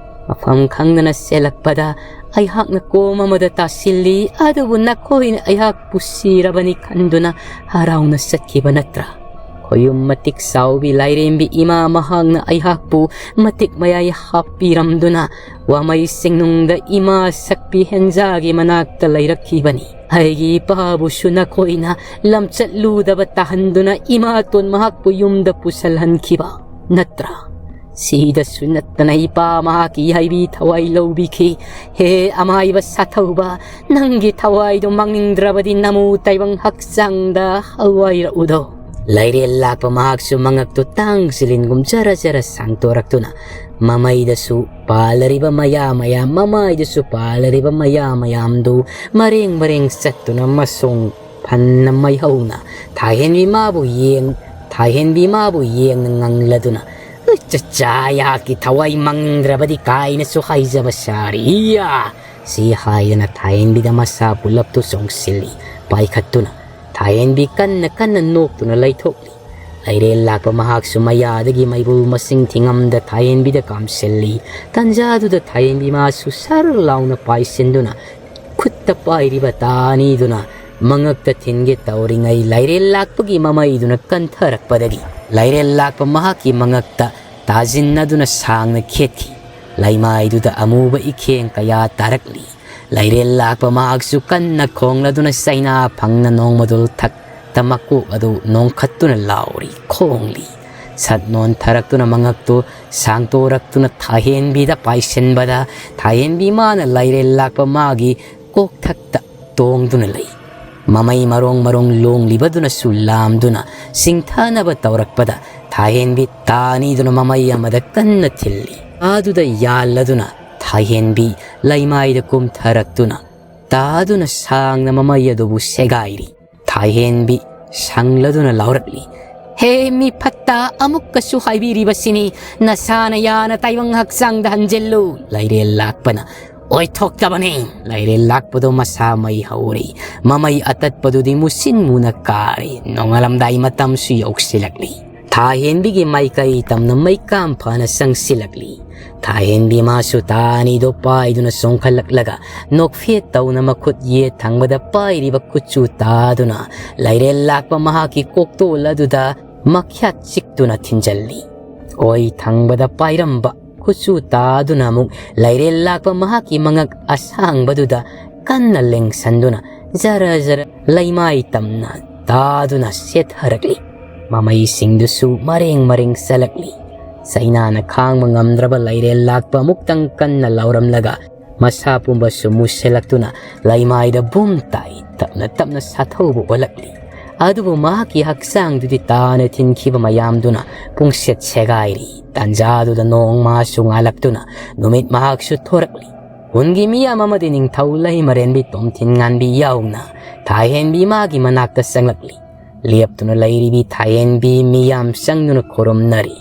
ꯃꯐꯝ ꯈꯪꯗꯅ ꯆꯦꯜꯂꯛꯄꯗ ꯑꯩꯍꯥꯛꯅ ꯀꯣꯝ ꯑꯃꯗ ꯇꯥꯁꯤꯜꯂꯤ, ꯑꯗꯨꯕꯨ ꯅꯈꯣꯏꯅ ꯑꯩꯍꯥꯛꯄꯨ ꯁꯤꯔꯕꯅꯤ ꯈꯟꯗꯨꯅ ꯍꯔꯥꯎꯅ ꯆꯠꯈꯤꯕ ꯅꯠꯇ꯭ꯔꯥ? ꯈꯣꯌꯨꯝ ꯃꯇꯤꯛ ꯆꯥꯎꯕꯤ ꯂꯥꯏꯔꯦꯝꯕꯤ ꯏꯃꯥ ꯃꯍꯥꯛꯅ ꯑꯩꯍꯥꯛꯄꯨ ꯃꯇꯤꯛ ꯃꯌꯥꯏ ꯍꯥꯞꯄꯤꯔꯝꯗꯨꯅ ꯋꯥꯃꯩ ꯆꯤꯡꯅꯨꯡꯗ ꯏꯃꯥ ꯁꯛꯄꯤ ꯍꯦꯟꯖꯥꯒꯤ ꯃꯅꯥꯛꯇ ꯂꯩꯔꯛꯈꯤꯕꯅꯤ꯫ ꯑꯩꯒꯤ ꯏꯄꯥꯕꯨꯁꯨ ꯅꯈꯣꯏꯅ ꯂꯝꯆꯠꯂꯨꯗꯕ ꯇꯥꯍꯟꯗꯨꯅ ꯏꯃꯥꯇꯣꯟ ꯃꯍꯥꯛꯄꯨ ꯌꯨꯝꯗ ꯄꯨꯁꯜꯍꯟꯈꯤꯕ ꯅꯠꯇ꯭ꯔꯥ? ꯁꯤꯗꯁꯨ ꯅꯠꯇꯅ ꯏꯄꯥ ꯃꯍꯥꯛꯀꯤ ꯌꯥꯏꯕꯤ ꯊꯋꯥꯏ ꯂꯧꯕꯤꯈꯤ꯫ ꯍꯦ ꯑꯃꯥꯏꯕ ꯁꯥꯊꯧꯕ, ꯅꯪꯒꯤ ꯊꯋꯥꯏꯗꯣ ꯃꯥꯡꯅꯤꯡꯗ꯭ꯔꯕꯗꯤ ꯅꯃꯨ ꯇꯥꯏꯕꯪ ꯍꯛꯆꯥꯡꯗ ꯍꯋꯥꯏꯔꯛꯎꯗꯣ!" ꯂꯩꯔꯦꯜ ꯂꯥꯛꯄ ꯃꯍꯥꯛꯁꯨ ꯃꯉꯛꯇꯨ ꯇꯥꯡ ꯁꯤꯂꯤꯟꯒꯨꯝ ꯖꯔ ꯖꯔ ꯁꯥꯡꯇꯣꯔꯛꯇꯨꯅ ꯃꯃꯩꯗꯁꯨ ꯄꯥꯜꯂꯔꯤꯕ ꯃꯌꯥ ꯃꯌꯥꯝ, ꯃꯃꯥꯏꯗꯁꯨ ꯄꯥꯜꯂꯔꯤꯕ ꯃꯌꯥ ꯃꯌꯥꯝꯗꯨ ꯃꯔꯦꯡ ꯃꯔꯦꯡ ꯆꯠꯇꯨꯅ ꯃꯁꯣꯡ ꯐꯟꯅ ꯃꯩꯍꯧꯅ ꯊꯥꯍꯦꯟꯕꯤ ꯃꯥꯕꯨ ꯌꯦꯡ-, ꯊꯥꯍꯦꯟꯕꯤ ꯃꯥꯕꯨ ꯌꯦꯡꯅ ꯉꯪꯂꯗꯨꯅ, "ꯆꯆꯥ, ꯑꯩꯍꯥꯛꯀꯤ ꯊꯋꯥꯏ ꯃꯥꯡꯅꯤꯡꯗ꯭ꯔꯕꯗꯤ ꯀꯥꯏꯅꯁꯨ ꯍꯥꯏꯖꯕ ꯁꯥꯔꯤ, ꯏꯌꯥ!" ꯁꯤ ꯍꯥꯏꯗꯅ ꯊꯥꯍꯦꯟꯕꯤꯗ ꯃꯁꯥ ꯄꯨꯂꯞꯇꯨ ꯆꯣꯡꯁꯤꯜꯂꯤ꯫ ꯄꯥꯏꯈꯠꯇꯨꯅ ꯊꯥꯍꯦꯟꯕꯤ ꯀꯟꯅ ꯀꯟꯅ ꯅꯣꯛꯇꯨꯅ ꯂꯩꯊꯣꯛꯂꯤ꯫ ꯂꯩꯔꯦꯜ ꯂꯥꯛꯄ ꯃꯍꯥꯛꯁꯨ ꯃꯌꯥꯗꯒꯤ ꯃꯩꯕꯨꯜ ꯃꯁꯤꯡ ꯊꯤꯉꯝꯗ ꯊꯥꯍꯦꯟꯕꯤꯗ ꯀꯥꯝꯁꯤꯜꯂꯤ꯫ ꯇꯟꯖꯥꯗꯨꯗ ꯊꯥꯍꯦꯟꯕꯤ ꯃꯥꯁꯨ ꯁꯔ ꯂꯥꯎꯅ ꯄꯥꯏꯁꯤꯟꯗꯨꯅ ꯈꯨꯠꯇ ꯄꯥꯏꯔꯤꯕ ꯇꯥ ꯑꯅꯤꯗꯨꯅ ꯃꯉꯛꯇ ꯊꯤꯟꯒꯦ ꯇꯧꯔꯤꯉꯩ ꯂꯩꯔꯦꯜ ꯂꯥꯛꯄꯒꯤ ꯃꯃꯩꯗꯨꯅ ꯀꯟꯊꯔꯛꯄꯗꯒꯤ ꯂꯩꯔꯦꯜ ꯂꯥꯛꯄ ꯃꯍꯥꯛꯀꯤ ꯃꯉꯛꯇ ꯇꯥꯁꯤꯟꯅꯗꯨꯅ ꯁꯥꯡꯅ ꯈꯦꯠꯈꯤ꯫ ꯂꯩꯃꯥꯏꯗꯨꯗ ꯑꯃꯨꯕ ꯏꯈꯦꯡ ꯀꯌꯥ ꯇꯥꯔꯛꯂꯤ꯫ ꯂꯩꯔꯦꯜ ꯂꯥꯛꯄ ꯃꯍꯥꯛꯁꯨ ꯀꯟꯅ ꯈꯣꯡꯂꯗꯨꯅ ꯆꯩꯅꯥ ꯐꯪꯅ ꯅꯣꯡꯃꯗꯣꯜ ꯊꯛꯇ ꯃꯀꯣꯛ ꯑꯗꯨ ꯅꯣꯡꯈꯠꯇꯨꯅ ꯂꯥꯎꯔꯤ, ꯈꯣꯡꯂꯤ꯫ ꯁꯠ ꯅꯣꯟꯊꯔꯛꯇꯨꯅ ꯃꯉꯛꯇꯨ ꯁꯥꯡꯇꯣꯔꯛꯇꯨꯅ ꯊꯥꯍꯦꯟꯕꯤꯗ ꯄꯥꯏꯁꯤꯟꯕꯗ ꯊꯥꯍꯦꯟꯕꯤ ꯃꯥꯅ ꯂꯩꯔꯦꯜ ꯂꯥꯛꯄ ꯃꯥꯒꯤ ꯀꯣꯛꯊꯛꯇ ꯇꯣꯡꯗꯨꯅ ꯂꯩ꯫ ꯃꯃꯩ ꯃꯔꯣꯡ ꯃꯔꯣꯡ ꯂꯣꯡꯂꯤꯕꯗꯨꯅꯁꯨ ꯂꯥꯝꯗꯨꯅ ꯁꯤꯡꯊꯅꯕ ꯇꯧꯔꯛꯄꯗ ꯊꯥꯍꯦꯟꯕꯤ ꯇꯥ ꯑꯅꯤꯗꯨꯅ ꯃꯃꯩ ꯑꯃꯗ ꯀꯟꯅ ꯊꯤꯜꯂꯤ꯫ ꯑꯗꯨꯗ ꯌꯥꯜꯂꯗꯨꯅ ꯊꯥꯍꯦꯟꯕꯤ ꯂꯩꯃꯥꯏꯗ ꯀꯨꯝꯊꯔꯛꯇꯨꯅ ꯇꯥꯗꯨꯅ ꯁꯥꯡꯅ ꯃꯃꯩ ꯑꯗꯨꯕꯨ ꯁꯦꯒꯥꯏꯔꯤ꯫ ꯊꯥꯍꯦꯟꯕꯤ ꯁꯪꯂꯗꯨꯅ ꯂꯥꯎꯔꯛꯂꯤ, "ꯍꯦ ꯃꯤ ꯐꯠꯇ, ꯑꯃꯨꯛꯀꯁꯨ ꯍꯥꯏꯕꯤꯔꯤꯕꯁꯤꯅꯤ, ꯅꯁꯥꯅ ꯌꯥꯅ ꯇꯥꯏꯕꯪ ꯍꯛꯆꯥꯡꯗ ꯍꯟꯖꯤꯜꯂꯨ!" ꯂꯩꯔꯦꯜ ꯂꯥꯛꯄꯅ, "ꯑꯣꯏꯊꯣꯛꯇꯕꯅꯤ!" ꯂꯩꯔꯦꯜ ꯂꯥꯛꯄꯗꯣ ꯃꯁꯥ ꯃꯩ ꯍꯧꯔꯤ꯫ ꯃꯃꯩ ꯑꯇꯠꯄꯗꯨꯗꯤ ꯃꯨꯁꯤꯟ ꯃꯨꯅ ꯀꯥꯔꯤ꯫ ꯅꯣꯡꯉꯥꯜꯂꯝꯗꯥꯏ ꯃꯇꯝꯁꯨ ꯌꯧꯁꯤꯜꯂꯛꯂꯤ꯫ ꯊꯥꯍꯦꯟꯕꯤꯒꯤ ꯃꯥꯏꯀꯩ ꯇꯝꯅ ꯃꯩꯀꯥꯝ ꯐꯅ ꯆꯪꯁꯤꯜꯂꯛꯂꯤ꯫ ꯊꯥꯍꯦꯟꯕꯤ ꯃꯥꯁꯨ ꯇꯥ ꯑꯅꯤꯗꯣ ꯄꯥꯏꯗꯨꯅ ꯆꯣꯡꯈꯠꯂꯛꯂꯒ ꯅꯣꯛꯐꯦꯠ ꯇꯧꯅ ꯃꯈꯨꯠ ꯌꯦꯠ ꯊꯪꯕꯗ ꯄꯥꯏꯔꯤꯕ ꯈꯨꯠꯁꯨ ꯇꯥꯗꯨꯅ ꯂꯩꯔꯦꯜ ꯂꯥꯛꯄ ꯃꯍꯥꯛꯀꯤ ꯀꯣꯛꯇꯣꯜ ꯑꯗꯨꯗ ꯃꯈ꯭ꯌꯥꯠ ꯆꯤꯛꯇꯨꯅ ꯊꯤꯟꯖꯜꯂꯤ꯫ ꯑꯣꯏ ꯊꯪꯕꯗ ꯄꯥꯏꯔꯝꯕ ꯈꯨꯠꯁꯨ ꯇꯥꯗꯨꯅ ꯑꯃꯨꯛ ꯂꯩꯔꯦꯜ ꯂꯥꯛꯄ ꯃꯍꯥꯛꯀꯤ ꯃꯉꯛ ꯑꯁꯥꯡꯕꯗꯨꯗ ꯀꯟꯅ ꯂꯦꯡꯁꯟꯗꯨꯅ ꯖꯔ ꯖꯔ ꯂꯩꯃꯥꯏ ꯇꯝꯅ ꯇꯥꯗꯨꯅ ꯁꯦꯠꯊꯔꯛꯂꯤ꯫ ꯃꯃꯩꯁꯤꯡꯗꯨꯁꯨ ꯃꯔꯦꯡ ꯃꯔꯦꯡ ꯆꯠꯂꯛꯂꯤ꯫ ꯆꯩꯅꯥꯅ ꯈꯥꯡꯕ ꯉꯝꯗ꯭ꯔꯕ ꯂꯩꯔꯦꯜ ꯂꯥꯛꯄ ꯑꯃꯨꯛꯇꯪ ꯀꯟꯅ ꯂꯥꯎꯔꯝꯂꯒ ꯃꯁꯥ ꯄꯨꯝꯕꯁꯨ ꯃꯨꯁꯤꯜꯂꯛꯇꯨꯅ ꯂꯩꯃꯥꯏꯗ ꯕꯨꯝ ꯇꯥꯏ ꯇꯞꯅ ꯇꯞꯅ ꯁꯥꯊꯧꯕ ꯑꯣꯜꯂꯛꯂꯤ꯫ ꯑꯗꯨꯕꯨ ꯃꯍꯥꯛꯀꯤ ꯍꯛꯆꯥꯡꯗꯨꯗꯤ ꯇꯥꯅ ꯊꯤꯟꯈꯤꯕ ꯃꯌꯥꯝꯗꯨꯅ ꯄꯨꯡꯁꯦꯠ ꯁꯦꯒꯥꯏꯔꯤ꯫ ꯇꯥꯟꯖꯥꯗꯨꯗ ꯅꯣꯡ ꯃꯍꯥꯛꯁꯨ ꯉꯥꯜꯂꯛꯇꯨꯅ ꯅꯨꯃꯤꯠ ꯃꯍꯥꯛꯁꯨ ꯊꯣꯔꯛꯂꯤ꯫ ꯈꯨꯟꯒꯤ ꯃꯤꯌꯥꯝ ꯑꯃꯗꯤ ꯅꯤꯡꯊꯧ ꯂꯩꯃꯔꯦꯟꯕꯤ ꯇꯣꯝꯊꯤꯟ ꯉꯥꯟꯕꯤ ꯌꯥꯎꯅ ꯊꯥꯍꯦꯟꯕꯤ ꯃꯥꯒꯤ ꯃꯅꯥꯛꯇ ꯆꯪꯂꯛꯂꯤ꯫ ꯂꯦꯞꯇꯨꯅ ꯂꯩꯔꯤꯕꯤ ꯊꯥꯍꯦꯟꯕꯤ ꯃꯤꯌꯥꯝ ꯆꯪꯗꯨꯅ ꯈꯨꯔꯨꯝꯅꯔꯤ꯫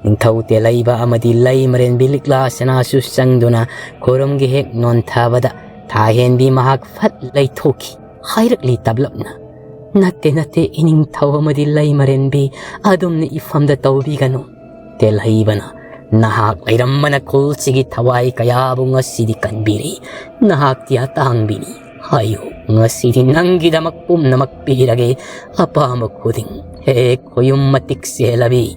ꯅꯤꯡꯊꯧ ꯇꯦꯂꯩꯕ ꯑꯃꯗꯤ ꯂꯩꯃꯔꯦꯟꯕꯤ ꯂꯤꯛꯂꯥ ꯁꯅꯥꯁꯨ ꯆꯪꯗꯨꯅ ꯈꯨꯔꯨꯝꯒꯤ ꯍꯦꯛ ꯅꯣꯟꯊꯕꯗ ꯊꯥꯍꯦꯟꯕꯤ ꯃꯍꯥꯛ ꯐꯠ ꯂꯩꯊꯣꯛꯈꯤ꯫ ꯍꯥꯏꯔꯛꯂꯤ ꯇꯞꯂꯞꯅ, "ꯅꯠꯇꯦ, ꯅꯠꯇꯦ, ꯏꯅꯤꯡꯊꯧ ꯑꯃꯗꯤ ꯂꯩꯃꯔꯦꯟꯕꯤ, ꯑꯗꯨꯝꯅ ꯏꯐꯝꯗ ꯇꯧꯕꯤꯒꯅꯨ꯫" ꯇꯦꯜꯍꯩꯕꯅ, "ꯅꯍꯥꯛ ꯂꯩꯔꯝꯕꯅ ꯈꯨꯜꯁꯤꯒꯤ ꯊꯋꯥꯏ ꯀꯌꯥꯕꯨ ꯉꯁꯤꯗꯤ ꯀꯟꯕꯤꯔꯤ꯫ ꯅꯍꯥꯛꯇꯤ ꯑꯇꯥꯡꯕꯤꯅꯤ꯫ ꯍꯥꯏꯌꯨ, ꯉꯁꯤꯗꯤ ꯅꯪꯒꯤꯗꯃꯛ ꯄꯨꯝꯅꯃꯛ ꯄꯤꯔꯒꯦ, ꯑꯄꯥꯝꯕ ꯈꯨꯗꯤꯡ꯫ ꯍꯦ ꯈꯣꯌꯨꯝ ꯃꯇꯤꯛ ꯆꯦꯜꯂꯕꯤ,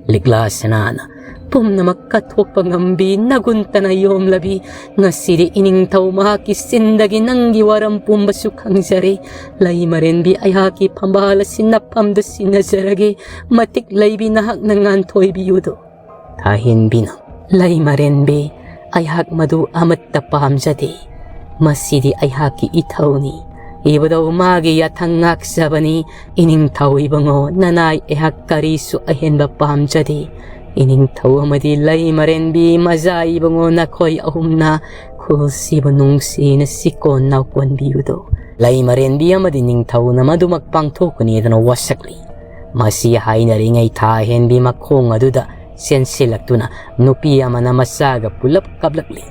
ꯂꯤꯛꯂꯥ ꯁꯅꯥꯅ ꯄꯨꯝꯅꯃꯛ ꯀꯠꯊꯣꯛꯄ ꯉꯝꯕꯤ, ꯅꯒꯨꯟꯇꯅ ꯌꯣꯝꯂꯕꯤ, ꯉꯁꯤꯗꯤ ꯏꯅꯤꯡꯊꯧ ꯃꯍꯥꯛꯀꯤ ꯆꯤꯟꯗꯒꯤ ꯅꯪꯒꯤ ꯋꯥꯔꯝ ꯄꯨꯝꯕꯁꯨ ꯈꯪꯖꯔꯦ꯫ ꯂꯩꯃꯔꯦꯟꯕꯤ, ꯑꯩꯍꯥꯛꯀꯤ ꯐꯝꯕꯥꯜ ꯑꯁꯤ ꯅꯐꯝꯗ ꯁꯤꯟꯅꯖꯔꯒꯦ꯫ ꯃꯇꯤꯛ ꯂꯩꯕꯤ, ꯅꯍꯥꯛꯅ ꯉꯥꯟꯊꯣꯏꯕꯤꯌꯨꯗꯣ꯫" ꯊꯥꯍꯦꯟꯕꯤꯅ, "ꯂꯩꯃꯔꯦꯟꯕꯤ, ꯑꯩꯍꯥꯛ ꯃꯗꯨ ꯑꯃꯠꯇ ꯄꯥꯝꯖꯗꯦ꯫ ꯃꯁꯤꯗꯤ ꯑꯩꯍꯥꯛꯀꯤ ꯏꯊꯧꯅꯤ꯫ ꯏꯕꯨꯙꯧ ꯃꯥꯒꯤ ꯌꯥꯊꯪ ꯉꯥꯛꯆꯕꯅꯤ꯫ ꯏꯅꯤꯡꯊꯧ ꯏꯕꯨꯡꯉꯣ, ꯅꯅꯥꯏ ꯑꯩꯍꯥꯛ ꯀꯔꯤꯁꯨ ꯑꯍꯦꯟꯕ ꯄꯥꯝꯖꯗꯦ꯫ ꯏꯅꯤꯡꯊꯧ ꯑꯃꯗꯤ ꯂꯩꯃꯔꯦꯟꯕꯤ ꯃꯖꯥ ꯏꯕꯨꯡꯉꯣ, ꯅꯈꯣꯏ ꯑꯍꯨꯝꯅ ꯈꯨꯜꯁꯤꯕꯨ ꯅꯨꯡꯁꯤꯅ ꯁꯤꯀꯣꯟ ꯅꯥꯎꯀꯣꯟꯕꯤꯌꯨꯗꯣ꯫ ꯂꯩꯃꯔꯦꯟꯕꯤ ꯑꯃꯗꯤ ꯅꯤꯡꯊꯧꯅ ꯃꯗꯨꯃꯛ ꯄꯥꯡꯊꯣꯛꯀꯅꯤ ꯑꯗꯨꯅ ꯋꯥꯁꯛꯂꯤ꯫ ꯃꯁꯤ ꯍꯥꯏꯅꯔꯤꯉꯩ ꯊꯥꯍꯦꯟꯕꯤ ꯃꯈꯣꯡ ꯑꯗꯨꯗ ꯆꯦꯟꯁꯤꯜꯂꯛꯇꯨꯅ ꯅꯨꯄꯤ ꯑꯃꯅ ꯃꯆꯥꯒ ꯄꯨꯂꯞ ꯀꯞꯂꯛꯂꯤ꯫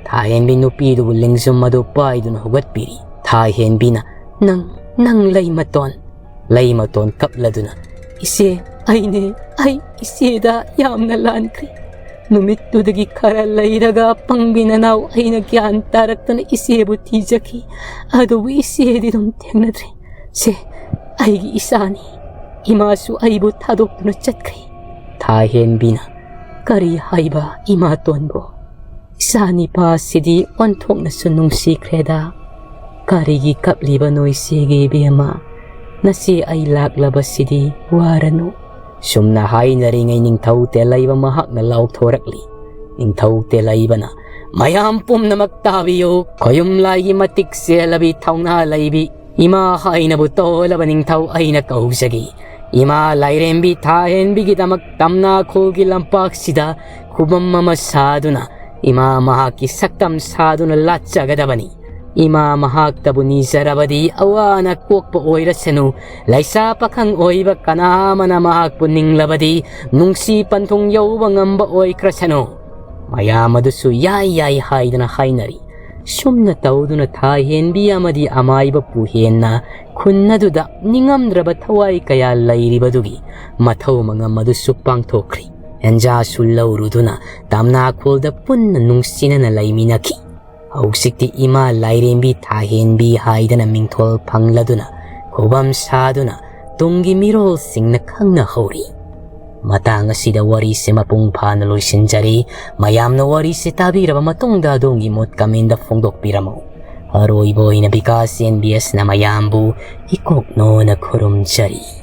ꯊꯥꯍꯦꯟꯕꯤ ꯅꯨꯄꯤꯗꯨꯕꯨ ꯂꯦꯡꯖꯨꯝ ꯑꯗꯨ ꯄꯥꯏꯗꯨꯅ ꯍꯧꯒꯠꯄꯤꯔꯤ꯫ ꯊꯥꯍꯦꯟꯕꯤꯅ, "ꯅꯪ, ꯅꯪ ꯂꯩꯃꯇꯣꯟ?" ꯂꯩꯃꯇꯣꯟ ꯀꯞꯂꯗꯨꯅ, "ꯏꯆꯦ, ꯑꯩꯅꯦ, ꯑꯩ ꯏꯆꯦꯗ ꯌꯥꯝꯅ ꯂꯥꯟꯈ꯭ꯔꯦ꯫ ꯅꯨꯃꯤꯠꯇꯨꯗꯒꯤ ꯈꯔ ꯂꯩꯔꯒ ꯄꯪꯕꯤ ꯅꯅꯥꯎ ꯑꯩꯅ ꯒ꯭ꯌꯥꯟ ꯇꯥꯔꯛꯇꯅ ꯏꯆꯦꯕꯨ ꯊꯤꯖꯈꯤ꯫ ꯑꯗꯨꯕꯨ ꯏꯆꯦꯗꯤ ꯑꯗꯨꯝ ꯊꯦꯡꯅꯗ꯭ꯔꯦ꯫ ꯁꯦ, ꯑꯩꯒꯤ ꯏꯆꯥꯅꯤ꯫ ꯏꯃꯥꯁꯨ ꯑꯩꯕꯨ ꯊꯥꯗꯣꯛꯇꯨꯅ ꯆꯠꯈ꯭ꯔꯦ꯫" ꯊꯥꯍꯦꯟꯕꯤꯅ, "ꯀꯔꯤ ꯍꯥꯏꯕ ꯏꯃꯥꯇꯣꯟꯕꯨ? ꯏꯆꯥ ꯅꯤꯄꯥꯁꯤꯗꯤ ꯑꯣꯟꯊꯣꯛꯅꯁꯨ ꯅꯨꯡꯁꯤꯈ꯭ꯔꯦꯗ꯫ ꯀꯔꯤꯒꯤ ꯀꯞꯂꯤꯕꯅꯣ ꯏꯆꯦꯒꯤ ꯏꯕꯦꯝꯃ? ꯅꯆꯦ ꯑꯩ ꯂꯥꯛꯂꯕꯁꯤꯗꯤ ꯋꯥꯔꯅꯨ꯫" ꯁꯨꯝꯅ ꯍꯥꯏꯅꯔꯤꯉꯩ ꯅꯤꯡꯊꯧ ꯇꯦꯂꯩꯕ ꯃꯍꯥꯛꯅ ꯂꯥꯎꯊꯣꯔꯛꯂꯤ꯫ ꯅꯤꯡꯊꯧ ꯇꯦꯂꯩꯕꯅ, "ꯃꯌꯥꯝ ꯄꯨꯝꯅꯃꯛ ꯇꯥꯕꯤꯌꯨ꯫ ꯈꯣꯌꯨꯝ ꯂꯥꯏꯒꯤ ꯃꯇꯤꯛ ꯆꯦꯜꯂꯕꯤ ꯊꯧꯅꯥ ꯂꯩꯕꯤ ꯏꯃꯥ ꯍꯥꯏꯅꯕꯨ ꯇꯣꯜꯂꯕ ꯅꯤꯡꯊꯧ ꯑꯩꯅ ꯀꯧꯖꯒꯦ꯫ ꯏꯃꯥ ꯂꯥꯏꯔꯦꯝꯕꯤ ꯊꯥꯍꯦꯟꯕꯤꯒꯤꯗꯃꯛ ꯇꯝꯅꯥꯈꯣꯜꯒꯤ ꯂꯝꯄꯥꯛꯁꯤꯗ ꯈꯨꯕꯝ ꯑꯃ ꯁꯥꯗꯨꯅ ꯏꯃꯥ ꯃꯍꯥꯛꯀꯤ ꯁꯛꯇꯝ ꯁꯥꯗꯨꯅ ꯂꯥꯠꯆꯒꯗꯕꯅꯤ꯫ ꯏꯃꯥ ꯃꯍꯥꯛꯇꯕꯨ ꯅꯤꯖꯔꯕꯗꯤ ꯑꯋꯥꯅ ꯀꯣꯛꯄ ꯑꯣꯏꯔꯁꯅꯨ, ꯂꯩꯁꯥ ꯄꯥꯈꯪ ꯑꯣꯏꯕ ꯀꯅꯥ ꯑꯃꯅ ꯃꯍꯥꯛꯄꯨ ꯅꯤꯡꯂꯕꯗꯤ ꯅꯨꯡꯁꯤ ꯄꯟꯊꯨꯡ ꯌꯧꯕ ꯉꯝꯕ ꯑꯣꯏꯈ꯭ꯔꯁꯅꯨ꯫" ꯃꯌꯥꯝ ꯑꯗꯨꯁꯨ ꯌꯥꯏ ꯌꯥꯏ ꯍꯥꯏꯗꯅ ꯍꯥꯏꯅꯔꯤ꯫ ꯁꯨꯝꯅ ꯇꯧꯗꯨꯅ ꯊꯥꯍꯦꯟꯕꯤ ꯑꯃꯗꯤ ꯑꯃꯥꯏꯕ ꯄꯨꯍꯦꯟꯅ ꯈꯨꯟ ꯑꯗꯨꯗ ꯅꯤꯡꯉꯝꯗ꯭ꯔꯕ ꯊꯋꯥꯏ ꯀꯌꯥ ꯂꯩꯔꯤꯕꯗꯨꯒꯤ ꯃꯊꯧ ꯃꯉꯝ ꯑꯗꯨꯁꯨ ꯄꯥꯡꯊꯣꯛꯈ꯭ꯔꯤ꯫ ꯑꯦꯟꯖꯥꯁꯨ ꯂꯧꯔꯨꯗꯨꯅ ꯇꯝꯅꯥꯈꯣꯜꯗ ꯄꯨꯟꯅ ꯅꯨꯡꯁꯤꯅꯅ ꯂꯩꯃꯤꯟꯅꯈꯤ꯫ ꯍꯧꯖꯤꯛꯇꯤ ꯏꯃꯥ ꯂꯥꯏꯔꯦꯝꯕꯤ ꯊꯥꯍꯦꯟꯕꯤ ꯍꯥꯏꯗꯅ ꯃꯤꯡꯊꯣꯜ ꯐꯪꯂꯗꯨꯅ ꯈꯨꯕꯝ ꯁꯥꯗꯨꯅ ꯇꯨꯡꯒꯤ ꯃꯤꯔꯣꯜꯁꯤꯡꯅ ꯈꯪꯅꯍꯧꯔꯤ꯫ ꯃꯇꯥꯡ ꯑꯁꯤꯗ ꯋꯥꯔꯤꯁꯦ ꯃꯄꯨꯡ ꯐꯥꯅ ꯂꯣꯏꯁꯤꯟꯖꯔꯤ꯫ ꯃꯌꯥꯝꯅ ꯋꯥꯔꯤꯁꯦ ꯇꯥꯕꯤꯔꯕ ꯃꯇꯨꯡꯗ ꯑꯗꯣꯝꯒꯤ ꯃꯣꯠ comment ꯐꯣꯡꯗꯣꯛꯄꯤꯔꯝꯃꯨ꯫ ꯑꯔꯣꯏꯕ ꯑꯣꯏꯅ ꯕꯤꯀꯥꯁ ꯑꯦꯟ ꯕꯤ ꯑꯦꯁꯅ ꯃꯌꯥꯝꯕꯨ ꯏꯀꯣꯛꯅꯣꯅ ꯈꯨꯔꯨꯝꯖꯔꯤ꯫